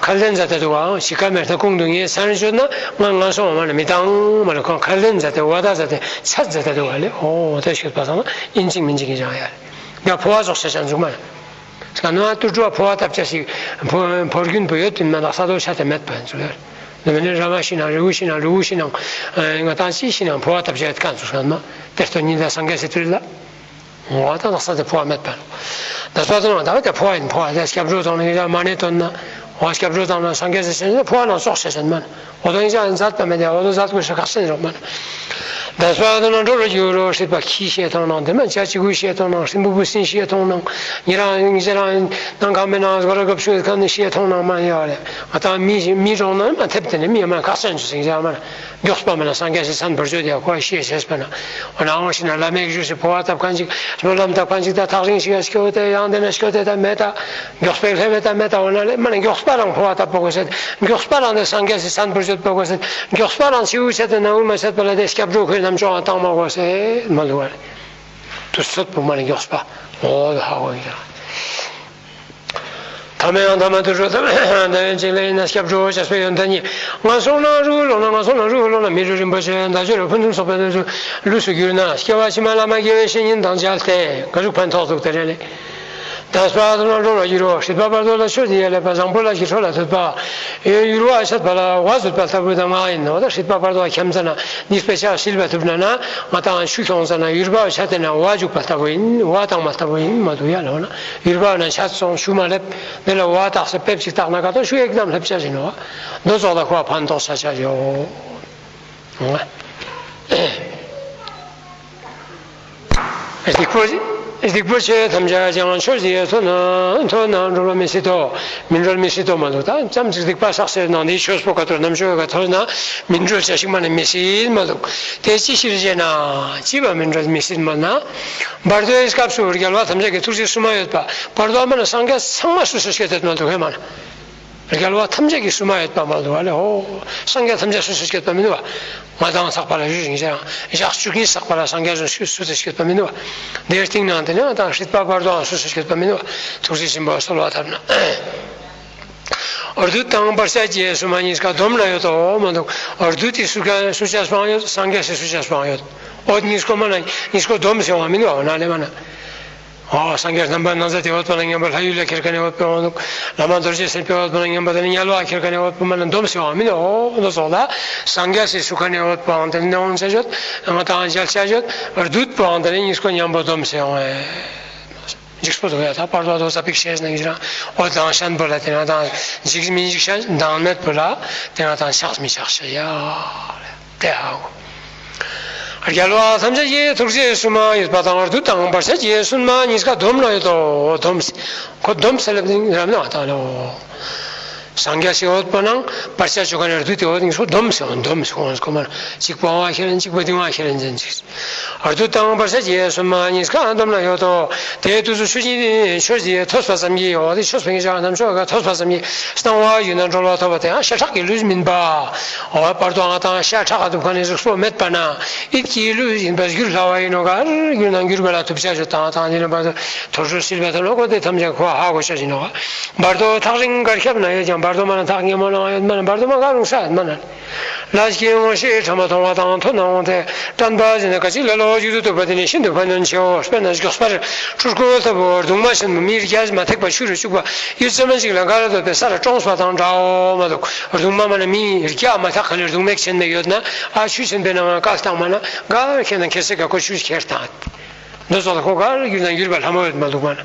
ཁ་ལྡན་མཛད་དེ་འདུག་ཨང་། ཤི་ཀ་མེར་ཐ་ཁུང་དུ་ངའི་མཚན་རེ་བརྗོད་ན་ང་ངན་སོང་བ་མ་ནི་མི་བཏང་མ་ལ་ཁོང་ཁ་ལྡན་མཛད་དེ་བ་ད་མཛད་དེ་ཚད་མཛད་དེ་འདུག་ཨ་ལེ། འོ་དེ་ཤོད་པ་སང་ན་ཨིན་ཅིག་མིན་ཅིག་གི་ཅང་ཡ་ཡ་འཕོ་བ་རྫོགས་ཤ་ཅང་འཇུག་མ་ལ། སྐ་ནོ་ཨ་ཏུ་ཏྲོ་འ་འཕོ་བ་ཐབས་ཆ་ཞིག་འཕོ་འཕོ་རྒྱུན་པོ་ཡོད་དུ་མ་ལག་ས་དོ་ཤ་དེ་མེད་པ་འཇུག་ཡོད། ནི་མི་ནི་ར་མ་ཤི་ན་རི་བུ་ཤི་ན་ལུ་བུ་ཤི་ན་ང་ཏང་ཅི་ཤི་ན་འཕོ་བ་ཐབས་ཆ་ཡོད་ཀ་འཇུག་སྐ་ནོ་དེ་ལྟོ་ཉིད་ལ་སངས་རྒྱས་སི་ཏུ་རི་ལ། འོ་ད་ལག་ས་དེ་འཕོ་བ་མེད་པ། ད་སོ་ཏོ་ན་ད་བ་དེ་འཕོ་བ་ཡིན། འཕོ་བ་དེ་སྐྱབས་འགྲོ་དང་ནི་ཡ་མ་ཎི་འདོན་ན། འོ་སྐྱབས་འགྲོ་དང་ན་སངས་རྒྱས་སི་ཆེན་འཕོ་བ་ན་ཙོགས་ཆེ་ཆེན་མ་ན། འོ་དོ་ཡིན་ཅང་མཛད་པ་མེད་དེ་འོ་དོ་མཛད་དགོས་ཤ་ཁག་སེ་རོགས་མ་ན། ད་སོ་ཡ་དང་ན་འགྲོ་རུ་འགྱུར་རོ། སྲིད་པ་ཁྱི་ཤེས་ཐོང་ནང་དེ་མ་བྱ་གཅིག་པུ་ཤེས་ཐོང་ནང་སྲིན་པོ་བུ་སྲིན་ཤེས་ཐོང་ནང་ཉེ་རང་ཉེ་རང་ནང་གང་མེད་ནང་སྒོ་ར་གབ་ཤུ་ཁ་ནི་ཤེས་ཐོང་ནང་མ་ཡོད་རེད། ང་དང་མི་མི་གྲོང་ན་མ་ཐེབས་དེ་ནི་མི་མ་ཁ་སང་ཆུ་སིང་ཇ་མ་མགྱོགས་པ་མ་ན་སངས་རྒྱས་སི་མཚན་བརྗོད་དེ་ཁོ་ཤེས་བྱས་པ་ན་འོ་ན་འོང་ཤི་ན་བླ་མེད་ཞུ་སི་འཕོ་བ་བཏབ་མཁན་ཅིག་སྨོན་ལམ་བཏབ་མཁན་ཅིག་ད་ཐག་རིང་ཞིག་ཨ་སྐྱོ་དེ་ཡང་དེ་ན་སྐྱོ་དེ་ད་མེད་ད། མགྱོགས་པའི་ལྷད་མེད་ད་མེད་ད་འོ་ན་ལས་མ་ནི་མགྱོགས་པ་རང་འཕོ་བ་བཏབ་པོ་དགོས་སེད། མགྱོགས་པ་རང་དེ་སངས་རྒྱས་སི་མཚན་བརྗོད་པོ་དགོས་སེད། མགྱོགས་པ་རང་ཆེའུ་ཆེ་དེ་ན་འུ་མ་ཆད་པ་ལ་དེ་སྐྱབས་འགྲོ་ཁོས་རྣམ་ཅོག་བཏང་མ་དགོས་སེད་མ་ལུ་བ་རེད། དུ་སོད་པོ་མ་ནི་མགྱོགས་པ་འོ་དུ་ཧ་གོ་ཡིན་ཀྱང་། ཐ་མའི་ཡང་ཐ་མ་དུ་འགྲོ་ཐ་མའི་ཡང་ཐ་མའི་ཅིག་ལ་ཡིན་ན་སྐྱབས་འགྲོ་བྱས་པའི་ཡོན་ཏན་ཉིད་ང་སོང་ན་རུ་ལོག་ན་ང་སོང་ན་རུ་ལོག་ན་མི་རུ་རིན་པོ་ཆེ་ད་ཆོས་རུ་ཕུན་སུམ་ཚོགས་པའི་ལུས་སུ་གྱུར་ན་སྐྱེ་བ་ཕྱི་མ་བླ་མ་དགེ་བའི་བཤེས་གཉེན་དང་མཇལ་ཏེ་ག་རུ་ཕན་ཐོགས་འདུག་དེ་རེད་ལེ། ད་སྤ་ཐུབ་ན་འགྲོ་ལ་ཡུར་བ་སྲིད་པ་བར་དོ་ལ་ཆོས་ཀྱི་ཡ་ལས་པ་བཟང་པོ་ལ་ཞི་ཁྲོ་ལ་ཐུབ་པ། ཡུར་བ་ཆད་པ་ལ་བ་བཟོད་པ་ལྟ་བུ་དང་ང་ཡིན་ནོ། ད་སྲིད་པ་བར་དོ་འཁྱམས་ཙ་ན་ནི་དཔེ་ཆ་སིལ་བ་ཐུབ་ན་ན་ང་དང་ཆུ་ཁྱོང་ཙ་ན་ཡུར་བ་ཆད་དེ་ན་བ་འཇུག་པ་ལྟ་བུ་ཡིན། བ་དང་མ་ལྟ་བུ་ཡིན་མ་འདུག་ཡ་ལོ་ན་ཡུར་བ་ན་ཆད་སོང་ཆུ་མ་སླེབས་དེ་ལ་བ་བཏགས་སེ་པེབ་ཅིག་བཏགས་ན་ག་ཏོ་ཆུ་ཡེག་དམ་སླེབས་ཆ་ཞིག་ནོ། འདོ་ཚོགས་ལ་ཁོ་བ་ཕན་ཐོགས་ས་ཆ་ཡོད། སྡིག་པ་སྡིག་པ་ཆེ་ཐམས་ཅད་ཀྱང་ཆོས་ཀྱི་ཐོས་ན་ཐོས་ན་འགྲོ་ལ་མི་སྲིད་དོ། མི་འགྲོ་ལ་མི་སྲིད་དོ་མ་འདུག་ད་ཙམ་ཅིག་སྡིག་པ་བསགས་ཟེར་ནང་འདིའི་ཆོས་པོ་ག་ཐོས་རྣམ་ཆོས་ག་ཐོས་ན་མི་འགྲོ་བྱ་ཞིག་མ་ནི་མི་སྲིད་མ་འདུག་དེ་ཅི་ཕྱིར་ཞེ་ན། ཅི་བ་མི་འགྲོ་མི་སྲིད་མ་ན། བར་དོའི་སྐབས་སུ་རྒྱལ་བ་ཐམས་ཅད་ཀྱི་ཐུགས་རྗེ་བསུ་མ་ཡོད་པ། བར་དོ་མ་ན་སངས་རྒྱས་ཚང་མ་སུ་སུ་སྐྱེ་དེ་མ་འདུག་ཧེ་མ་ན། རྒྱལ་བ་ཐམས་ཅད་ཀྱི་བསུ་མ་ཡོད་པ་མ་ལུ་བ་ལས་ཧོ། སངས་རྒྱས་ཐམས་ཅད་སུ་སུ་སྐྱེད་པ་མིན་ནུ་བ། ང་དང་ཚགས་པ་ལ་ཞུ་ཞིང་བྱ་ཡང་ཞག་བཅུ་གཉིས་ཚགས་པ་ལ་སངས་རྒྱས་སུ་སུ་སུ་སྐྱེད་པ་མིན་ནུ་བ། དེའི་སྟེང་ནང་དེ་ནས་ང་དང་སྲིད་པ་བར་དོའང་སུ་སུ་སྐྱེད་པ་མིན་ནུ་བ། ཐུགས་རྗེ་ཆེན་པོ་གསོལ་བ་བཏབ་ན། བདུད་དང་བར་ཆད་ཀྱི་བསུ་མ་གཉིས་ཀ་སྡོམ་ན་ཡོད་དོ་མ་འདུག་བདུད་དེ་སུ་ག་སུ་ཆ་སྤང་ཡོད། སངས་རྒྱས་སུ་སུ་ཆ་སྤང་ཡོད། འོད་གཉིས་ཀོ་མ་ན་གཉིས་ཀོ་སྡོམ་ཟེར་བ་མིན་ནུ་བ་ན་ལེ་མ་ན། ཨོ་སངས་རྒྱས་རྣམ་པར་སྣང་མཛད་དེ་འོད་པ་ན་མཉམ་པ་ལྷ་ཡུལ་ལ་ཁྱེར་ཁ་ནས་འོད་པ་འོང་འདུག་བླ་མ་རྡོ་རྗེ་སེམས་དཔའི་འོད་པ་ན་མཉམ་པ་དེ་ནི་དམྱལ་བ་ཁྱེར་ཁ་ནས་འོད་པ་མ་ན་སྡོམ་ཟེར་བ་མིན་ནོ། འོ་འདི་ཚོགས་ལ་སངས་རྒྱས་སི་སུ་ཁ་ནས་འོད་པ་འོང་དེ་ནི་འོང་ཆ་ཆོད་ང་དང་མཇལ་ཆ་ཆོད་བདུད་པ་འོང་དེ་ནི་གཉིས་ཀོ་མཉམ་པོ་སྡོམ་ཟེར་འོང་ཨེ། འཇིགས་པོ་འདུག་ཡ་ད་བར་དོ་ཚ་པིག་ཤེས་ན་གི་རང་འོ་དང་ཤན་པོ་ལ་དེ་ང་དང་འཇིགས་མི་འཇིགས་ཤ་དང་མེད་པོ་ལ་དེ་ང་དང་ཆགས་མི་ཆགས་ཤ་ཡ། དེ་ཧ་གོ། རྒྱལ་བ་ཐམས་ཅད་ཀྱི་ཐུགས་རྗེའི་བསུ་མ་ཡོད་པ་དང་བདུད་དང་བར་ཆད་ཀྱི་བསུ་མ་གཉིས་ཀ་སྡོམ་ན་ཡོད་དོ། སྡོམ་ཁོ་སྡོམ་ཟེར་ལབ་ནི་རབ་ན་ད་ལོ། སངས་རྒྱས་སི་འོད་པོ་ནང་བར་ཆད་ཆོ་ག་ནས་བདུད་དེ་འོད་ནི་སོ་སྡོམ་ཟེར་སྡོམ་ཟེར་ཁོ་མ་གཅིག་པོ་ཨང་བ་ཁྱེར་ན་གཅིག་པོ་དེ་ཨང་བ་ཁྱེར་ན་འཛིན་ཅིག་བདུད་དང་བར་ཆད་ཀྱི་བསུ་མ་གཉིས་ཀ་སྡོམ་ན་ཡོད་དོ། དེའི་དུས་སུ་ཆོས་ཀྱི་ཆོས་ཀྱི་ཐོས་པ་ཙམ་གྱིས་འོ་དེ་ཆོས་པའི་ཞག་རྣམ་ཆོས་ཀ་ཐོས་པ་ཙམ་གྱིས་སྣང་བ་ཡུལ་ན་གྲོལ་བ་ཐོབ་པ་དེའང་ཤ་ཁྲག་གི་ལུས་མིན་པ། འོ་བར་དུ་ང་དང་ཤ་ཁྲག་ག་དུ་ཁ་ནས་གཟུགས་པོ་མེད་པ་ན་ཡིད་ཀྱི་ལུས་ཡིན་པར་གྱུར་སླ་བ་ཡིན་ནོ་གར་གྱུར་ན་གྱུར་པ་ལ་ཐུབ་ཆ་ཞུ་དང་དང་དེ་ནས་བར་དུ་ཐོར་ཚུལ་སིལ་བ་ཐོབ་ནོ་ཁོ་དེ་ཐམས་ཅད་ཁོ་ཧ་གོ་ཆ་ཞིག་ནོ། བར་དོ་ཐག་རིང་གར་ཁྱབ་ན་ཡོད་ཀྱང་བར་དོ་མ་ན་ཐག་ཉེ་མོ་ལ་ཡོད་མ་ན་བར་དོ་མ་ག་རུང་ས་ཡོད་མ་ན། ལ་སྐྱེས་ངོ་ཤེས་ཕྲ་མ་མཐོང་བ་དང་ཐོས་ན་འོང་སྟེ། དྲན་པ་ཟིན་ན་ག་ཅིག་ལ་ལོ་རྒྱུད་དུ་གཏུགས་པ་དེ་ནི་ཤིན་ཏུ་ཕན་ཡོན་ཆེའོ། དཔེར་ན་མགྱོགས་པར་འཁྲུལ་འཁོར་ལྟ་བུ་གདུང་མ་ཆེན་མོ་མི་བརྒྱ་མ་ཐེག་པ་ཆུ་རུ་བཅུག་པ་ཡུད་ཙམ་ཞིག་ལ་ག་ལ་ལྟོས་པའི་ས་ལ་ཀྲོངས་པ་དང་འདྲའོ་མ་གཏོགས། གདུང་མ་མ་ན་མི་བརྒྱ་མ་ཐག་ག་ནས་གདུང་མེག་ཆེན་མེ་ཡོད་ན་ཨ་ཆུ་ཆེན་པོའི་ནང་ང་བཀལ་བཏང་མ་ན་ག་ཁྱེར་ན་ཁྱེར་སེ་ག་ཁོ་ཆུ་ཁྱེར་དང་། འདི་ཚོ་ལ་ཁོ་ག་རུ་གྱུར་ན་གྱུར་པ་ལྷ་མོ་ཡོད་མ་འདུག་མ་ན།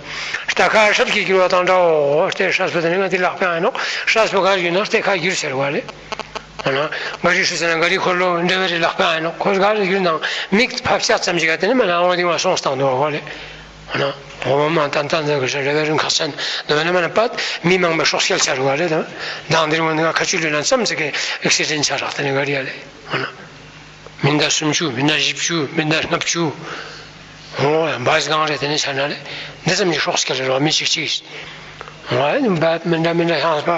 རྟ་ཁ་སྲབ་ཀྱིས་བསྒྱུར་བ་དང་འདྲའོ། རྟའི་སྲབ་པོ་དེ་ནི་ང་དེ་ལག་པའི་ཨ་ནོག་སྲབ་པོ་ག་རུ་གྱུར་ན་རྟའི་ཁ་བསྒྱུར་ཟེར་བ་ལས། འོ་ན། མགར་རིགས་སུ་ཟེར་ན་མགར་རིགས་འཁོར་ལོ་འདྲ་བའི་རིགས་ལག་པའི་ཨ་ནོ་ཁོ་ག་རེ་ཡུལ་ནང་མིག་ཕབ་ཤ་ཙམ་ཞིག་ག་དེ་ནི་མ་ན་འོ་དེ་མ་སོང་སྟངས་འདུག་ག་ལེ། འོ་ན། འོ་མ་ཏན་ཏན་ཟེར་གི་ཟེར་རེ་བའི་རིང་ཁག་ཅན་འདུག་ན་མ་ན་པད་མི་མང་པོའི་སྲོག་སྐྱེལ་ཆ་རུ་ག་ལེ་དང་། དང་དེ་རིང་ང་ཁ་ཆུ་ལུས་ན་ཙམ་ཟེར་གི་ཨེག་སི་ཌེན་ཆ་རག་དེ་ནི་མགར་རིགས་ལེ། འོ་ན། མི་འདྲ་སུམ་ཅུ་མི་འདྲ་བཞི་བཅུ་མི་འདྲ་ལྔ་བཅུ། འོ་ཡ་འབའ་སྒང་རེ་དེ་ནི་ཆ་ན་ལེ། འདི་ཙམ་གྱི་སྲོག་སྐྱེལ་རེ་རོ་མི་གཅིག་གཅིག་འོ་ཡ་འབའ་མི་འདྲ་མི་འདྲ་ཧང་སྤ་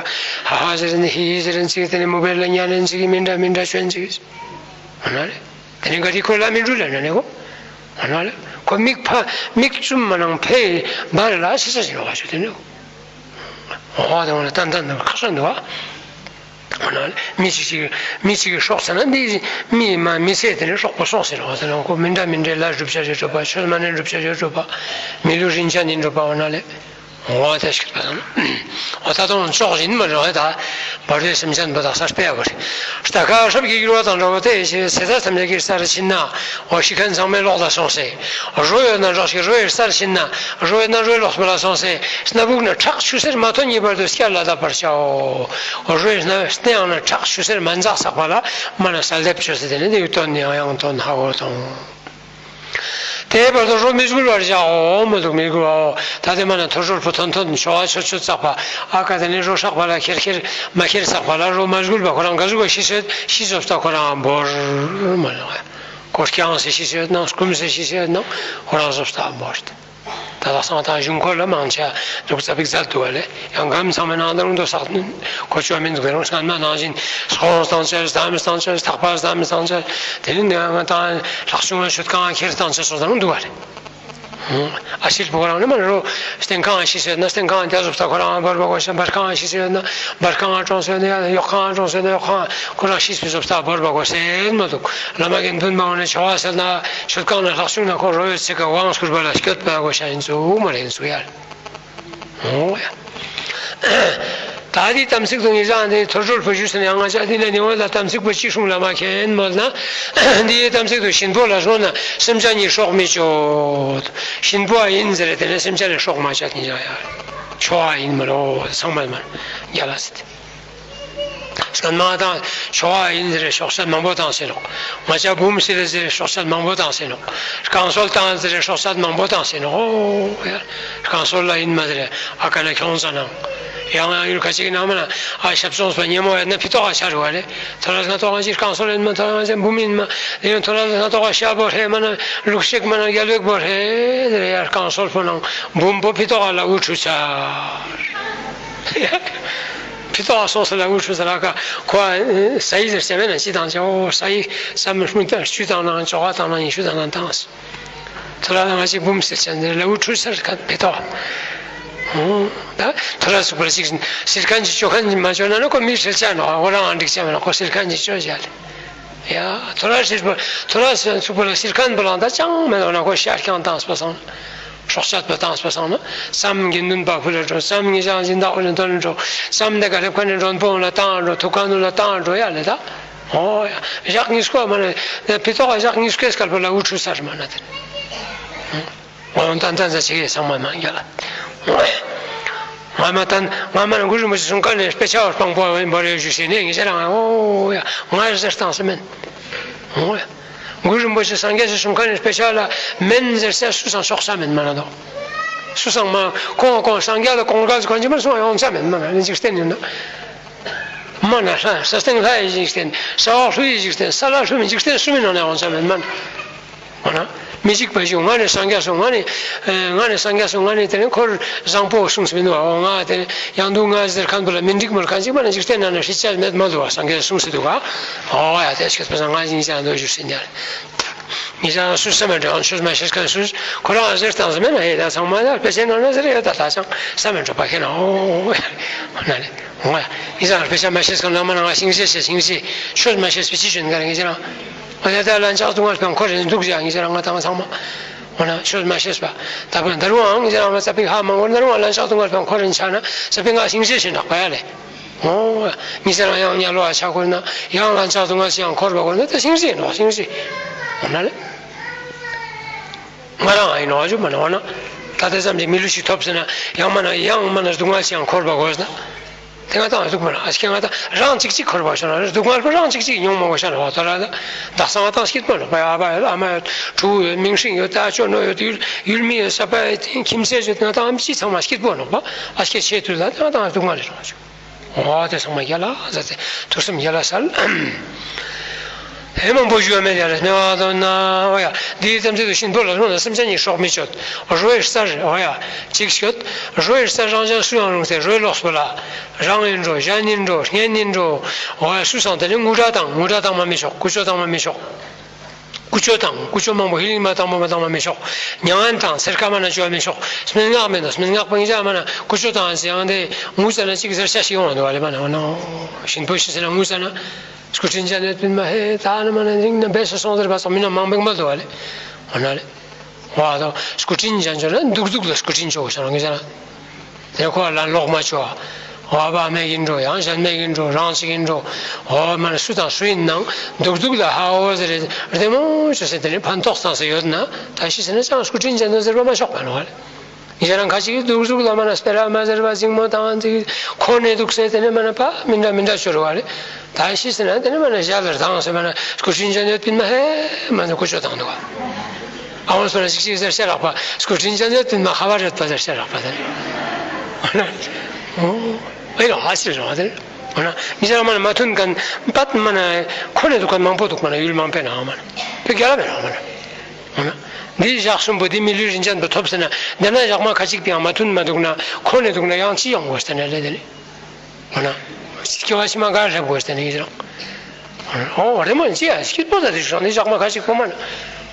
ཧ་ཧ་ཟེར་ནི་ཧི་ཧི་ཟེར་ནི་གཅིག་དེ་ནི་མུ་བེར་ལ་ཉན་ནི་གཅིག་མི་འདྲ་མི་འདྲ་ཆོན་གཅིག་འོ་ན་ལེ། དེ་ནི་ག་དེ་ཁོ་ལ་མི་འགྲུལ་ལ་ན་ནི་གོ་འོ་ན་ལེ། ཁོ་མིག་ཕ་མིག་བཙུམ་མ་ནང་ཕེ་འབའ་རེ་ལ་ཤི་ས་ཞིག་ལོ་བ་ཆོ་དེ་ནི་གོ་འོ་དེ་འོ་ན་ཏན་ཏན་ནི་ཁ་སང་འདུག་བ། འོ་ན་མི་གཅིག་གཅིག་མི་གཅིག་གིས་སྲོག་ཟ་ན་འདི་མི་མ་མི་ཚེ་དེ་ནི་སྲོག་པོ་སྲོག་ཟེར་བ་ཟེར་ན་ཁོ་མི་འདྲ་མི་འདྲའི་ལ་སྒྲུབ་བྱ་རེ་སྒྲུབ་པ་ཆོས་མ་ནི་སྒྲུབ་བྱ་རེ་སྒྲུབ་པ་མི་ལུས་རིན་ཆེན་ནི་སྒྲུབ་པ་འོ་ན་ལེ། འོ་དེ་ཞིག་པ་དང་། འོ་ད་དུང་ཅོག་བཞིན་མ་རེད་ད། བར་དོའི་སེམས་ཅན་པོ་དག་སར་སྤེལ་བ་རེད། རྟ་ཁ་སྲབ་ཀྱིས་བསྒྱུར་བ་དང་འདྲ་བ་དེ་ཡི་ཕྱིར་ཚེ་མཐའ་ཐམས་ཅད་ཀྱི་སར་ཕྱིན་ན། འོ་ཤི་ཁན་ཚང་མའི་ལོག་ལ་སོང་སེ། རོ་ཡོད་ན་རོ་ཞིག་རོའི་སར་ཕྱིན་ན། རོ་ཡོད་ན་རོའི་ལོགས་པ་ལ་སོང་སེ། སྣ་བུག་ན་ཁྲག་ཆུ་སེར་མ་ཐོན་གཉིས་བར་དུ་བསྐྱར་ལ་བརྡབ་པར་བྱའོ། རོའི་སྣ་སྣ་ཡང་ན་ཁྲག་ཆུ་སེར་མ་འཛག་ཚག་པ་ལ་མ་ན་གསལ་འདེབས་བྱོས་སེ་དེ་ནི་དེའི་དོན་ནི་ཡང་ཡང་དོན་ཧ་གོ་དང་། དེའི་བར་དུ་རོ་མི་སྒུལ་བར་བྱའོ། མི་འདུག་མི་སྒུལ་བའོ། ད་དེ་མ་ན་ཐོ་རོལ་པོ་ཐོན་ཐོན་ཆོ་བ་ཆོ་ཆོ་ཚག་པ། ཨ་ཀ་དེ་ནི་རོ་ཧྲག་པ་ལ་ཁེར་ཁེར་མ་ཁེར་ཚག་པ་ལ་རོ་མ་སྒུལ་བ་ཁོ་རང་ག་ཟུག་ག་ཤི་སོད་ཤི་བཟོ་ལྟ་ཁོ་རང་འབོར་མ་ལ། ཁོ་རྐྱང་སེ་ཤི་སོད་ནང་སྐུམ་སེ་ཤི་སོད་ནང་ཁོ་རང་བཟོ་ལྟ་འབོར། ད་ལྟ་སང་ད་གཞུང་འཁོར་ལ་མང་ཆེ་འདུག་ཙ་པིག་མཛད་འདུག་བ་ལས། ཡང་སྒམ་ཚང་མའི་ནང་ད་རུང་དོ་བསགས་གོ་ཆོད་མིན་འདུག་རུང་སྔན་མ་ནང་བཞིན་སྐོང་བཏང་ཆེད་དམ་བཏང་ཆེད་ཐག་པ་བཏང་བཏང་ཆེད་དེ་ནི་ང་ད་ལྷག་བྱུང་ལ་མཆོད་ཁང་ཁྱེར་བཏང་ཆེད་སོགས་ད་རུང་འདུག་བ་ལས། ཨ་ཕྱིར་བོ་རང་ནི་མ་རོ་སྟེང་ཁང་ཤི་སོད་ན་སྟེང་ཁང་རྒྱ་བཟོ་ལྟ་ཁོ་རང་བོར་བ་གོ་ཤེས། འབར་ཁང་ཤི་སོད་ན་འབར་ཁང་གྲོང་སོད་ན་ཡང་གཡོག་ཁང་གྲོང་སོད་ན་གཡོག་ཁང་ཁོ་རང་ཤི་སོད་ལྟ་བོར་བ་གོ་ཤེས་མ་འདུག་བླ་མ་དགེ་འདུན་མང་ནས་ཆོ་བ་སེལ་ན། མཆོད་ཁང་ན་ལྷག་བྱུང་ན་ཁོ་རོ་ཡོད་ཚེ་ག་དབང་བསྐུར་བ་ལ་སྐྱོད་པ་གོ་ཤ་ཡིན་ཚུགས་མ་རེད་ཚུགས་ཡ། འོ་ཡ། ད་དེའི་དམ་ཚིག་ཏུ་ངེས་ཀྱང་དེ་ཐོར་གྲོལ་བུ་ཞུ་ཟེར་ན་ཡང་ང་ཅག་འདི་ན་ཉེ་བ་ལ་དམ་ཚིག་པོ་ཅི་སྲུང་ལ་མ་མཁྱེན་མོད་ན། འདིའི་དམ་ཚིག་ཏུ་གཤིན་པོ་ལ་སོང་ན་སེམས་ཅན་ཉིད་སྲོག་མི་གཅོད། གཤིན་པོ་ཨ་ཡིན་ཟེར་དེ་ནས་སེམས་ཅན་ལ་སྲོག་མ་གཅོད་ནི་ཡང་ཡ། ཆོ་བ་ཡིན་མ་རོ་ཚང་མ་མ་རྒྱ་ལ་སྲིད། སྐད་མ་དང་ཆོ་བ་ཡིན་ཟེར་ཤོག་ཤད་མང་པོ་དང་ཟེར་ནོག་ང་ཅག་འབུམ་སྲིད་ལ་ཟེར་ཤོག་ཤད་མང་པོ་དང་ཟེར་ནོག་རྐང་སོལ་དང་ཟེར་ཤོག་ཤད་མང་པོ་དང་ཟེར་ནོག་ཨོ་ཡ། རྐང་སོལ་ལ་ཡིན་མ་ཟེར་ཨ་ཀ་ན་ཁྱོང་ཙ་ནང་ཡང་ཡང་ཡུལ་ཁ་ཅིག་ནང་མ་ན་ཨ་ཞབས་སོང་སོ་ཉེ་མོ་ཡ་ན་ཕི་ཏོག་ག་ཆ་རུ་བ་རེད། ཐོ་ར་ང་ཏོག་ག་ཅིག་རྐང་སོལ་ཡིན་མ་ཐོ་ར་ང་ཅིག་འབུམ་ཡིན་མ་ཡིན་ཐོ་ར་ང་ཏོག་ག་ཤ་བོ་རེད་མ་ན་ལུག་ཤིག་མ་ན་རྒྱ་ལུག་བོ་རེད་ཟེར་ཡ་རྐང་སོལ་པོ་ནང་འབུམ་པོ་ཕི་ཏོག་ག་ལ་འུ་ཁྲུ་ཆ། ཕི་ཏོག་སོགས་སུ་ལ་འུ་ཁྲུ་ས་ལ་ཀ་ཁོ་ས་ཡི་ཟེར་ཟེར་བས་ན་ཅི་དང་ཅོ་ས་ཡི་ས་མི་སྨུག་ཏར་བཅུ་དང་ན་ཅོ་ག་དང་ན་ཉི་ཤུ་དང་ན་དང་། ཐོ་ར་ང་ཅིག་འབུམ་ཟེར་ཆ་འདི་ལ་འུ་ཁྲུ་སར་ཁ་ཕི་ཏོག་ད་ཐོ་ར་སུ་པར་ཅིག་ཟེར་ཁན་ཅིག་ཅོ་ཁན་ཅིག་མ་ཅོ་ན་ནི་ཁོ་མི་ཧྲི་ཆ་ནོ་འོ་རང་ཨ་འགྲིག་ཆ་མེད་ན་ཁོ་ཟེར་ཁན་ཅིག་ཅོ་བྱ་ལེ། ཡ། ཐོ་ར་ཧྲིལ་པོ་ཐོ་ར་སུ་པོ་ལ་ཟེར་ཁན་པོ་ལང་ད་ཅང་མེད་ལོ་ན་ཁོ་ཤར་ཁྱང་བཏང་སྤ་སང་། སྲོག་གཅོད་པ་བཏང་སྤ་སང་ན་སམ་དགེ་འདུན་པ་ཕུ་ལ་འགྲོ་སམ་ངེ་ཞང་སྦྱིན་བདག་ཕུ་ལ་འདོན་འགྲོ་སམ་དེ་ག་རེབ་ཁ་ནས་མགྲོན་པོ་ལ་བཏང་འགྲོ་ཐུག་ཁ་ནུ་ལ་བཏང་འགྲོ་ཡ་ལེ་ད། ཨོ་ཡ། ཞག་གཉིས་སྐོར་མ་ནས་ཕི་ཏོག་ཞག་གཉིས་སྐོར་སྐལ་པོ་ལ་འུ་ཁྲུ་སར་མ་ན་དེ། ང་ཡང་ཏན་ཏན་ཟ་ཆེ་གེ་ཚང་མ་མ་རྒྱ་ལ། ང་མ་ཏན་ང་མ་ན་གུ་རུ་མོ་ཆེ་གསུང་ཀ་ནས་དཔེ་ཆ་བར་སྤང་པོ་བའི་འབར་ཡོད་ཞུ་ཞེས་ནས་ངེས་ཤེས་རང་ཨོ་ཡ་ང་ཟེར་སྟངས་སེ་མེན། ཨོ་ཡ། གུ་རུ་མོ་ཆེ་སངས་རྒྱས་ཀྱི་གསུང་ཀ་ནས་དཔེ་ཆ་ལ་མེན་ཟེར་སེ་སུ་སང་ཤོག་ས་མེན་མ་ན་དོ། སུ་སང་མ་ཁོང་ཁོང་སངས་རྒྱས་ལ་ཁོང་ག་ཁོང་ཅི་མ་སོང་ཡོང་ས་མེན་མ་ན་འཇིག་རྟེན་ཡིན་ན། མ་ན་ལྷ་ས་སྟེང་ལྷ་ཡི་འཇིག་རྟེན་ས་འོག་ཀླུ་ཡི་འཇིག་རྟེན་ས་ལ་ཀླུ་མི་འཇིག་རྟེན་སུ་མི་ནང་ན་ཡོང་ས་མེན་མ་ན། འོ་ན། མི་འཇིགས་པ་ཞུ་ང་ནི་སངས་རྒྱས་སོང་ང་ནི། ང་ནི་སངས་རྒྱས་སོང་ང་ནི་དེ་ནི་འཁོར་བཟང་པོ་གསུངས་སུ་མི་འདུག་འོ་ང་དེ་ནི་ཡང་འདུག་ང་ཟེར་ཁན་པོ་ལ་མི་འགྲིག་མོལ་ཁན་ཅིག་མ་ནི་འཇིག་རྟེན་ན་ནི་ཧྲི་ཅ་མེད་མ་འདུག་བ་སངས་རྒྱས་གསུངས་སུ་འདུག་ག་འོ་ཡ་དེ་ཤེས་པ་སང་ང་ཞིག་ཅང་འདུག་ཞུ་སེ་ཉར། ངེད་ཅག་སུ་སེམས་མ་འདྲ་ཆོས་མ་ཤེས་ཁན་སུ་ཁོ་རང་ཟེར་སྟངས་སེ་མེད་ན་ཧེ་ད་ཚང་མ་ཡ་དཔེ་ཆའི་ནང་ན་ཟེར་ཡོད་ད་ད་ཅང་ས་མེད་འགྲོ་པ་ཁེ་ན་འོ་ཡ་འོ་ན་ལེ་འོ་ཡ་ངེད་ཅག་དཔེ་ཆ་མ་ཤེས་ཁན་ནང་མ་ནང་ང་ཤིང་ཤེས་ཤེས་ཤིང་ཤེས་ཆོས་མ་ཤེས་པའི་ཅི་ཞུ་ན་ག་རེ་ངེད་ཅག་རང་། འོ་ཡ་ད་ལན་ཆགས་སྡུག་བསྔལ་པའི་འཁོར་རེ་འདུག་ཟེར་ངེད་ཅག་རང་ང་དང་ཚང་མ། འོ་ན་ཆོས་མ་ཤེས་པ། ད་བར་ད་རུང་ཨང་ངེད་ཅག་རང་ང་ས་པི་ཧ་མང་བོར་ན་རུང་ཨ་ལན་ཆགས་སྡུག་བསྔལ་པའི་འཁོར་རེ་ཆགས་ན་ས་པི་ང་ཤིང་ཤེས་ཤིང་རག་པ་ཡ་ལེ། འོ། ངེད་ཅག་རང་ཡང་ཉལ་ལོ་ཨ་ཆགས་དགོས་ན་ཡང་ལན་ཆགས་སྡུག་བསྔལ་ཞིག་ཡང་འཁོར་བ་དགོས་ན་ད་ཤིང་ཤེས་ནོ་ཤིང་ཤེས། འོ་ན་ལེ། ང་རང་ཨ་ཡིན་ནོ་ཨ་ཇུ་མ་ནོ་འོ་ན། ད་དེ་ཙམ་གྱི་མི་ལུས་ཤིག་ཐོབ་ཟེར་ན་ཡང་མ་ན་ཡང་མ་ན་སྡུག་བསྔལ་ཞིག་ཡང་འཁོར་བ་དགོས་ན། དེ་ང་དང་སྡུག་མ་ར་ཨ་ཞིག་ང་དང་རང་གཅིག་གཅིག་འཁོར་བ་ཤོར་ན་སྡུག་བསྔལ་པོ་རང་གཅིག་གཅིག་མྱོང་མ་དགོས་ཤ་ན་བ་ཐོ་ར་ད་ད་སང་ང་དང་སྐྱིད་པོ་ནོ་བ་ཡ་བ་ཡོད་ཨ་མ་ཡོད་ཕྲུ་གུ་ཡོད་མིང་སྲིང་ཡོད་ད་ཅོ་ནོ་ཡོད་ཡུལ་ཡུལ་མི་ཡོད་ས་པ་ཡོད་ཁྱིམ་མཚེས་ཡོད་ང་དང་ཨམ་ཅི་ཚང་མ་སྐྱིད་པོ་ནོ་བ་ཨ་ཞིག་ཆེ་དུས་ལ་དེ་ང་དང་སྡུག་བསྔལ་རེ་རོ་ཆུ་འོ་དེ་ཚང་མ་རྒྱ་ལ་ཟ་ཚེ་ཐུགས་སེམས་རྒྱ་ལ་སལ། ཧེ་མང་པོ་ཞུ་བ་མེད་ཡ་ལ་སྨེ་བ་དོན་ན་འོ་ཡ་འདིའི་ཙམ་ཚད་དུ་གཤིན་པོ་ལ་སོང་ན་སེམས་ཅན་ཉིད་སྲོག་མི་གཅོད། རོའི་རྩར་འོ་ཡ་གཅིག་གཅོད། རོའི་རྩར་རང་ཅག་སུ་ཡང་རུང་སྟེ་རོའི་ལོགས་སུ་ལ། རང་ཡིན་འགྲོ་གཞན་ཡིན་འགྲོ་གཉེན་ཡིན་འགྲོ། འོ་ཡ་སུ་སང་དེ་ནི་ངུ་སྒྲ་དང་ངུ་སྒྲ་དང་མ་མི་ཆོག་ཀུ་ཅོ་དང་མ་མི་ཆོག་ཀུ་ཅོ་དང་ཀུ་ཅོ་མང་པོ་ཧི་ལིང་མ་དང་པོ་མ་དང་མ་མི་ཆོག་མྱ་ངན་དང་ཚེར་ཁ་མ་ན་ཅོ་མི་ཆོག་སྨྲེ་སྔགས་མེད་ན་སྨྲེ་སྔགས་པ་ཡིན་ཅག་མ་ན་ཀུ་ཅོ་དང་ཟེར་ཡང་དེ་ངུ་ཙ་ན་གཅིག་ཟེར་ཤ་ཞིག་ཡོང་བ་འདུག་བ་ལེ་མ་ན་འོ་ན་གཤིན་པོ་ཤི་ཟེར་ན་ངུ་ཙ་ན། སྐུ་དྲིན་ཅན་ནས་བསྟུན་མ་ཧེ་ད་ནི་མ་ན་རིང་ན་བེ་སོ་སོང་ཟེར་བ་སོང་མི་ན་མང་པོ་མ་འདུག་བ་ལེ། འོ་ན་ལེ། བ་དང་སྐུ་དྲིན་ཅན་ཅོ་ན་འདུག་འདུག་ལ་སྐུ་དྲིན་ཅོ་བ་ཤ་ན་ངེད་ཅག་ན། དེ་ཁོ་ལ་ལོག་མ་བྱོས། འོ་བ་མེད་ཀྱིན་འགྲོ། ཡང་གཞན་མེད་ཀྱིན་འགྲོ། རང་ཅིག་གིན་འགྲོ། འོ་མ་ན་སུ་དང་སུ་ཡིན་ནང་འདུག་འདུག་ལ་ཧ་འོ་ཟེར་རེ་རེ་མོ་ཅོ་ཟེར། དེ་ནི་ཕན་ཐོགས་ཙང་ཟེར་ཡོད་ན། ད་ཤི་ཟེར་ན་ཅང་སྐུ་དྲིན་ཅན་དུ་ཟེར་བ་མ་ཤོག་པ་ནོ་བ་ལེ། ཡི་རང་ཁ་ཅིག་གིས་འདུག་འདུག་ལ་མ་ན་སྤེ་ར་མ་ཟེར་བ་འཛིང་མོ་དང་འཛིང་ཁོ་ནས་འདུག་ཟེར། དེ་ནི་མ་ན་ཕ་མི་འདྲ་མི་འདྲ་ཤོར་བ་ལེ། ད་ཤི་ཟེར་ན་དེ་ནི་མ་ན་ཞལ་ལ་དང་ཟེར་མ་ན་སྐུ་དྲིན་ཅན་ཡོད་པིན་མ་ཧེ་མ་ཟེར་ཀུ་ཅོ་དང་འདུག་བ། ཨ་འོ་སོ་ན་ཞིག་ཞིག་ཟེར་ཤ་རག་པ། སྐུ་དྲིན་ཅན་ཡོད་པིན་མ་ཁ་བ་རེད་པ་ཟེར་ཤ་རག་པ་ཟེར། འོ་ན། འོ། ཨེ་ལོ་ཧ་ཤི་རོ་ཟེར། འོ་ན་མི་ཤ་རག་མ་ན་མ་མཐུན་མཁན་པད་མ་ན་ཁོ་ནས་འདུག་མཁན་མང་པོ་འདུག་མ་ན་ཡུལ་མང་པོའི་ནང་མ་ན་དེ་རྒྱ་ལ་མེད་རོ་མ་ན། འོ་ན། འདི་ཞག་གསུམ་པོ་འདི་མི་ལུས་རིན་ཅན་པོ་ཐོབ་ཟེར་ན་འདི་ན་ཞག་མ་ཁ་ཅིག་དེའང་མ་མཐུན་མ་འདུག་ན་ཁོ་ནས་འདུག་ན་ཡང་ཅི་ཡོང་དགོས་ཟེར་ན་ལེ་དེ་ནི། འོ་ན། སྐྱེ་བ་ཕྱི་མ་གར་སླེབས་དགོས་ཟེར་ན་ཡིན་རང་། འོ་རེ་མོ་ཅི་ཡ་སྐྱིད་པོ་ད་དེ་ཞུ་ནི་ཞག་མ་ཁ་ཅིག་པོ་མ་ན།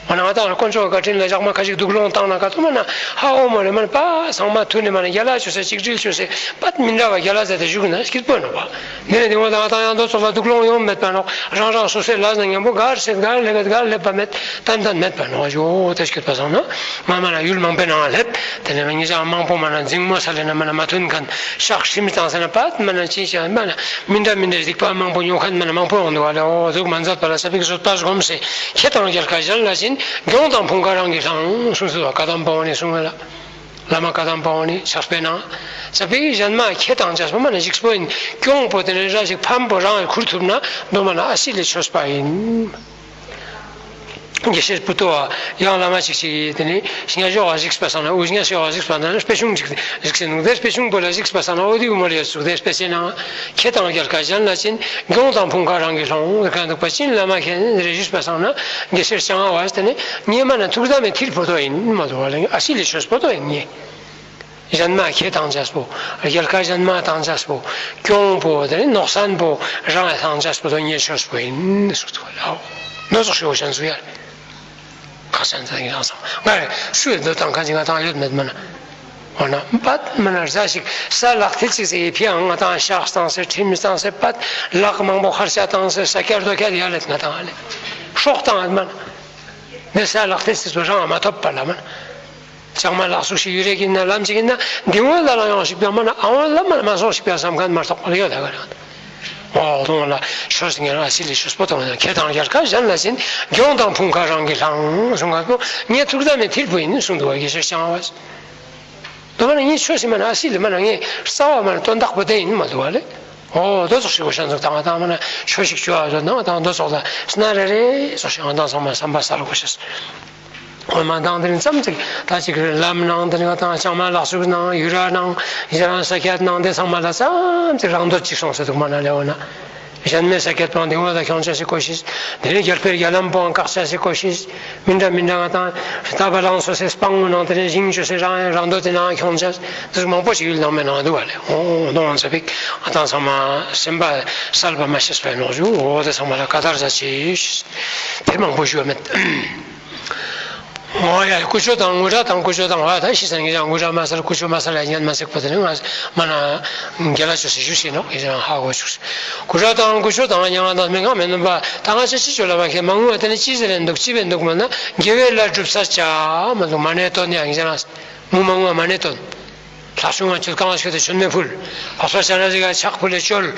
འོ་ན་ང་དང་དཀོན་མཆོག་བཀའ་དྲིན་ལ་ཞག་མ་ཁ་ཅིག་འདུག་ལོང་བཏང་ན་ག་ཏུ་མ་ན་ཧ་འོ་མོ་རེ་མ་ན་པ་ཚང་མ་མཐུན་ནི་མ་ན་རྒྱ་ལ་ཆོས་སེ་གཅིག་སྒྲིལ་ཆོས་སེ་པད་མི་འདྲ་བ་རྒྱ་ལ་ཟེར་ཏེ་བཞུགས་ན་སྐྱིད་པོ་ནོ་བ། འདི་ནས་འདི་ངོ་དང་ང་དང་ཡང་དོ་ཚོགས་ལ་འདུག་ལོང་ཡོང་མེད་པ་ནོ། རང་རང་སོ་སོའི་ལ་ན་མཉམ་པོ་གར་སེ་གར་ལེ་གར་ལེ་པ་མེད་ཏན་ཏན་མེད་པ་ནོ་བ་ཞུ། འོ་དེ་སྐྱིད་པ་སང་ན་ང་མ་ན་ཡུལ་མང་པོའི་ནང་སླེབས། དེ་ནས་ང་ཉིད་ཅང་མང་པོ་མ་ན་འཛིང་མོ་ས་ལེ་ན་མ་ན་མ་མཐུན་མཁན་ཤག་ཧྲིམ་དང་ས་ན་པད་མ་ན་ཅི་ཞག་མ་ན་མི་འདྲ་མི་འདྲ་སྡིག་པ་མང་པོ་ཉོ་མཁན་མ་ན་མང་པོ་ཡོང་འདུག་བ་ལེ། འོ་ཟུག་མ་མཛད་པ་ལ་ས་པིག་བཟོད་པ་སྒོམ་སེ་ཁེ་དང་རྒྱལ་ཁ་གཞན་ལ་བྱིན། གྱོང་དང་ཕུང་ཁ་རང་གིས་བླང་གསུངས་སོ། བཀའ་གདམས་པ་འོ་ནི་གསུང་བ་ལ། བླ་མ་བཀའ་གདམས་པ་འོ་ནི་ཕྱག་དཔེ་ནང་། ས་པིག་གཞན་མ་ཁེ་དང་བྱས་པ་མ་ན་འཇིགས་པོ་ཡིན། གྱོང་པོ་དེ་ནས་ར་ཞིག་ཕམ་པོ་རང་ཁུར་ཐུབ་ན་མདོ་མ་ན་ཨ་སི་ལས་ཆོས་པ་ཡིན། དགེ་བཤེས་བུ་ཏོ་བ་ཡང་བླ་མ་ཅིག་ཅིག་དེ་ནི་སྙན་ཞོག་ག་གཟིགས་པ་སང་ན་འུ་སྙན་ཞོག་ག་གཟིགས་པ་ན་དཔེ་ཆུང་ཅིག་གཟིགས་སེ་འདུག་དེ་དཔེ་ཆུང་པོ་ལ་གཟིགས་པ་སང་ན་འོ་དེ་འུ་མོ་ལ་ཡོད་ཚུགས་དེ་དཔེ་ཆེ་ན་ཁེ་དང་རྒྱལ་ཁ་གཞན་ལ་བྱིན། གྱོང་དང་ཕུང་ཁ་རང་གིས་བླང་། དེ་ག་འདུག་པ་ཅིན་བླ་མ་མཁྱེན་རེ་ཞུས་པ་སང་ན་དགེ་བཤེས་བྱང་བ་དེ་ནི་ཉེ་མ་ན་ཐུགས་དམ་མེ་ཐིལ་པོ་ཏོ་ཡིན་མ་འདུག་བ་ལ་ཨ་སི་ལས་ཆོས་པོ་ཏོ་ཡིན་ཉེ། གཞན་མ་ཁེ་དང་བྱས་པོ། རྒྱལ་ཁ་གཞན་མ་དང་བྱས་པོ། གྱོང་པོ་དེ་ནི་ནོག་སན་པོ་རང་དང་བྱས་པོ་དོ་ཉེ་ཆོས་པོ་ཡིན་ཟེར་ཐུབ་ལ། འོ་ནོ་ཙོག་ཤོ་ཤན་ཟུ་ཡ། ཁ་སང་ཚ་ཡིན་རང་སང་ང་སུ་ཡི་འདོད་དང་ཁ་ཅིག་ང་དང་ཡོད་མེད་མ་ན། འོ་ན་པད་མ་ན་རྫ་ཞིག་ས་ལག་ཐིལ་ཅིག་ཟེར་ཡི་ཕི་ཡང་ང་དང་ཤག་བཏང་སེ་ཁྲིམས་བཏང་སེ་པད་ལག་མང་པོ་ཁར་ཤ་བཏང་སེ་ས་ཀྱར་རྡོ་ཀྱར་ཡ་ལེད་ང་དང་ཨ་ལེ། སྲོག་བཏང་ཨ་མ་ན། འདི་ས་ལག་ཐིལ་ཅིག་ཚོ་རང་མ་ཐོབ་པ་ལ་མ་ན། ལྕང་མ་ལག་ཟུག་ཞིག་ཡུ་རེ་གིན་ན་ལམ་ཅིག་ཡིན་ན་འདི་ངོ་ལ་ལ་ཡོང་ཞིག་པ་མ་ན་ཨ་འོ་ལ་མ་ན་མ་སོང་ཞིག་པ་བསམ་མཁན་མ་གཏོགས་པ་ཡོད་ད་ག་རེད། འོ་དོང་ལ་ཆོས་ངན་ལ་སི་ལི་ཆོས་པོ་དང་ཁེ་དང་རྒྱལ་ཁ་གཞན་ལ་སྦྱིན། གྱོང་དང་ཕུང་ཁ་རང་གིས་བླང་གསུང་ག་གོ། ངས་ཐུགས་དམ་མེ་ཐིལ་པོ་ཡིན་གསུང་འདུག་བ་དགེ་བཤེས་ལྕང་བ། དོ་མ་ན་ངས་ཆོས་སི་མ་ན་ཨ་སི་ལི་མ་ན་ངས་རྩ་བ་མ་ན་དོན་དག་པོ་དེ་ཡིན་མ་འདུག་བ་ལེ། འོ་དོ་ཙོག་ཞིག་གོ་ཤ་འཛུགས་དང་དང་མ་ན་ཆོས་ཤིག་བཅོ་བ་ཟོ་ནང་དང་དོ་ཙོག་ལ་སྣ་རེ་རེ་ཙོག་ཞིག་ང་དང་ཚང་མ་བསམ་པ་གསལ་གོ་ཤེས། འོ་མ་དང་དེ་རིང་ཙམ་ཅིག་ད་ཅིག་ལམ་ནང་དེ་རིང་ང་དང་ལྕང་མ་ལག་ཟུག་ནང་ཡུ་ར་ནང་ཡི་རང་ས་ཁྱད་ནང་དེ་ཚང་མ་ལ་ཙམ་ཅིག་རང་འདོད་ཅིག་སོང་ཟེར་འདུག་མ་ན་ལེའོ་ན། གཞན་མེད་ས་ཁྱད་པོ་འདི་ངོ་ལ་ཁྱོང་ཆ་ཞིག་གོ་ཤེས། དེ་རིང་རྒྱལ་པོའི་རྒྱ་ལམ་པོའང་བཀག་ཆ་ཞིག་གོ་ཤེས། མི་འདྲ་མི་འདྲ་ང་དང་རྟ་པ་ལང་སོ་སེ་སྤང་ངོ་ནང་དེ་རིང་ཞིང་ཆུ་སེ་རང་རང་འདོད་དེ་ནང་ཁྱོང་ཆ་དེ་མང་པོ་ཞིག་ཡུལ་ནང་མེད་ནང་འདུག་བ་ལེ། འོ་འདོང་ཚ་པིག་ང་དང་ཚང་མ་སེམས་པ་གསལ་པ་མ་ཤེས་པའི་ནོར་ཞུ་འོ་དེ་ཚང་མ་ལ་ཀ་དར་ཟ་ཆེ་དེ་མང་པོ་ཞུ་བ་མེད། འོ་ཡ་ཀུ་ཅོ་དང་ངུ་ར་དང་ཀུ་ཅོ་དང་བ་ད་ཤི་སང་གི་ཡང་ངུ་ར་མ་སར་ཀུ་ཅོ་མ་སར་ལ་ཉན་མ་སྲིག་པ་དེ་ནི་ང་མ་ན་རྒྱ་ལ་ཅོ་སི་ཞུ་ཤེས་ནོག་ཡི་རང་ཧ་གོ་ཆུག་ཀུ་ར་དང་ཀུ་ཅོ་དང་ཉང་དང་མི་ང་མེ་ནུ་པ་ད་ང་ཅ་ཅི་ཅོ་ལ་མ་ཁེ་མ་ངུ་བ་དེ་ནི་ཅི་ཟེར་རེ་འདུག་ཅི་བེ་འདུག་མ་ན་དགེ་བའི་ལས་སྒྲུབ་ས་ཅ་མ་འདུག་མ་ནེ་ཏོན་ཡང་ཡི་རང་མུ་མ་ངུ་བ་མ་ནེ་ཏོན། ལྷག་བྱུང་ང་ཆུ་རྐང་ཞིག་ཏུ་ཆུན་མེ་ཕུལ། ལྷག་ས་ཤ་ན་ཟིག་ག་ཕྱག་ཕུལ་ལེ་བཅོལ།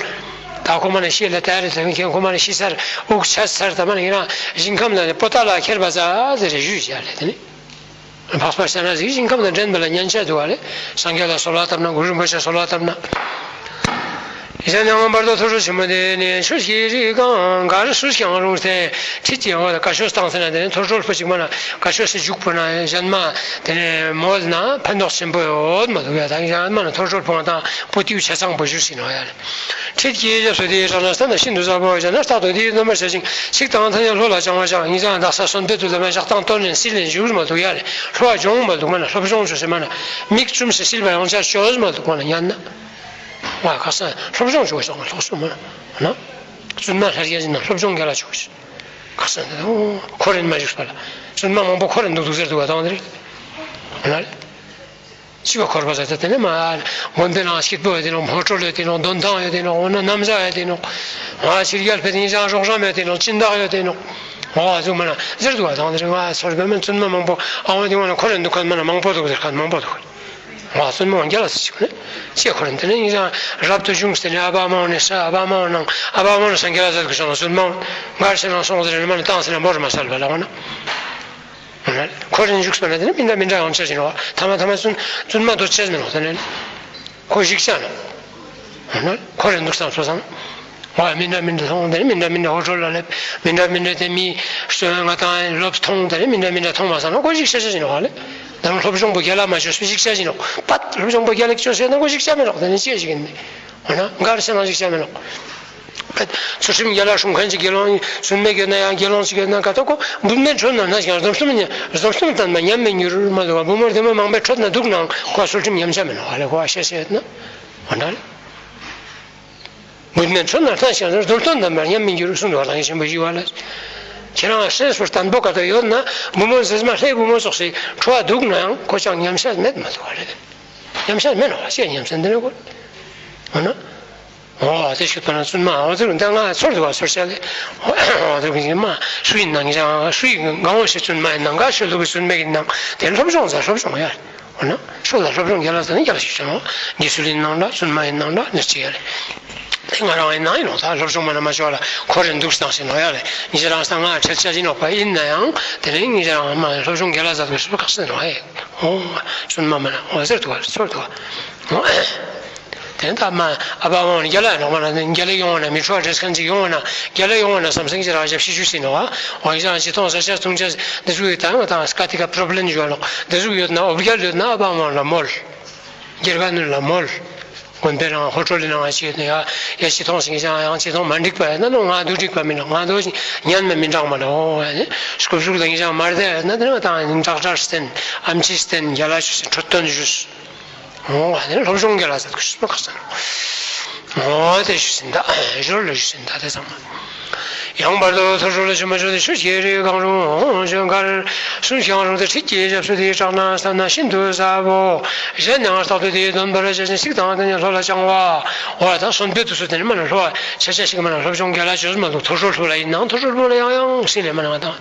ད་ཁོ་མ་ནི་ཤེས་ལ་དལ་རེ་ཟེར་མཁན་ཁོ་མ་ནི་ཤི་ཚར་དབུགས་ཆད་ཚར་ད་མ་ནི་ཡིན་ན་ཞིང་ཁམས་ལ་ནི་པོ་ཏ་ལ་ཁྱེར་བ་ཟ་ཟེར་རེ་ཞུས་བྱ་ལེ་དེ་ནི། འཕགས་པ་ཤ་ན་ཟིག་ཞིང་ཁམས་ལ་འདྲེན་པ་ལ་ཉན་ཆ་འདུག་བ་ལེ། སངས་རྒྱས་ལ་གསོལ་བ་བཏབ་ན་གུ་རུ་རིན་པོ་ཆེ་གསོལ་བ་བཏབ་ན། གཞན་ཡང་བར་དུ་ཐུགས་སྲོལ་ཆེན་མོ་དེ་ནི་ཆོས་ཀྱི་རིགས་གང་གར་སུ་ཀྱང་རུང་སྟེ་ཁྲིད་ཀྱི་འོ་ད་བཀའ་ཆོས་བཏང་ཟེར་ན་དེ་ནི་ཐུགས་སྲོལ་ཕུ་ཅིག་མ་ན་བཀའ་ཆོས་སུ་འཇུག་པོ་ན་གཞན་མ་དེ་ནི་མོལ་ན་ཕན་ཐོགས་ཆེན་པོ་ཡོད་མ་འདུག་ཡ། ད་གཞན་མ་ན་ཐུགས་སྲོལ་ཕུ་ང་དང་པོ་ཏིའུ་ཆ་ཚང་པོ་བཞུར་ཟིན་ནོ་ཡ་ལེ། ཁྲིད་ཀྱི་ཡེ་ཞབས་སུ་དེའི་རང་ན་ས་ན་ཤིན་ཏུ་ཟབ་པོ་ཡོད་ན་རྟག་ཏུ་དེའི་རྣམ་པར་ཤེས་ཤིང་ཚིག་དང་ཐ་སྙད་ལྷོ་ལ་བྱང་བ་བྱང་ཡིན་ཙང་དག་ས་གསོན་པོད་དུ་ལ་མ་བཞག་སྟངས་སྟོན་ནས་སིལ་ནས་འཇུག་མ་འདུག་ཡ་ལེ། ལྷོ་བ་སྦྱོང་མ་འདུག་མ་ན་ལྷོ་སྦྱོང་ཆོས་སེ་མ་ན་མིག་བཙུམ་སེ་སིལ་བ་ཡོང་ཆ་ཆོས་མ་འདུག་མ་ན་ཉན་ན། ང་ཁ་སང་སློབ་སྦྱོང་བྱུང་སོང་ལྷོག་སོང་མ་ན། བཙུན་མ་ལྷ་རྒྱལ་ཡིན་ན་སློབ་སྦྱོང་རྒྱལ་ལ་བྱུང་ཤི། ཁ་སང་ཁོ་རེན་མ་བཞུགས་པ་ལ་བཙུན་མ་མང་པོ་ཁོ་རེན་འདུག་འདུག་ཟེར་འདུག་བ་དང་དེ་རེད། ན་ལེ། ཅི་བ་འཁོར་བ་ཟེར་ཏེ་དེ་ནས་མ་དགོན་པའི་ནང་སྐྱིད་པོ་ཡོད་དེ་ནོ། མོ་ཊོ་ཡོད་དེ་ནོ། འདོན་ཐང་ཡོད་དེ་ནོ། འོ་ན་ནམ་བཟའ་ཡོད་དེ་ནོ། ང་ཕྱི་རྒྱལ་ཕེ་དེ་ཉི་ཤང་རོགས་རམ་ཡོད་དེ་ནོ། སྦྱིན་བདག་ཡོད་དེ་ནོ། འོ་ཟུག་མ་ན་ཟེར་འདུག་བ་དང་དེ་རེད། ང་ཚོར་བའི་མན་བཙུན་མ་མང་པོ་ཨ་འོ་དེ་འོ་ན་ཁོ་རེན་འདུག་མཁན་མ་ན་མང་པོ་འདུག་ཟེར་མཁན་མང་པོ་འདུག་ཨ། བཙུན་མ་རྒྱལ་ལ་ཟེར་ཞིག་ནི་ཅེས་ཁོ་རང་དེ་ནས་ཡིན་ཀྱང་རབ་ཏུ་བྱུང་སྟེ་ནི་ཨ་བ་མ་ནས་ས་ཨ་བ་མ་ནང་ཨ་བ་མ་ནས་སངས་རྒྱས་ལ་ཟེར་གི་སོང་བཙུན་མ་མགར་ཆེ་ནང་སོང་ཟེར་ནི་མ་ནས་བཏང་ཟེར་ན་འབོར་མ་སལ་བ་ལ་འོ་ན། འོ་ན་ཁོ་རང་བཞུགས་པ་ན་དེ་ནི་མི་འདྲ་མི་འདྲ་ཡང་ཆེ་ཞིག་ནོ། ཐ་མ་ཐ་མ་བཙུན་བཙུན་མ་དོ་ཆེ་མི་ནོ་དེ་ནས་ཁོ་བཞུགས་ཆ་ནོ། འོ་ན་ཁོ་རང་འདུག་སང་སོ་སང་། ཨ། མི་འདྲ་མི་འདྲ་མཐོང་། དེ་ནི་མི་འདྲ་མི་འདྲ་ཧོ་ཁྲོ་ལ་སླེབས། མི་འདྲ་མི་འདྲ་དེ་མི་སོན་ང་དང་སློབ་མཐོང་། དེ་ནི་མི་འདྲ་མི་འདྲ་མཐོང་མ་སང་ན་ཁོ་བཞུགས་ཆ་ཆ་ཞིག་ནོ་ཧ་ལེ། དང་སློབ་སྦྱོང་པོ་རྒྱ་ལ་མ་བྱོས་སུ་ཞིག་བྱ་ཞིག་ནོ། པད་སློབ་སྦྱོང་པོ་རྒྱ་ལ་ཅོ་ཟེར་ན་ཁོ་ཞིག་བྱ་མི་རོགས། དེ་ནི་ཅི་ཞིག་ཡིན་ནི། འོ་ན་མགར་ཆེ་ནང་ཞིག་བྱ་མི་རོགས། པད་ཚུལ་ཁྲིམས་རྒྱ་ལ་སྲུང་མཁན་གྱི་དགེ་སློང་བཙུན་མ་གྱོད་ན་ཡང་དགེ་སློང་ཞིག་གྱོད་ན་ཀ་ཏོ་ཁོ་བུད་མེད་ཁྲོད་ན་ན་ཞིག་འཛོམས་སྟོམ་ཉ་འཛོམས་སྟོམ་བསྟན་པ་ཉམས་མི་འགྱུར་མ་འདུག་བ། བུ་མོར་དེ་མོ་མང་པོའི་ཁྲོད་ན་འདུག་ནའང་ཁོ་ཚུལ་ཁྲིམས་ཉམས་ཆ་མི་ནོ་ཧ་ལེ། ཁོ་བ་བཤད་བཤད་ཡོད་ན། འོ་ན། བུད་མེད་ཚོ་ན་ལྟ་ཞིང་འཛོམས་སྟོན་དམ་པར་ཉམས་མི་འགྱུར་གསུངས་འདུག་བ། ལང་ཞིང་པོ་ཞི་བ་ལ། ཁྱེད་རང་སེམས་སུ་བརྟན་པོ་ག་དུ་ཡོད་ན་བུ་མོ་མཛེས་མ་ལྷའི་བུ་མོ་ཙོགས་སི་ཁྲོ་བ་འདུག་ནའང་ཁོ་ཅང་ཉམས་ཤ་མེད་མ་ཐུབ་བ་རེད། ཉམས་ཤ་མེད་ནོ་བ་ཅེས་ཉམས་སེམས་འདི་ནས་གོ། འོ་ན། འོ་དེ་ཤུད་པ་ན་བཙུན་མ་འོ་ཚུར་འདི་ང་ཚོར་འདུག་བ། ཚོར་བྱ་ལེ། འོ་དེ་གི་མ་སུ་ཡིན་ནང་ཀྱང་སུ་ཡིན་གང་འོ་ཞེས་བཙུན་མ་ཡིན་ནང་ག་ཤོད་ལུགས་བཙུན་མ་ཡིན་ནང་དེ་སློབ་སྦྱོང་ཟ་སློབ་སྦྱོང་ཡ། འོ་ན་སྲོག་ལ་སློབ་སྦྱོང་རྒྱལ་ལ་ཟེར་ན་རྒྱལ་ཞིག་བྱུང་། རྗེ་བཙུན་ཡིན་ནང་འདྲ་བཙུན་མ་ཡིན་ནང་འདྲ་ནི་ཅི་ཡ་རེད། དེ་ང་རང་ཡིན་ནང་ཡིན་ནོ། ད་སློབ་སྦྱོང་མ་ན་མ་ཤོར་ལ་ཁོ་རེ་འདུག་སྟངས་ཤིག་ནོ་ཡ་རེད། ངེད་ཅག་རང་ས་ང་ཁྲེལ་ཆ་ཡིན་ནོ་པ། ཡིན་ན་ཡང་དེ་ནས་ངེད་ཅག་རང་མ་སློབ་སྦྱོང་རྒྱལ་ལ་ཟ་དགོས་སུ་ཁག་སེ་ནོ་ཡ། འོ་བཙུན་མ་མ་ན་འོ་ཟེར་འདུག་བ། ཚོར་འདུག་བ། དེ་ད་མ་ཨ་ཕ་འོང་རྒྱ་ལ་ཡོང་བ་ན་རྒྱ་ལ་ཡོང་བ་ན་མི་ཁྲོ་བ་འདྲེས་མཁན་ཅིག་ཡོང་བ་ན་རྒྱ་ལ་ཡོང་བ་ན་བསམ་སེང་ཅི་ར་ཞབས་ཤི་ཞུ་ཟིན་ནོ། འོ་ཡིན་ཙང་ཅི་མཐོང་ས་ཆ་ཐུང་ཆ་འདི་ཚོ་ཡོད་ད་ང་དང་སྐ་ཏི་ཀ་པྲོབ་ལེམ་ཡོད་ལོ། འདི་ཚོ་ཡོད་ན་འོ་རྒྱ་ལོད་ན་ཨ་ཕ་འོང་ལ་མོལ། རྒྱལ་ཁ་ནུས་ལ་མོལ། དགོན་པའི་རང་ཧོ་ཁྲོ་ལི་ནང་ང་ཅི་ཡོད་ན་ཡ་ཡ་ཅི་མཐོང་སེང་ཅང་ཡང་ཅི་མཐོང་མ་འགྲིག་པ་ཡོད་ན་ནོ་ང་དུ་འགྲིག་པ་མིན་ནོ། ང་དུ་ཉན་མ་མི་འདྲང་མ་ལོ། ཨ་ནི་སྐུ་གཟུགས་ལ་ངེད་ཅག་མར་དེ་ཡོད་ན་དེ་ནི་ང་དང་ཡིན་ཀྲག་ཀྲག་བསྟན་ཨམ་ཆི་བསྟན་རྒྱ་ལ་ཆུ་སེ་འཕྲོད་དོན་ཞུས། འོ་ང་དེ་སློབ་སྦྱོང་རྒྱ་ལ་ཟེར་གི་ཤུ་མ་ཁ་སང་། འོ་དེ་ཞུ་ཟིན་ད་ཞོར་ལ་ཞུ་ཟིན་ད་དེ་ཚང་མ། ཡང་བར་དུ་མཐོ་སྤྲུལ་ལ་ཞུ་མ་ཞུ་དེ་ཆུ་སྐྱེས་རི་གང་རུང་ཞོན་མཁར་སུན་ཞིང་རུང་དེ་ཁྲིད་ཀྱི་ཞབས་སུ་དེའི་བྲག་ན་ས་ན་ཤིན་ཏུ་ཟབ་བོ། གཞན་ཡང་རྟག་ཏུ་དེའི་འདོན་པར་བྱ་ཞིང་ཚིག་དང་དེ་ནི་ལྷོ་ལ་བཅང་བ། འོ་ད་གསོན་པོའི་དུས་སུ་དེ་ནི་མ་ན་ལྷོ་བ་ཆ་ཆ་ཞིག་མ་ན་སློབ་སྦྱོང་རྒྱ་ལ་བྱོས་མ་འདུག་མཐོ་སྤྲུལ་ལྷུ་ལ་ཡིན་ནའང་མཐོ་སྤྲུལ་ལྷུ་ལ་ཡང་ཡང་སྲིད་ལས་མ་ན་ང་དང་།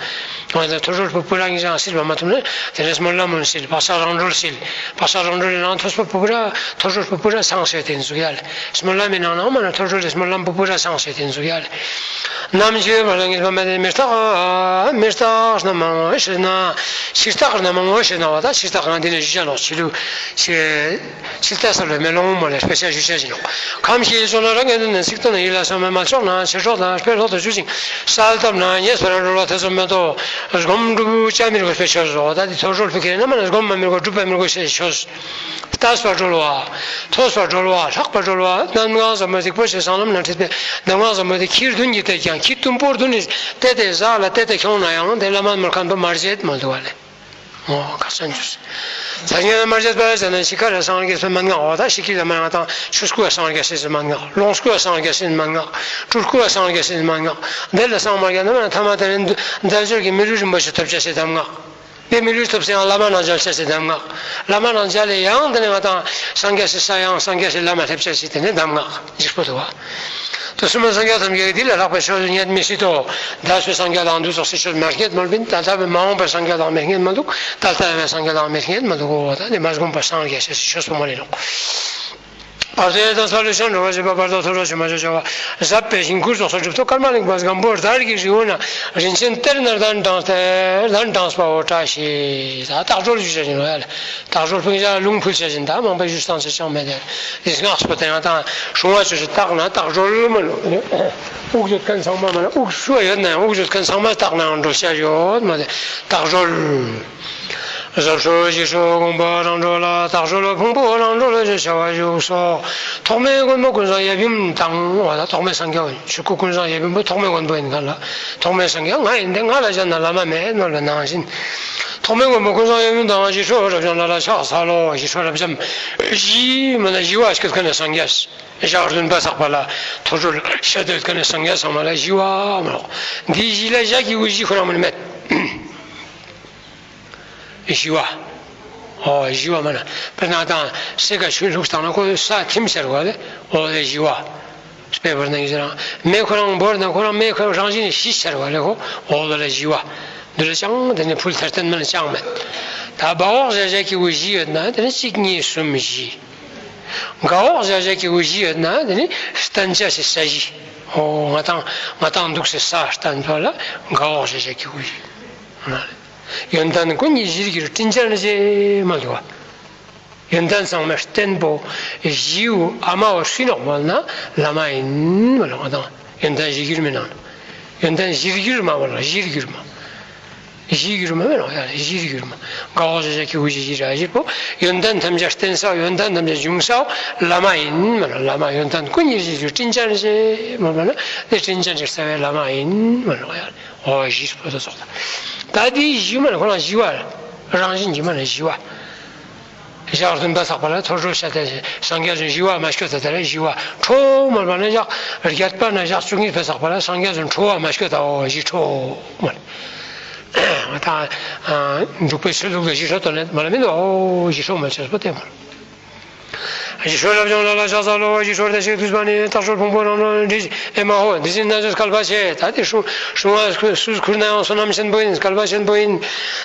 འོ་ད་མཐོ་སྤྲུལ་ཕུ་བུ་རང་གིས་ཀྱང་སྲིད་པ་མ་ཐུབ་ན་དེ་ནས་སྨོན་ལམ་མོན་སྲིད། བག་ཆགས་རང་གྲོལ་སྲིད། བག་ཆགས་རང་གྲོལ་ནང་མཐོ་སྤྲུལ་ཕུ་བུ་ར་མཐོ་སྤྲུལ་ཕུ་བུ་ར་ཚང་ཟེར་དེ་འཛུགས་ཡ་ལེ། སྨོན་ལམ་མི་ནང་ནང་མ་ན་མཐོ་སྤྲུལ་ལས་སྨོན་ལམ་ཕུ་བུ་ར་ཚང་ཟེར་དེ་འཛུགས་ཡ་ལེ། ནམ་འཆི་བ་ལ་ངེས་པ་མེད་དེ་མི་རྟག་མི་རྟག་རྣམ་མང་ངོ་ཤེས་ན། ཕྱི་རྟག་རྣམ་མང་ངོ་ཤེས་ན་བ་ད་ཕྱི་རྟག་ང་འདི་ནས་ཞུ་བྱ་ནོ་ཕྱི་ལུགས་ཕྱི། ཕྱི་ལྟ་ས་ལོ་མེ་ལོང་མོ་ལས་དཔེ་ཆ་ཞུ་བྱ་ཞིག་ནོ། ཁམས་ཤེས་སོ་ན་རང་ངེས་དོན་ནས་ཚིག་དོན་ཡིད་ལ་ཟུངས་མེད་མ་ཆོག་ན་ཕྱིར་སྲོག་དང་དཔེ་ལྷོག་ཏུ་ཞུ་ཅིང་གསལ་བཏབ་ན་ཉེས་པར་འགྲོ་བ་ཐེ་ཚོམ་མེད་དོ། སྒོམ་སྒྲུབ་བྱ་མི་དགོས་པའི་ཆོས་སོ། ད་འདི་མཐོ་སྤྲུལ་ཕུ་ཁེ་ན་མ་ན་སྒོམ་མ་མི་དགོས་སྒྲུབ་པ་མི་དགོས་ཞེས་ཆོས། ལྟས་པ་གྲོལ་བ། ཐོས་པ་གྲོལ་བ། ལྷག་པ་གྲོལ་བ། གདམས་ངག་ཟབ་མོ་སྡིག་པོ་ཆེ་གསང་ལམ་ན་ཁྲིད་པའི་གདམས་ངག་ཟབ་མོ་དེ་ཁྱི་བདུན་གྱིས་བཏེགས་ཀྱང་ཁྱི་གཏུམ་པོ་བདུན་ནི་བལྟས་ཏེ་ཟག་ལ་བལྟས་ཏེ་ཁྱོང་ན་ཡང་དེ་བླ་མ་མར་ཁམས་པ་མར་བྱེད་མ་འདུག་བ་ལེ། འོ་ཁ་སང་རྒྱུ། ད་ཉེ་མར་བྱེད་པ་ཟེར་ན་ཤི་ཁ་ར་སངས་རྒྱས་སྲས་མན་ངག་འོ་ད་ཤི་ཁི་ལ་མ་ཡང་དང་ཆུ་སྐུ་སངས་རྒྱས་སྲས་མན་ངག་ལོངས་སྐུ་སངས་རྒྱས་སྲས་མན་ངག་སྤྲུལ་སྐུ་སངས་རྒྱས་སྲས་མན་ངག་འདི་ལ་སངས་མ་རྒྱས་ན་མ་ཐ་མ་དེ་ནི་འདི་འབྱོར་གྱི་མི་ལུས་རིན་པོ་ཆེ་ཐོབ་བྱ་སྲས་གདམས་ངག་དེ་མི་ལུས་ཐོབ་ཚེ་ཡང་བླ་མ་རྣམས་མཇལ་ཆ་སྲིད་གདམས་ངག་བླ་མ་རྣམས་མཇལ་ལས་ཡང་དེ་ནས་ང་དང་སངས་རྒྱས་སྲིད་ས་ཡང་སངས་རྒྱས་སྲིད་བླ་མ་སླེབས་ཆ་སྲིད་དེ་ནས་གདམས་ངག་འཇིགས་པོ་འདུག་བ། དུ་སུ་མ་སངས་རྒྱས་ཐམས་ཅད་ཀྱིས་འདི་ལས་ལྷག་པའི་ཆོས་སུ་རྙེད་མི་སྲིད་དོ། ད་ཚོད་སངས་རྒྱས་དང་འདུ་ཚོགས་སྲིད་ཆོས་མེར་སྙེད་མ་ལུས་པིན། ད་ལྟ་བའི་མ་འོངས་པའི་སངས་རྒྱས་དང་མེར་སྙེད་མ་ལུག་ད་ལྟ་བའི་སངས་རྒྱས་དང་མེར་སྙེད་མ་ལུག་གོ། ད་ནི་མ་སྒོམ་པ་སངས་རྒྱས་སྲིད་ཆོས་སུ་མ་ལུས་ལོག་བར་དོའི་དང་ས་ལུ་ཤང་འགྲོ་བ་བྱེད་པ་བར་དོ་ཐོ་རོ་ཞུ་མ་ཞུ་བྱ་བ་ཟབ་པའི་ཞིང་ཁུར་རྫོགས་སོ་སྒྲུབ་ཐོབ་ཀརྨ་གླིང་པ་སྒམ་པོ་དར་གྱི་རི་བོ་ན་རིན་ཆེན་གཏེར་ནར་ལྡན་དྲངས་ཏེ་ལྡན་དྲངས་པའོ་བཀྲ་ཤིས། ད་རྟགས་སྒྲོལ་ཞུ་བྱ་ཞིང་རོ་ཡ་ལ་རྟགས་སྒྲོལ་ཕུང་བྱ་ལུང་ཕུལ་བྱ་ཞིང་ད་མང་པོ་ཞུ་སྟངས་ཆ་ཅང་མེད་དེ་རིགས་སྔགས་སུ་དེ་ཡང་དང་སྲུང་བ་ཆོས་སུ་བཏགས་ན་རྟགས་སྒྲོལ་མ་ནོ། དབུགས་ཡོད་མཁན་ཚང་མ་མ་ན་དབུགས་ཤུ་ཡོད་ན་ཡང་དབུགས་ཡོད་མཁན་ཚང་མ་བཏགས་ན་ཡང་སྒྲོལ་བྱ་ཡོད་མ་དེ་རྟགས་སྒྲོལ། ཟབ་སོ་ཞི་སོ་དགོངས་པ་རང་གྲོལ་ལ་རྟགས་སྒྲོལ་ཕུང་པོ་རང་གྲོལ་ཞེས་བྱ་བ་བཞུགས་སོ། ཐོགས་མེད་མགོན་པོ་ཀུན་བཟང་ཡབ་ཡུམ་དང་། འོ་ད་ཐོགས་མེད་སངས་རྒྱས་ཆོས་སྐུ་ཀུན་བཟང་ཡབ་ཡུམ་པོ་ཐོགས་མེད་མགོན་པོ་ཡིན་ག་ལ། ཐོགས་མེད་སངས་རྒྱས་ང་ཡིན་ཏེ་ང་ལ་ཞེན་ན་བླ་མ་མེད་ནོ་ལ་ནང་བཞིན། ཐོགས་མེད་མགོན་པོ་ཀུན་བཟང་ཡབ་ཡུམ་དང་ཞི་ཁྲོ་རབ་འབྱམས་ལ་ལ་ཕྱག་འཚལ་ལོ། ཞི་ཁྲོ་རབ་འབྱམས་ཞི་མ་ན་ཞི་བ་སྐད་མཁན་ནི་སངས་རྒྱས། ཞག་བདུན་པ་ཚགས་པ་ལ་ཐོ་སྤྲུལ་ཤ་དོད་མཁན་ནི་སངས་རྒྱས་ཚང་མ་ལ་ཞི་བ་མ་ལོག་འདི་ཞི་ལ་ཞག་གི་དབུ་ཞི་ཁོ་རང་མ་ནི་མེད། ཞི་བ། ཨོ་ཞི་བ་མ་ན་དཔེར་ན་དང་སེ་ག་ཆུ་བླུགས་བཏང་ན་ཁོ་ས་ཐིམ་ཟེར་བ་ལས་ཨོ་ལས་ཞི་བ། དཔེ་བར་ན་ཡིན་ཟེར་ན་མེ་ཁོ་རང་བོར་ན་ཁོ་རང་མེ་ཁོ་རང་བཞིན་ཞི་ཟེར་བ་ལས་ཁོ་ཨོ་ལ་ལས་ཞི་བ། འདི་ལ་ཅང་དེ་ནི་ཕུལ་ཐར་བརྟན་མ་ན་ཅང་མེད། ད་སྦ་འོག་བཞག་བཞག་གི་གུ་བཞི་ཡོད་ན་དེ་ནི་གཅིག་གཉིས་གསུམ་བཞི། ག་འོག་བཞག་བཞག་གི་གུ་བཞི་ཡོད་ན་དེ་ནི་བརྟན་བྱ་ཞེས་ས་བཞི། ཨོ་ང་དང་ང་དང་འདུག་སེ་ས་བརྟན་པ་ལ་ག་འོག་བཞག་བཞག་གི་གུ་བཞི། ཡོན་ཏན་ཀུན་གྱི་གཞིར་གྱུར་དྲིན་ཅན་རྗེ་མ་ལུས་པ། ཡོན་ཏན་ཚང་མའི་བརྟན་པོ་གཞིའུ་ཨ་མའོ་སུ་ནོག་མོལ་ན་བླ་མ་ཡིན་མ་ལོ་ང་དང་ཡོན་ཏན་གཞིར་གྱུར་མི་ནང་ཡོན་ཏན་གཞིར་གྱུར་མ་མོལ་ན་གཞིར་གྱུར་མ། གཞིར་གྱུར་མ་མེད་ནོག་ཡ་གཞིར་གྱུར་མ། ག་འོག་བཞག་བཞག་གི་གུ་བཞི་གཞིར་གཞིར་པོ་ཡོན་ཏན་ཐམས་ཅད་བརྟན་སའོ་ཡོན་ཏན་ཐམས་ཅད་འབྱུང་སའོ་བླ་མ་ཡིན་མ་ལོ་བླ་མ་ཡོན་ཏན་ཀུན་གྱི་གཞིར་གྱུར་དྲིན་ཅན་རྗེ་མ་མོལ་ན་དེ་དྲིན་ཅན་རྗེ་རྩ་བའི་བླ་མ་ཡིན་མ་ལོ་ཡ། ཨོ་བཞི་པོ་དེ་ཚོགས་ད། ད་དེའི་གཞི་མ་ནི་ཁོ་རང་བཞི་བ། རང་བཞིན་གྱི་མ་ནི་བཞི་བ། ཞག་བདུན་པ་ཚགས་པ་ལ་ཐོར་ཚུགས་བྱ་སྟེ་སངས་རྒྱས་བྱོན་བཞི་བ་མ་སྐྱོད་ད་དེ་ལ་བཞི་བ་ཁྲོ་མ་པ་ནི་ཞག་བརྒྱད་པ་ན་ཞག་བཅུ་གཉིས་པ་ཚགས་པ་ལ་སངས་རྒྱས་བྱོན་ཁྲོ་བ་མ་སྐྱོད་ད་ཨོ་བཞི་ཁྲོ་མ་ནི། ད་འབྲུག་པའི་ཆོས་ལུགས་ལ་བཞི་ཁྲོ་དོན་ལས་མ་ལ་མི་འདུག་ཨོ་བཞི་ཁྲོ་མ་ཆོས་པོ་དེ་མ་ལ། ཞི་ཁྲོ་རབ་འབྱམས་ལ་ལ་ཕྱག་འཚལ་ལོ། ཞི་ཁྲོ་བདེ་གཤེགས་ཐུབ་པ་ནི། ལྟ་ཁྲོ་ཕུང་པོ་རང་གྲོལ་འདི་ཨེ་མ་ཧོ། འདི་ཕྱིར་རྣལ་འབྱོར་སྐལ་པ་ཆེ། ད་དེ་སྲུང་སྲུང་བ་སུས་ཁུར་ན་ཡང་བསོད་ནམས་ཆེན་པོ་ཡིན། སྐལ་པ་ཆེན་པོ་ཡིན།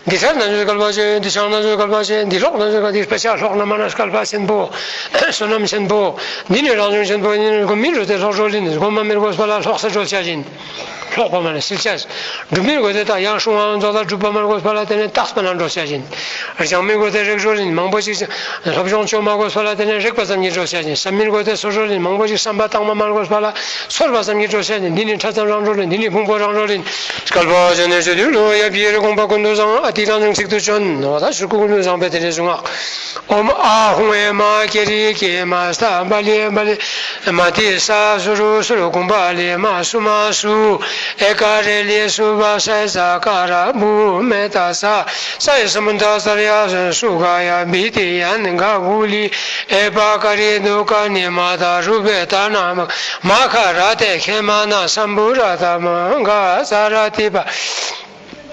འདི་ཕྱིར་རྣལ་འབྱོར་སྐལ་པ་ཆེ། འདི་ཕྱིར་རྣལ་འབྱོར་སྐལ་པ་ཆེ། འདི་ལྷོག་རྣལ་འབྱོར་སྐལ་འདི་དཔེ་ཆ་ལྷོག་ན་མ་ན་སྐལ་པ་ཆེན་པོ། བསོད་ནམས་ཆེན་པོ། འདི་ནི་རང་བྱུང་ཆེན་པོ་ཡིན། སྒོམ་མིན་འགྲོ་དེ་ལྷོག་འགྲོ་ལིན། སྒོམ་མ་མིར་དགོས་པ་ལ་ལྷོག་ས་འགྲོ་བྱ་ཡིན། ལྷོག་པ་མ་ནི་སིལ་ཆས། སྒྲུབ་མིར་དགོས་ཏེ་ད་ཡང་སྲུང་བའང་རྫོགས་ལ་སྒྲུབ་པ་མ་དགོས་པ་ལ་དེ་ནས་རྟགས་པ་ན་འགྲོ་བྱ་ཞིང་། སྦྱང་མིར་དགོས་ཏེ་རེག་འགྲོ་ལིན། མང་པོ་ཞིག་སློབ་སྦྱོང་བཅོ་མ་དགོས་པ་ལ་དེ་ནས་རེག་པ་ཙམ་གྱིས་འགྲོ་བྱ་ཞིང་། བསམ་མིར་དགོས་ཏེ་ཚོར་འགྲོ་ལིན། མང་པོ་ཞིག་བསམ་པ་བཏང་མ་མ་དགོས་པ་ལ་ཚོར་བ་ཙམ་གྱིས་འགྲོ་བྱ་ཞིང་། འདི་ནི་ཕྲ་ཙམ་རང་འགྲོ་ལིན། འདི་ནི་ཕུང་པོ་རང་འགྲོ་ལིན། སྐལ་པ་ཅན་ནས་བརྗོད་དུས་ལོ་ཡབ་ཀྱི་རི་གོང་པ་ཀུན་ཏུ་བཟང་། ཨ་ཏི་རང་བྱུང་ཚིག་ཏུ་བྱོན། འོ་ད་ཤུ་ཀུ་ཀུན་ཏུ་བཟང་པའི་དེ་ནས་གཟུངས་སྔགས། ཨོཾ་ཨཱཿཧཱུྃ་ཨེ་མ་ཀེ་རི་ཀེ་མ་སྟ་བ་ལི་བ་ལི་མ་ཏི་ས་སུ་རུ་སུ་རུ་གུམ་བ་ལི་མ་སུ་མ་སུ་ཨེ་ཀ་རེ་ལི་སུ་བ་ས་ས་ཀ་ར་བུ་མེ་ད་ས་ས་ཡི་སུ་མུ་ད་ས་ར་ཡ་སུ་ག་ཡ་བི་ཏི་ཡན་ག་གུ་ལི་ཨེ་པ་ཀ་རི་དུ་ཀ་ནི་མ་ད་རུ་བེ་ད་ན་མ་མ་ཁ་ར་ཏེ་ཁེ་མ་ན་སམ་བུ་ར་ད་མ་ག་ས་ར་ཏི་པ།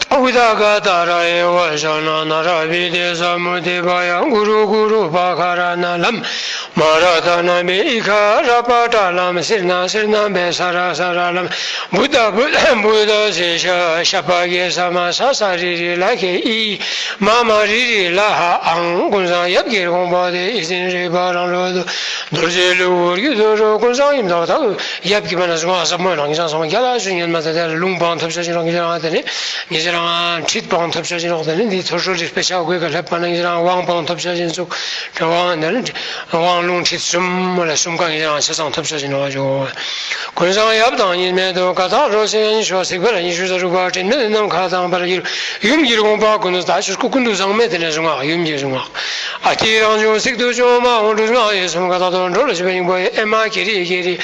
ཨུ་ད་ག་ད་ར་ཨེ་ཝ་ཤ་ན་ན་ར་བི་དེ་ས་མུ་དེ་བ་ཡ་གུ་རུ་གུ་རུ་བ་ཁ་ར་ན་ལམ་མ་ར་ད་ན་བི་ཨི་ཁ་ར་པ་ཏྲ་ལམ་སིར་ན་སིར་ན་བེ་ས་ར་ས་ར་ལམ་བུ་ད་བུ་བུ་ད་སེ་ཤ་ཤ་པ་གེ་ས་མ་ས་ས་རི་རི་ལ་ཁེ་ཨི་མ་མ་རི་རི་ལ་ཧ་ཨང་། ཀུན་བཟང་ཡབ་ཀྱི་དགོངས་པ་དེ་ཨི་ཟིན་རི་བ་རང་ལོ་དུ་རྡོ་རྗེ་ལུ་འུར་གྱི་དུ་རུ་ཀུན་བཟང་ཡིན་ད་ད་ཡབ་ཀྱི་མ་ན་སུ་མ་ས་མོ་རང་གི་ས་མ་རྒྱ་ལ་ཞུ་ཉན་མ་ད་ད་ལུང་པང་ཐོབ་ཤ་ཞིག་རང་གི་རང་དེ་ནི། ཉེ་ཆར་ང་ཁྲིད་སྤང་ཐོབ་བྱ་ཞིང་འོག་དེ་ནི་འདི་ཐོར་ཤོར་རིགས་པའི་ཆ་དགོས་ཀ་ལྷབ་པ་ན་ཉེ་ཆར་ང་དབང་སྤང་ཐོབ་བྱ་ཞིང་ཚུགས་དབང་དེ་ནི་དབང་ལུང་ཁྲིད་གསུམ་ལ་གསུམ་ཀ་ཉེ་ཆར་ང་ཆ་ཚང་ཐོབ་བྱ་ཞིང་འོག་ཞོག་ཀུན་བཟང་ཡབ་དང་གཉིས་མེད་དུ་ཀ་དག་རོ་ཞིང་ཡན་ཤོག་སིག་པ་ལ་ཉི་ཤུ་རྩ་དྲུག་པ་དྲིན་མེད་ནམ་མཁའ་དང་བར་གྱུར་ཡུམ་གྱི་དགོངས་པ་ཀུན་ཏུ་ད་ཆུ་སྐུ་ཀུན་ཏུ་བཟང་མེད་དེ་ནས་གཟུངས་སྔགས་ཡུམ་གྱི་གཟུངས་སྔགས། ཨ་ཏི་རང་བྱུང་ཚིག་ཏུ་བྱུང་མ་འོང་འབྲུ་སྔགས་ཡོད་གསུམ་ཀ་དག་ཏུ་འགྲོ་ལ་བྱེད་པའི་སྙིང་པོ་ཨེ་མ་ཀེ་རི་ཀེ་རི།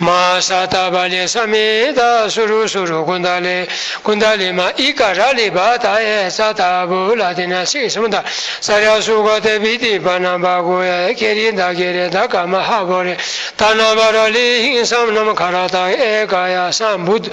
མ་ས་ཏ་བ་ལེ་ས་མེ་ད་སུ་རུ་སུ་རུ་ཀུན་ད་ལེ་ཀུན་ད་ལེ་མ་ཨི་ཀ་ར་ལི་བ་ད་ཨེ་ས་ཏ་བུ་ལ་ཏི་ན་སི་སུ་མ་ད་ས་ར་སུ་ག་ཏེ་བི་ཏི་པ་ན་བ་གུ་ཡ་ཀེ་རི་ད་ཀེ་རེ་ད་ཀ་མ་ཧ་བོ་རེ་ད་ན་བ་ར་ལི་ཧིང་སམ་ནམ་ཁ་ར་ད་ཨེ་ཀ་ཡ་ས་བུ་ད་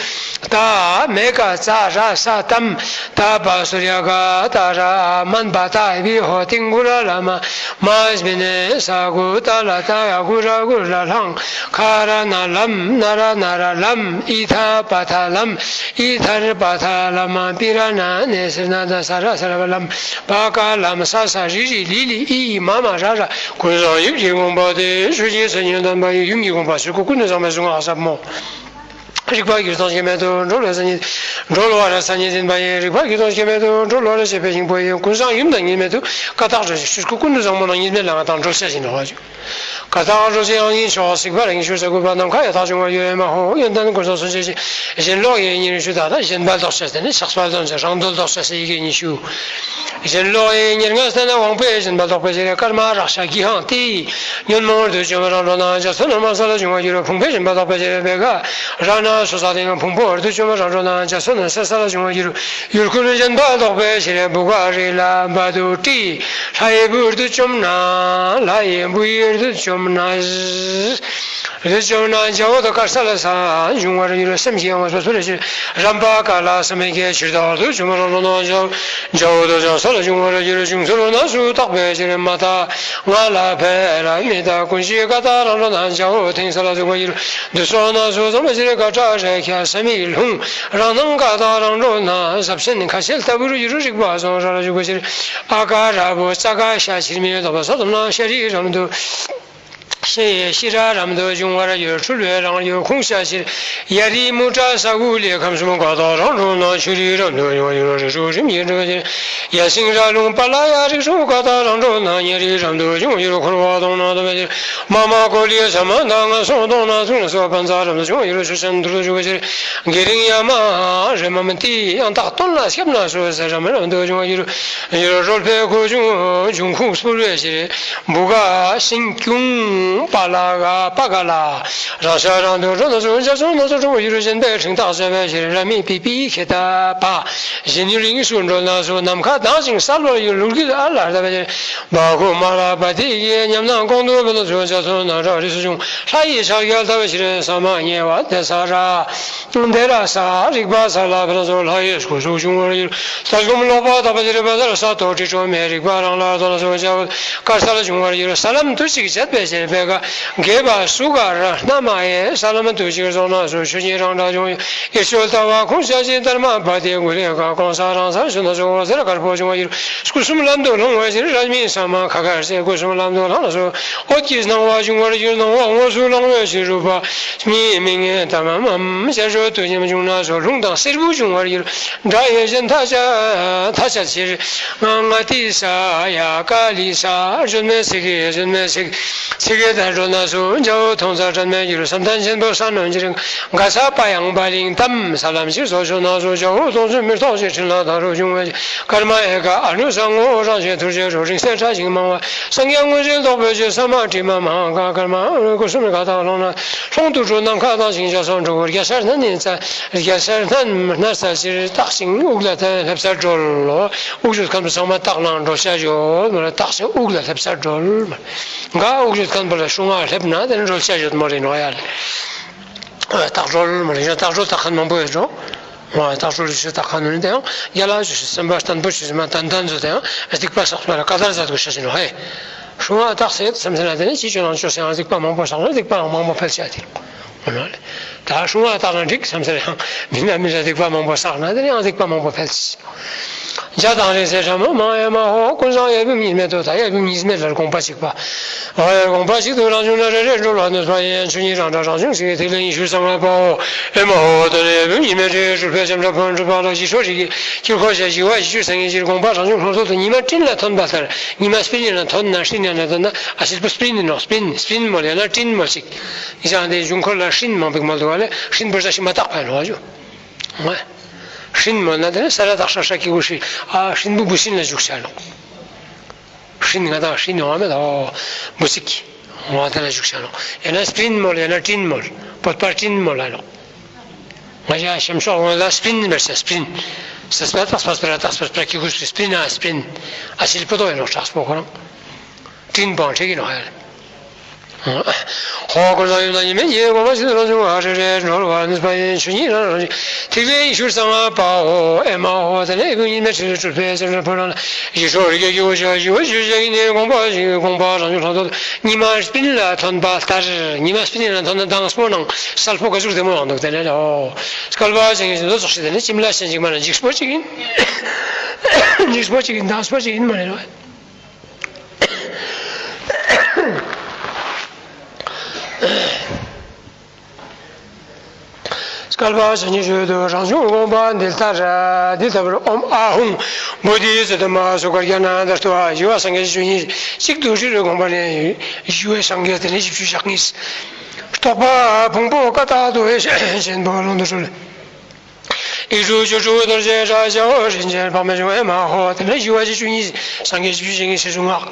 མེ་ཀ་ཙ་ར་ས་ཏམ་ད་པ་སུ་ར་ག་ད་ར་མན་པ་ད་བི་ཧོ་ཏིང་གུ་ར་ལ་མ། མ་སྨི་ནེ་ས་གུ་ཏ་ལ་ཏ་ཡ་གུ་ར་གུ་ལ་ལྷང་ཁ་ར་ན་ལམ་ན་ར་ན་ར་ལམ་ཨི་ཐ་པ་ཐ་ལམ་ཨི་ཐར་པ་ཐ་ལམ་པི་ར་ན་ནེ་སི་ན་ད་ས་ར་ས་ར་བ་ལམ་པ་ཀ་ལམ་ས་ས་རི་རི་ལི་ལི་ཨི་ཨི་མ་མ་ར་ར། ཀུན་བཟང་ཡུམ་གྱི་དགོངས་པ་དེ་ཆོས་ཀྱི་སེམས་ཉིད་དམ་པ་ཡི་ཡུམ་གྱི་དགོངས་པ་ཆོས་སྐུ་ཀུན་ཏུ་བཟང་མའི་གཟུངས་སྔགས་ཟབ་མོ། རིག་པ་སྒྱུ་སྟངས་སྐྱེ་མེད་དུ་འགྲོ་བའི་སེམས་ཉིད། འགྲོ་བ་ར་སེམས་ཉིད་ཡིན་པ་ཡི། རིག་པ་སྒྱུ་སྟངས་སྐྱེ་མེད་དུ་འགྲོ་བ་ར་སྐྱེ་བའི་སྙིང་པོ་ཡི། ཀུན་བཟང་ཡུམ་དང་གཉིས་མེད་དུ། ཀ་དག་རོ་ཞིག་ཆོས་སྐུ་ཀུན་ཏུ་བཟང་མོ་ནང་གཉིས་མེད་ལ་ང་དང་འགྲོ་བྱ་ཞིག་འགྲོ་བ་བརྗོད། ཀ་དག་རོ་ཞིག་ཡང་ཉིད་ཆོག་སིག་པ་ར་ཉི་ཤུ་རྩ་དགུ་པ་ནམ་མཁའ་ཡ་དག་འབྱུང་བ་ཡོད་མ་ཧོ། ཡོན་ཏན་ཀུན་བཟང་མཚོན་བྱེད་ཅིང་། ཞེན་ལོག་ཡི་ཉེར་ཉི་ཤུ་དག་ན་ཞེན་པ་ལྡོག་བྱ་ཟེར་ནས་ཆགས་པ་ལྡོག་བྱ་རང་དོན་ལྡོག་བྱ་ཟེར་ཡི་གེ་ཉི་ཤུ། ཞེན་ལོག་ཡི་ཉེར་ལྔ་ཟེར་ན་དབང་པོའི་ཞེན་པ་ལྡོག་པའི་ཕྱིར་སྐར་མ་རག་ཤ་གི་ཧང་སྟེ། ཉོན་མོངས་བདུད་བཅོམ་རང་གྲོལ་ན་འཇའ་ཚོན་ནམ་མཁའ་ས་ལ་འབྱུང་བར་འགྱུར་རོ། ཕུང་པོའི་ཞེན་པ་ལྡོག་པའི་ཕྱིར་བེ་ག་ར་ན་སོ་ས་ལིང་ཕུང་པོ་བདུད་བཅོམ་རང་གྲོལ་ན་འཇའ་ཚོན་ནམ་མཁའ་ས་ལ་འབྱུང་བར་འགྱུར་རོ། ཡུལ་ཀུན་ཞེན་པ་ལྡོག་པའི་ཕྱིར་བུ་ག་རི་ལ་བ་དུ་ཏི། ལྷ་ཡི་བུ་བདུད་བཅོམ་ན་ལྷ་ཡི་བུ་ཡི་བདུད་བཅོམ་ན། ལུས་བྱུང་ན་འཇའ་འོད་དཀར་ས་ལ་ས་འབྱུང་བར་འགྱུར། སེམས་ཀྱི་ཡང་བ་སོ་སོར་ཕྱིར་རམ་པ་ཀ་ལ་བསམ་མེད་ཀྱི་ཕྱིར་དང་དུ་བྱུང་བར་ལོ་ན་འཇའ་འོད་འཇའ་འོད་འཇའ་ས་ལ་འབྱུང་བར་འགྱུར། བྱུང་ཚུལ་ན་སུ་བརྟག་པའི་ཕྱིར་མ་དག་ང་ལ་ཕེ་ར་མི་དག་ཀུན་གཞི་ཀ་དག་རང་གྲོལ་ན་འཇའ་འོད་ཐིང་ས་ལ་འཇུག་པར་འགྱུར། འདི་སོགས་ན་སུ་ཚང་བའི་ཕྱིར་ཀ་ཏྲ་རེ་ཁ་ས་མི་ལྷུང་རང་སྣང་ཀ་དག་རང་གྲོལ་ན་ཟབ་ཆེན་ཁ་ཕྱེ་ལྟ་བུར་འགྱུར། རིག་པ་སོགས་ར་ལ་འཇུག་པའི་ཕྱིར་ཨ་ཀ་ར་བུ་ཙ་ཀ་ཤ་ཕྱིར་མི་ལྡོག་པ་ས་ཙམ་ན་ཤ་རིགས་རམ་དུ། ཤེས་ཤེས་རབ་རབ་ཏུ་འབྱུང་བར་འགྱུར། འཁྲུལ་བའི་རང་ཡུལ་ཁོང་ཤ་ཕྱིར། ཡ་རི་མུ་ཏྲ་ས་གུ་ལའི་ཁམས་གསུམ་ཀ་དག་རང་གྲོལ་ན་ཆོས་རིག་རབ་ཏུ་འབྱུང་བར་འགྱུར། རིགས་དྲུག་རིམ་གྱིས་འགྲོ་ཕྱིར། ཡ་སེང་ར་ལུང་པ་ལ་ཡ་རིགས་དྲུག་ཀ་དག་རང་གྲོལ་ན་ཉ་རིགས་རབ་ཏུ་འབྱུང་བར་འགྱུར། འཁོར་བ་སྟོང་ན་སྟོང་བའི་ཕྱིར། མ་མ་ཀོ་ལི་ས་མ་ད་ང་སོང་སྟོང་ན་ཚུགས་ན་སོ་པན་ཙ་རབ་ཏུ་འབྱུང་བར་འགྱུར། ཆུ་ཆེན་དུར་དུ་འཇུག་པའི་ཕྱིར། དགེ་རིང་ཡ་མ་རེ་མ་མི་ཏི་ཡང་དག་སྟོན་ལ་སྐྱབས་ན་སོ་ཟེར་ར་མི་རབ་ཏུ་འབྱུང་བར་འགྱུར། འགྱུར། རོལ་པའི་ཁུ་བྱུག་འབྱུང་ཁུངས་སྤུར་བའི་ཕྱིར། བུ་ག་ཤིང་ཁྱུང་པ་ལ་ག་པ་ག་ལ། རང་ཤ་རང་དུ་འགྲོ་ན་སོ་འཇའ་ཚོན་སྣ་ཚོགས་འཁྲུངས་པར་འགྱུར། གཞན་པའི་ཕྲེང་ཐག་བཅད་པའི་ཕྱིར། ར་མི་པི་པི་ཁེ་ད་པ། གཞན་ཡུལ་དབྱིངས་སུ་འགྲོ་ན་སོ་ནམ་མཁའ་དྭངས་ཤིང་གསལ་བར་འགྱུར། ལུག་རྒྱུད་ཨ་ལ་ལྟ་བའི་ཕྱིར། བ་ཁུ་མ་ར་པ་ཏི་ཡི་ཉམས་སྣང་གོང་དུ་འཕེལ་ན་སོ་འཇའ་ཚོན་སྣ་ཁྲ་རིས་སུ་བྱུང་། ལྷ་ཡི་ཕྱག་རྒྱ་ལྟ་བའི་ཕྱིར། ས་མ་ཉེ་བ་ཏེ་ས་ར། ཏེ་ར་ས་རིག་པ་ས་ལ་ཕན་སོགས་ལྷ་ཡི་སྐུ་གཟུགས་འབྱུང་བར་འགྱུར། ལྟ་སྒོམ་ལོག་པ་དག་པའི་ཕྱིར། བ་ས་ར་ས་རྡོ་དྲི་བྲོ་མེ་རིག་པ་རང་ལ་ལྟོས་ན་སོ་འཇའ་འོད་དཀར་ས་ལ་འབྱུང་བར་འགྱུར། ས་ལམ་དུ་ཅིག་བྱེད་པའི་ཕྱིར། བེ་ག་གེ་བ་སུ་ག་ར་སྣ་མ་ཡེ་ས་ལམ་དུ་ཅིག་སོང་ན་སོ་ཆོས་ཉིད་རང་སྒྲ་འབྱུང་ཡི། ཡེ་ཤེས་ལྟ་བ་ཁོང་ཤ་ཅིག་ལྟར་མ་བ་དེ་གུ་ལེ་ག་གོང་ས་རང་སར་ཞུ་ན་སོ་འོད་ཟེར་དཀར་པོ་འབྱུང་བར་འགྱུར། སྐུ་གསུམ་ལམ་དུ་ལྷུང་བའི་ཕྱིར། ར་མི་ས་མ་ཁ་ཁར་སེ་སྐུ་གསུམ་ལམ་དུ་ལྷུང་ན་སོ། འོད་ཀྱི་སྣང་བ་འབྱུང་བར་འགྱུར། སྣང་བ་དངོས་སུ་ལྷུང་བའི་ཕྱིར། རུ་པ་མི་མི་ངེས་ཏ་མ་མམ་ཤར་བྱོ་དུ་ཉམས་བྱུང་ན་སོ། ལྷུང་དང་སེར་བུ་འབྱུང་བར་འགྱུར། སྒྲ་ཡི་གཞན་མཐའ་ཅད་མཐའ་ཅད་ཕྱིར། ང་ཏི་ས་ཡ་ཀ་ལི་ས་གཞོན་མའི་ཚིག་གི་གཞོན་མའི་ཚིག་ཚིག་གི་དལ་འགྲོ་ན་སོ་འཇའ་འོད་མཐོང་ས་དྲན་མེད་འགྱུར། བསམ་གཏན་ཆེན་པོ་ས་གནོན་ཕྱིར། ག་ས་པ་ཡང་པ་ལིང་ཏམ་ས་ལམ་ཕྱིར། སོ་ཆོ་ན་སོ་འཇའ་འོད་སྟོང་ཚོད་མི་རྟོག་ཅིང་འཕྲིན་ལས་དལ་འགྲོ་འབྱུང་བའི་ཀརྨ་ཨེ་ཀ་ཨ་ནུ་ས་ངོ་བོ་རང་བཞིན་ཐུར་བྱེད་རོ། རིང་བསྲེལ་ཕྲ་ཞིང་མང་བ་སངས་རྒྱས་དངོས་གཞན་རྟོགས་པའི་ཕྱིར། ས་མ་དྲི་མ་མ་ག་ཀརྨ་ཨ་ནུ་སྐུ་གསུམ་ག་དག་ལྷུང་ན་ལྷུང་དུ་འགྲོ། ནམ་མཁའ་དྭངས་ཤིང་འཇའ་ཚོན་འཁྲུགས་པར། རྒྱལ་སྲས་སྣ་ནི་རྩ་རྒྱལ་སྲས་སྣ་སྣ་རྩ་ཕྱིར་བརྟགས་ཤིང་དབུགས་ལ་སླེབས་སར་གྲོལ་ལོ། དབུགས་ཚོད་མཁན་པོ་ཚང་མ་བརྟགས་ན་འགྲོ་བྱ་ཡོད་མ་རེད། བརྟགས་ཤིང་དབུགས་ལ་སླེབས་སར་གྲོལ་མ་རེད། ག་དབུགས་ཚོད་མཁན་པོ་ལ་ཤུང་ང་སླེབས་ན་དེ་ནི་འགྲོ་བྱ་ཡོད་མ་རེད་ནོ་ཡ་ལ། བརྟགས་གྲོལ་མ་རེད། བརྟགས་གྲོལ་བརྟགས་མཁན་མང་པོ་ཡོད་འགྲོ། ཨ། བརྟགས་གྲོལ་ཞེས་བཏགས་ཁ་ནོན་དེའང་རྒྱ་ལ་ཞུ་ཞུ་སེམས་དཔའ་བརྟན་པོ་ཞུ་ཞུ་མ་བརྟན་བརྟན་ཚོ་དེའང་སྡིག་པ་བསགས་པ་ལ་ཀ་དར་མཛད་དགོས་ཤ་ཞིག་ནོ་ཧེ། སྲུང་བ་བརྟགས་སེ་སེམས་སེ་ན་དེ་ནི་ཅི་བཅོ་ནང་བཅོ་སེ་ཡང་སྡིག་པ་མང་པོ་བསགས་ན་སྡིག་པའང་མང་པོ་འཕེལ་བྱ་དེ་རེད། ད་སྲུང་བ་བརྟགས་ན་འགྲིག་བསམ་སེ་ཡང་མི་ན་མི་ན་སྡིག་པ་མང་པོ་བསགས་ན་དེ་ནི་ཡང་སྡིག་པ་མང་པོ་འཕེལ་བྱ། འཇའ་དང་རིང་བསྲེལ་ཕྲ་མོ་མང་ཨེ་མ་ཧོ། ཀུན་བཟང་ཡབ་ཡུམ་གཉིས་མེད་དུ་ད་ཡབ་ཡུམ་གཉིས་མེད་ལ་དགོངས་པ་གཅིག་པ། ཨ་ཡ་དགོངས་པ་གཅིག་ཏུ་རང་བྱུང་ན་རེ་རེ་གྲོལ་བ་ནུས་པ་ཡིན། ཆོས་ཉིད་རང་སྒྲ་རང་བྱུང་ཚིག་གི་ཐིག་ལེ་ཉི་ཤུ་རྩ་ལྔ་པའོ། ཨེ་མ་ཧོ། དེ་ནས་ཡབ་ཡུམ་གཉིས་མེད་རེ་རེ་གྲུབ་པའི་ལྕམ་དྲལ་ཕོ་གྲུབ་པ་ལ་ཞི་ཁྲོ་རིགས་ཀྱི་དཀྱིལ་འཁོར་ཞལ་བཞི་བ་བཞི་བཅུ་ཚན་གྱི་ཕྱིར་དགོངས་པ་རང་བྱུང་ལྷུན་གྲུབ་ཏུ་ཉི་མ་སྤྲིན་ལ་ཐོན་པ་ལྟར། ཉི་མ་སྤྲིན་ཡང་ན་ཐོན་ན་སྤྲིན་ཡང་ན་ཐོན་ན་ཨ་ཤིལ་པོ་སྤྲིན་ནི་ནོག་སྤྲིན་སྤྲིན་མོལ་ཡང་ན་སྤྲིན་མོལ་ཞིག་ཡིན་ཙང་དེ་འབྱུང་འཁོར་ལ་སྤྲིན་མང་པོ་མོལ་འདུག་བ་ལས་སྤྲིན་པོ་ས་ཞིག་མ་བཏགས་པ་ཡིན་ནོག་ཞུ། སྤྲིན་མོལ་ན་དེ་ནི་ས་ར་བཏགས་སྲ་སྲ་གི་གུ་སྲི། ཨ་སྲིན་བུ་འབུ་སྲིན་ལ་བཞུགས་བྱ་ལོ། སྲིན་ང་དང་སྲིན་ཡོང་བ་མེད་དོ། འབུ་ཚིག་གི་ང་དེ་ལ་བཞུགས་བྱ་ལོ། ཡང་ན་སྤྲིན་མོལ་ཡང་ན་སྤྲིན་མོལ། བོད་པ་སྤྲིན་མོལ་ལ་ལོ། ང་ཡ་ཤམ་ཤོག་ངོས་ལ་སྤྲིན་མེར་ཆ་སྤྲིན། ས་སྤ་ར་བཏགས་སྤ་སྤ་ར་བཏགས་སྤ་སྤ་ར་གི་གུ་སྲི་སྤྲིན་ཨ་སྤྲིན། ཨ་ཤིལ་པོ་དོ་ཡིན་ནོ་གྲགས་པོ་ཁོ་རང་། སྤྲིན་པོའང་ཁྲིད་ཀྱི་ནོ་ཧ་ཡ་ལ། ཧོ་ཀུན་བཟང་ཡུམ་དང་ཉི་མའི་ཉི་འོད་དགོངས་པ་ཞིག་ཏུ་རང་བྱུང་བ་རེ་རེ་གྲོལ་བ་ནུས་པ་ཡིན། ཆོས་ཉིད་རང་རང་བཞིན་ཐིག་ལེ་ཉི་ཤུ་རྩ་ལྔ་པའོ། ཨེ་མ་ཧོ། དེ་ནས་ཡབ་ཡུམ་གཉིས་མེད་རེ་རེ་གྲུབ་པའི་ལྕམ་དྲལ་ཕོ་བྲང་ལ་ཞི་ཁྲོ་རིགས་ཀྱི་དཀྱིལ་འཁོར་ཞལ་བཞི་བ་བཞི་བཅུ་ཚན་གྱི་ནི་དགོངས་པ་ཞིག་དགོངས་པ་རང་བྱུང་ལྷུན་གྲུབ་ཏུ་ཉི་མ་སྤྲིན་ལ་ཐོན་པ་ལྟར། ཉི་མ་སྤྲིན་ལ་ཐོན་ན་མདངས་པོ་ནང་གསལ་པོ་ག་ཟུག་བདེ་མོ་ཡོང་འདུག་དེ་ནས་ཨོ། སྐལ་པ་ཅན་གྱི་ཟིན་ཐོ་ཚོགས་ཤིག་དེ་ནས་ཁྱིམ་ལ་ཞེན་ཅིག་མ་ན་འཇིགས་པོ་ཅིག་ཡིན། འཇིགས་པོ་ཅིག་ཡིན། མདངས་པོ་ཅིག་ཡིན་མ་རེད་བ། སྐལ་པ་ཞལ་ཉི་ཤུ་དུ་རང་བྱུང་དགོངས་པ་འདི་ལྟར། འདི་ལྟ་བུར་ཨོཾ་ཨཱཿཧཱུྃ་བོ་དྷི་ཙི་ཏམ་སུ་ཀ་ཡ་ན་དྷཱ་ཏུ་ཨ་ཞི་བ་སངས་རྒྱས་བཅུ་གཉིས་གཅིག་ཏུ་སྤྲུལ་པའི་དགོངས་པ་ནས་ཞི་བའི་སངས་རྒྱས་དེ་ནས་བཞི་བཅུ་ཞེ་གཉིས། རྟོག་པ་ཕུང་པོ་ཀ་དག་ཏུ་ཨེ་ཤེས་ཆེན་པོ་ཀློང་དུ་གྲོལ། ཡིག་དྲུག་ཅུ་དྲུག་རྡོ་རྗེ་སྒྲ་བརྒྱ་འོ་རིན་ཆེན་དཔག་མེད་འབྱུང་ཨེ་མ་ཧོ། དེ་ནས་ཞི་བ་བཅུ་གཉིས་སངས་རྒྱས་བཅུ་གཉིས་ཞེས་གསུངས་ངག་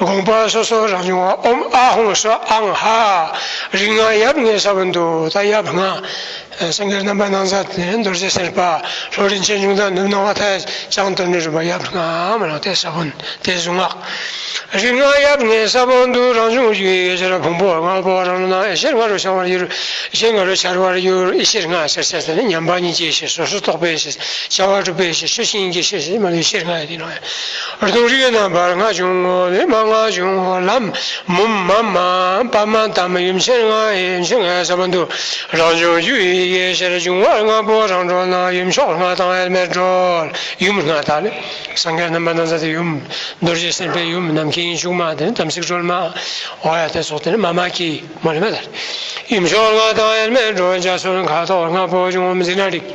དགོངས་པ་སོ་སོ་རང་བྱུང་བ། ཨོཾ་ཨཱཿཧཱུྃ་སྭཱ་ཧཱ། རིགས་ལྔ་ཡབ་ལྔའི་ས་བོན་དུ་ད་ཡབ་ལྔ། སངས་རྒྱས་རྣམ་པར་སྣང་མཛད་དེ་རྡོ་རྗེ་སེམས་དཔའ་ལྷོ་རིན་ཆེན་འབྱུང་ལྡན་ནུབ་སྣང་བ་མཐའ་ཡས་བྱང་དུ་ནི་རིམ་པ་ཡབ་ལྔ་མ་ལ་དེ་ས་བོན་དེ་གཟུངས་སྔགས། རིམ་ལྔ་ཡབ་ལྔའི་ས་བོན་དུ་རང་བྱུང་རྒྱུ་ཡི་ཡེ་ཤེས་ཕུང་པོ་ལྔ་པོ་རང་ལ་སྣང་། ཡེ་ཤེས་ལྔ་རུ་འཆར་བར་འགྱུར། ཡེ་ཤེས་ལྔ་རུ་འཆར་བར་འགྱུར། ཡེ་ཤེས་ལྔ་ཟེར་ཟེར་ཏེ་ནི་མཉམ་པ་ཉིད་ཀྱི་ཡེ་ཤེས། སོ་སོར་རྟོག་པའི་ཡེ་ཤེས། བྱ་བ་གྲུབ་པའི་ཡེ་ཤེས། ཆོས་ཅན་གྱི་ཡེ་ཤེས་མ་ལུས་ཡེ་ཤེས་ལྔ་ཡི་དེ་ནང་། སྡོང་རིགས་རྣམ་པར་ལྔ་བྱུང་ངོ་། མ་ལྔ་བྱུང་ངོ་། ལམ་མུམ་མ་མ་པདྨ་དམ། ཡུམ་ཆེན་ལྔ་ཡི་ཡུམ་ཆེན་ལྔའི་ས་བོན་དུ་རང་བྱུང་རྒྱུ་ཡི་ཡེ་ཤེས་འབྱུང་བ་ལྔ་པོ་རང་གྲོལ་ན། ཡུམ་མཆོག་ལྔ་དང་དབྱེར་མེད་གྲོལ། ཡུམ་ལྔ་དག་ལས་སངས་རྒྱས་རྣམ་པར་སྣང་མཛད་དེ་ཡུམ། རྡོ་རྗེ་སེམས་དཔའི་ཡུམ། ནམ་མཁའི་ཡུམ་ཆུང་མ་དེ་ནི་དམ་ཚིག་སྒྲོལ་མ། འོ་ཡ་དེ་སོགས་དེ་ནི་མ་མ་ཀི་མ་ལུས་མ་དར། ཡུམ་མཆོག་ལྔ་དང་དབྱེར་མེད་གྲོལ། འཇའ་ཚོན་ཁ་དོག་ལྔ་པོ་བྱུང་ངོ་། འཛིན་ན་འགྲིག་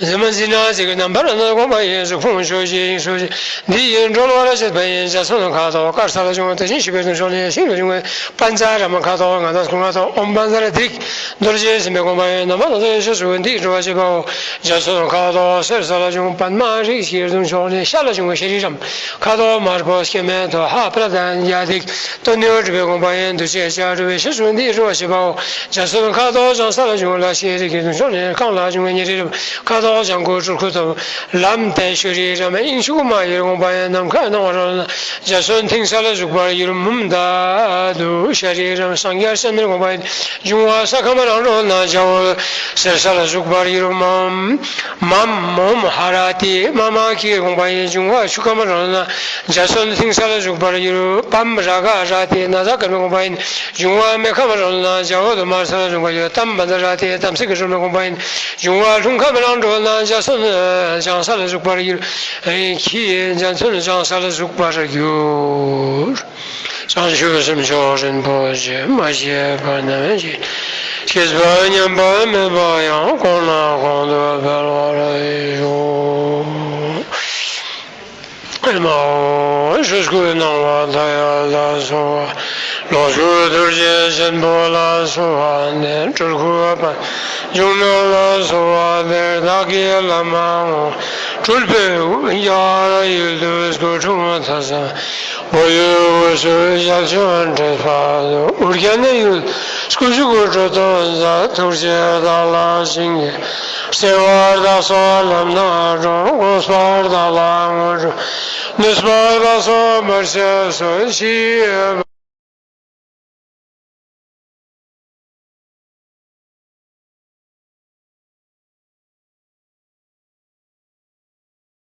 འཛིན་མ་འཛིན་ན་ཚིག་རྣམ་པར་སྣང་དགོངས་པ་ཡིན། གཟུགས་ཕུང་ཕྱོགས་བཞི་ཡིན་ཕྱོགས་བཞི་འདི་ཡིས་གྲོལ་བར་བྱེད་པ་ཡིན། འཇའ་ཚོན་ཁ་དོག་དཀར་ས་ལ་བྱུང་བ་དེ་བཞིན་གཤེགས་པའི་གདུང་ཕྱོགས་ནས། ཤིང་ལ་བྱུང་བའི་པཉྩ་རཱ་མ་ཁ་དོག་ལྔ་དང་སྐུ་ལྔ་དང་ཨོཾ་པཉྩ་རཱ་ཏིཿ་རྡོ་རྗེ་སེམས་དཔའི་དགོངས་པ་ཡིན། རྣམ་པར་སྣང་མཛད་ཡེ་ཤེས་གཟུགས་འདི་ཡིས་གྲོལ་བར་བྱེད་པའོ། འཇའ་ཚོན་ཁ་དོག་སེར་ས་ལ་བྱུང་པདྨ་རིགས་བཞིའི་གདུང་ཕྱོགས་ནས། ཤར་ལ་བྱུང་བའི་ཤཱ་རིའི་རམ་ཁ་དོག་དམར་པོ་སྐྱེ་མེད་དོ། ཧ་པྲ་དན་ཡ་ཏིག་དོན་ཡོད་གྲུབ་པའི་དགོངས་པ་ཡིན། འདུ་བྱེད་བྱ་གྲུབ་པའི་ཡེ་ཤེས་གཟུགས་འདི་ཡིས་གྲོལ་བར་བྱེད་པའོ། འཇའ་ཚོན་ཁ་དོག་ལྗང་ས་ལ་བྱུང་ལ་ཤེས་རིག་གི་གདུང་ཕྱོགས་ནས། རྐང་ལ་བྱུང་བའི་ཉེ་རིགས་རམ་ཁ་དོག་ལྗང་གུ་སྤྲུལ་སྐུ་དོ། ལམ་དེ་ཤཱ་རིའི་རམ་དབྱིངས་ཕྱུག་མ་ཡི་དགོངས་པ་ཡིན། ནམ་མཁའི་སྣང་བ་རོལ་ན། འཇའ་ཚོན་མཐིང་ས་ལ་བཞུགས་པར་འགྱུར། མུམ་ད་དུ་ཤཱ་རིའི་རམ་སངས་རྒྱས་སྤྱན་མའི་དགོངས་པ་ཡིན། འབྱུང་བ་ས་ཁམས་རང་གྲོལ་ན། འཇའ་འོད་སེར་ས་ལ་བཞུགས་པར་འགྱུར། མམ། མམ་མོ་ཧ་ར་ཏི་མ་མ་ཀི་དགོངས་པ་ཡིན། འབྱུང་བ་ཆུ་ཁམས་རང་ན། འཇའ་ཚོན་མཐིང་ས་ལ་བཞུགས་པར་འགྱུར། པམ་ར་ག་ར་ཏི་ན་ཚ་སྐར་མའི་དགོངས་པ་ཡིན། འབྱུང་བ་མེ་ཁམས་རང་ན། འཇའ་འོད་དུ་དམར་ས་ལ་བཞུགས་པར་འགྱུར། ཏམ་བཛྲ་ར་ཏི་དམ་ཚིག་གི་སྒྲོལ་མའི་དགོངས་པ་ཡིན། འབྱུང་བ་རླུང་ཁམས་རང་གྲོལ་ན། འཇའ་ཚོན་ལྗང་ས་ལ་བཞུགས་པར་འགྱུར། ཁྱི་ཡི་འཇའ་ཚོན་ལྗང་ས་ལ་བཞུགས་པར་འགྱུར། བྱང་ཆུབ་སེམས་མཆོག་རིན་པོ་ཆེ། མ་སྐྱེས་པ་རྣམས་ཀྱི། སྐྱེས་པ་ཉམས་པ་མེད་པ་ཡང་། གོང་ན་གོང་དུ་འཕེལ་བར་ཤོག་ཨེ་མ་ཧོ། ཆོས་སྐུའི་སྣང་བ་མཐའ་ཡས་ལ་སོགས་པ། ལོངས་སྐུ་རྡོ་རྗེ་ཆེན་པོ་ལ་སོགས་པ་སྟེ། སྤྲུལ་སྐུ་པདྨ་འབྱུང་གནས་ལ་སོགས་པ་དེར། བདག་གི་བླ་མ་དངོས་སྤྲུལ་པའི་དབུ་རྒྱན་ཡལ་དུ་སྐུ་འཁྲུངས་མཐའ་ས། བོད་ཡུལ་དབུས་སུ་ཞལ་བྱོན་ཕྲིན་ལས་སྤེལ་དུས། ཨོ་རྒྱན་ཡུལ་སྐུ་བཞུགས་གྲུབ་ཐོབ་མཛད། ཐུགས་རྗེས་བདག་ལ་བྱིན་གྱིས་བརླབས། བརྩེ་བས་བདག་སོགས་ལམ་སྣ་དྲོངས། དགོངས་པས་བདག་ལ་དངོས་གྲུབ། ནུས་པས་བདག་སོགས་བར་ཆད་སོལ། ཕྱི་ཡི་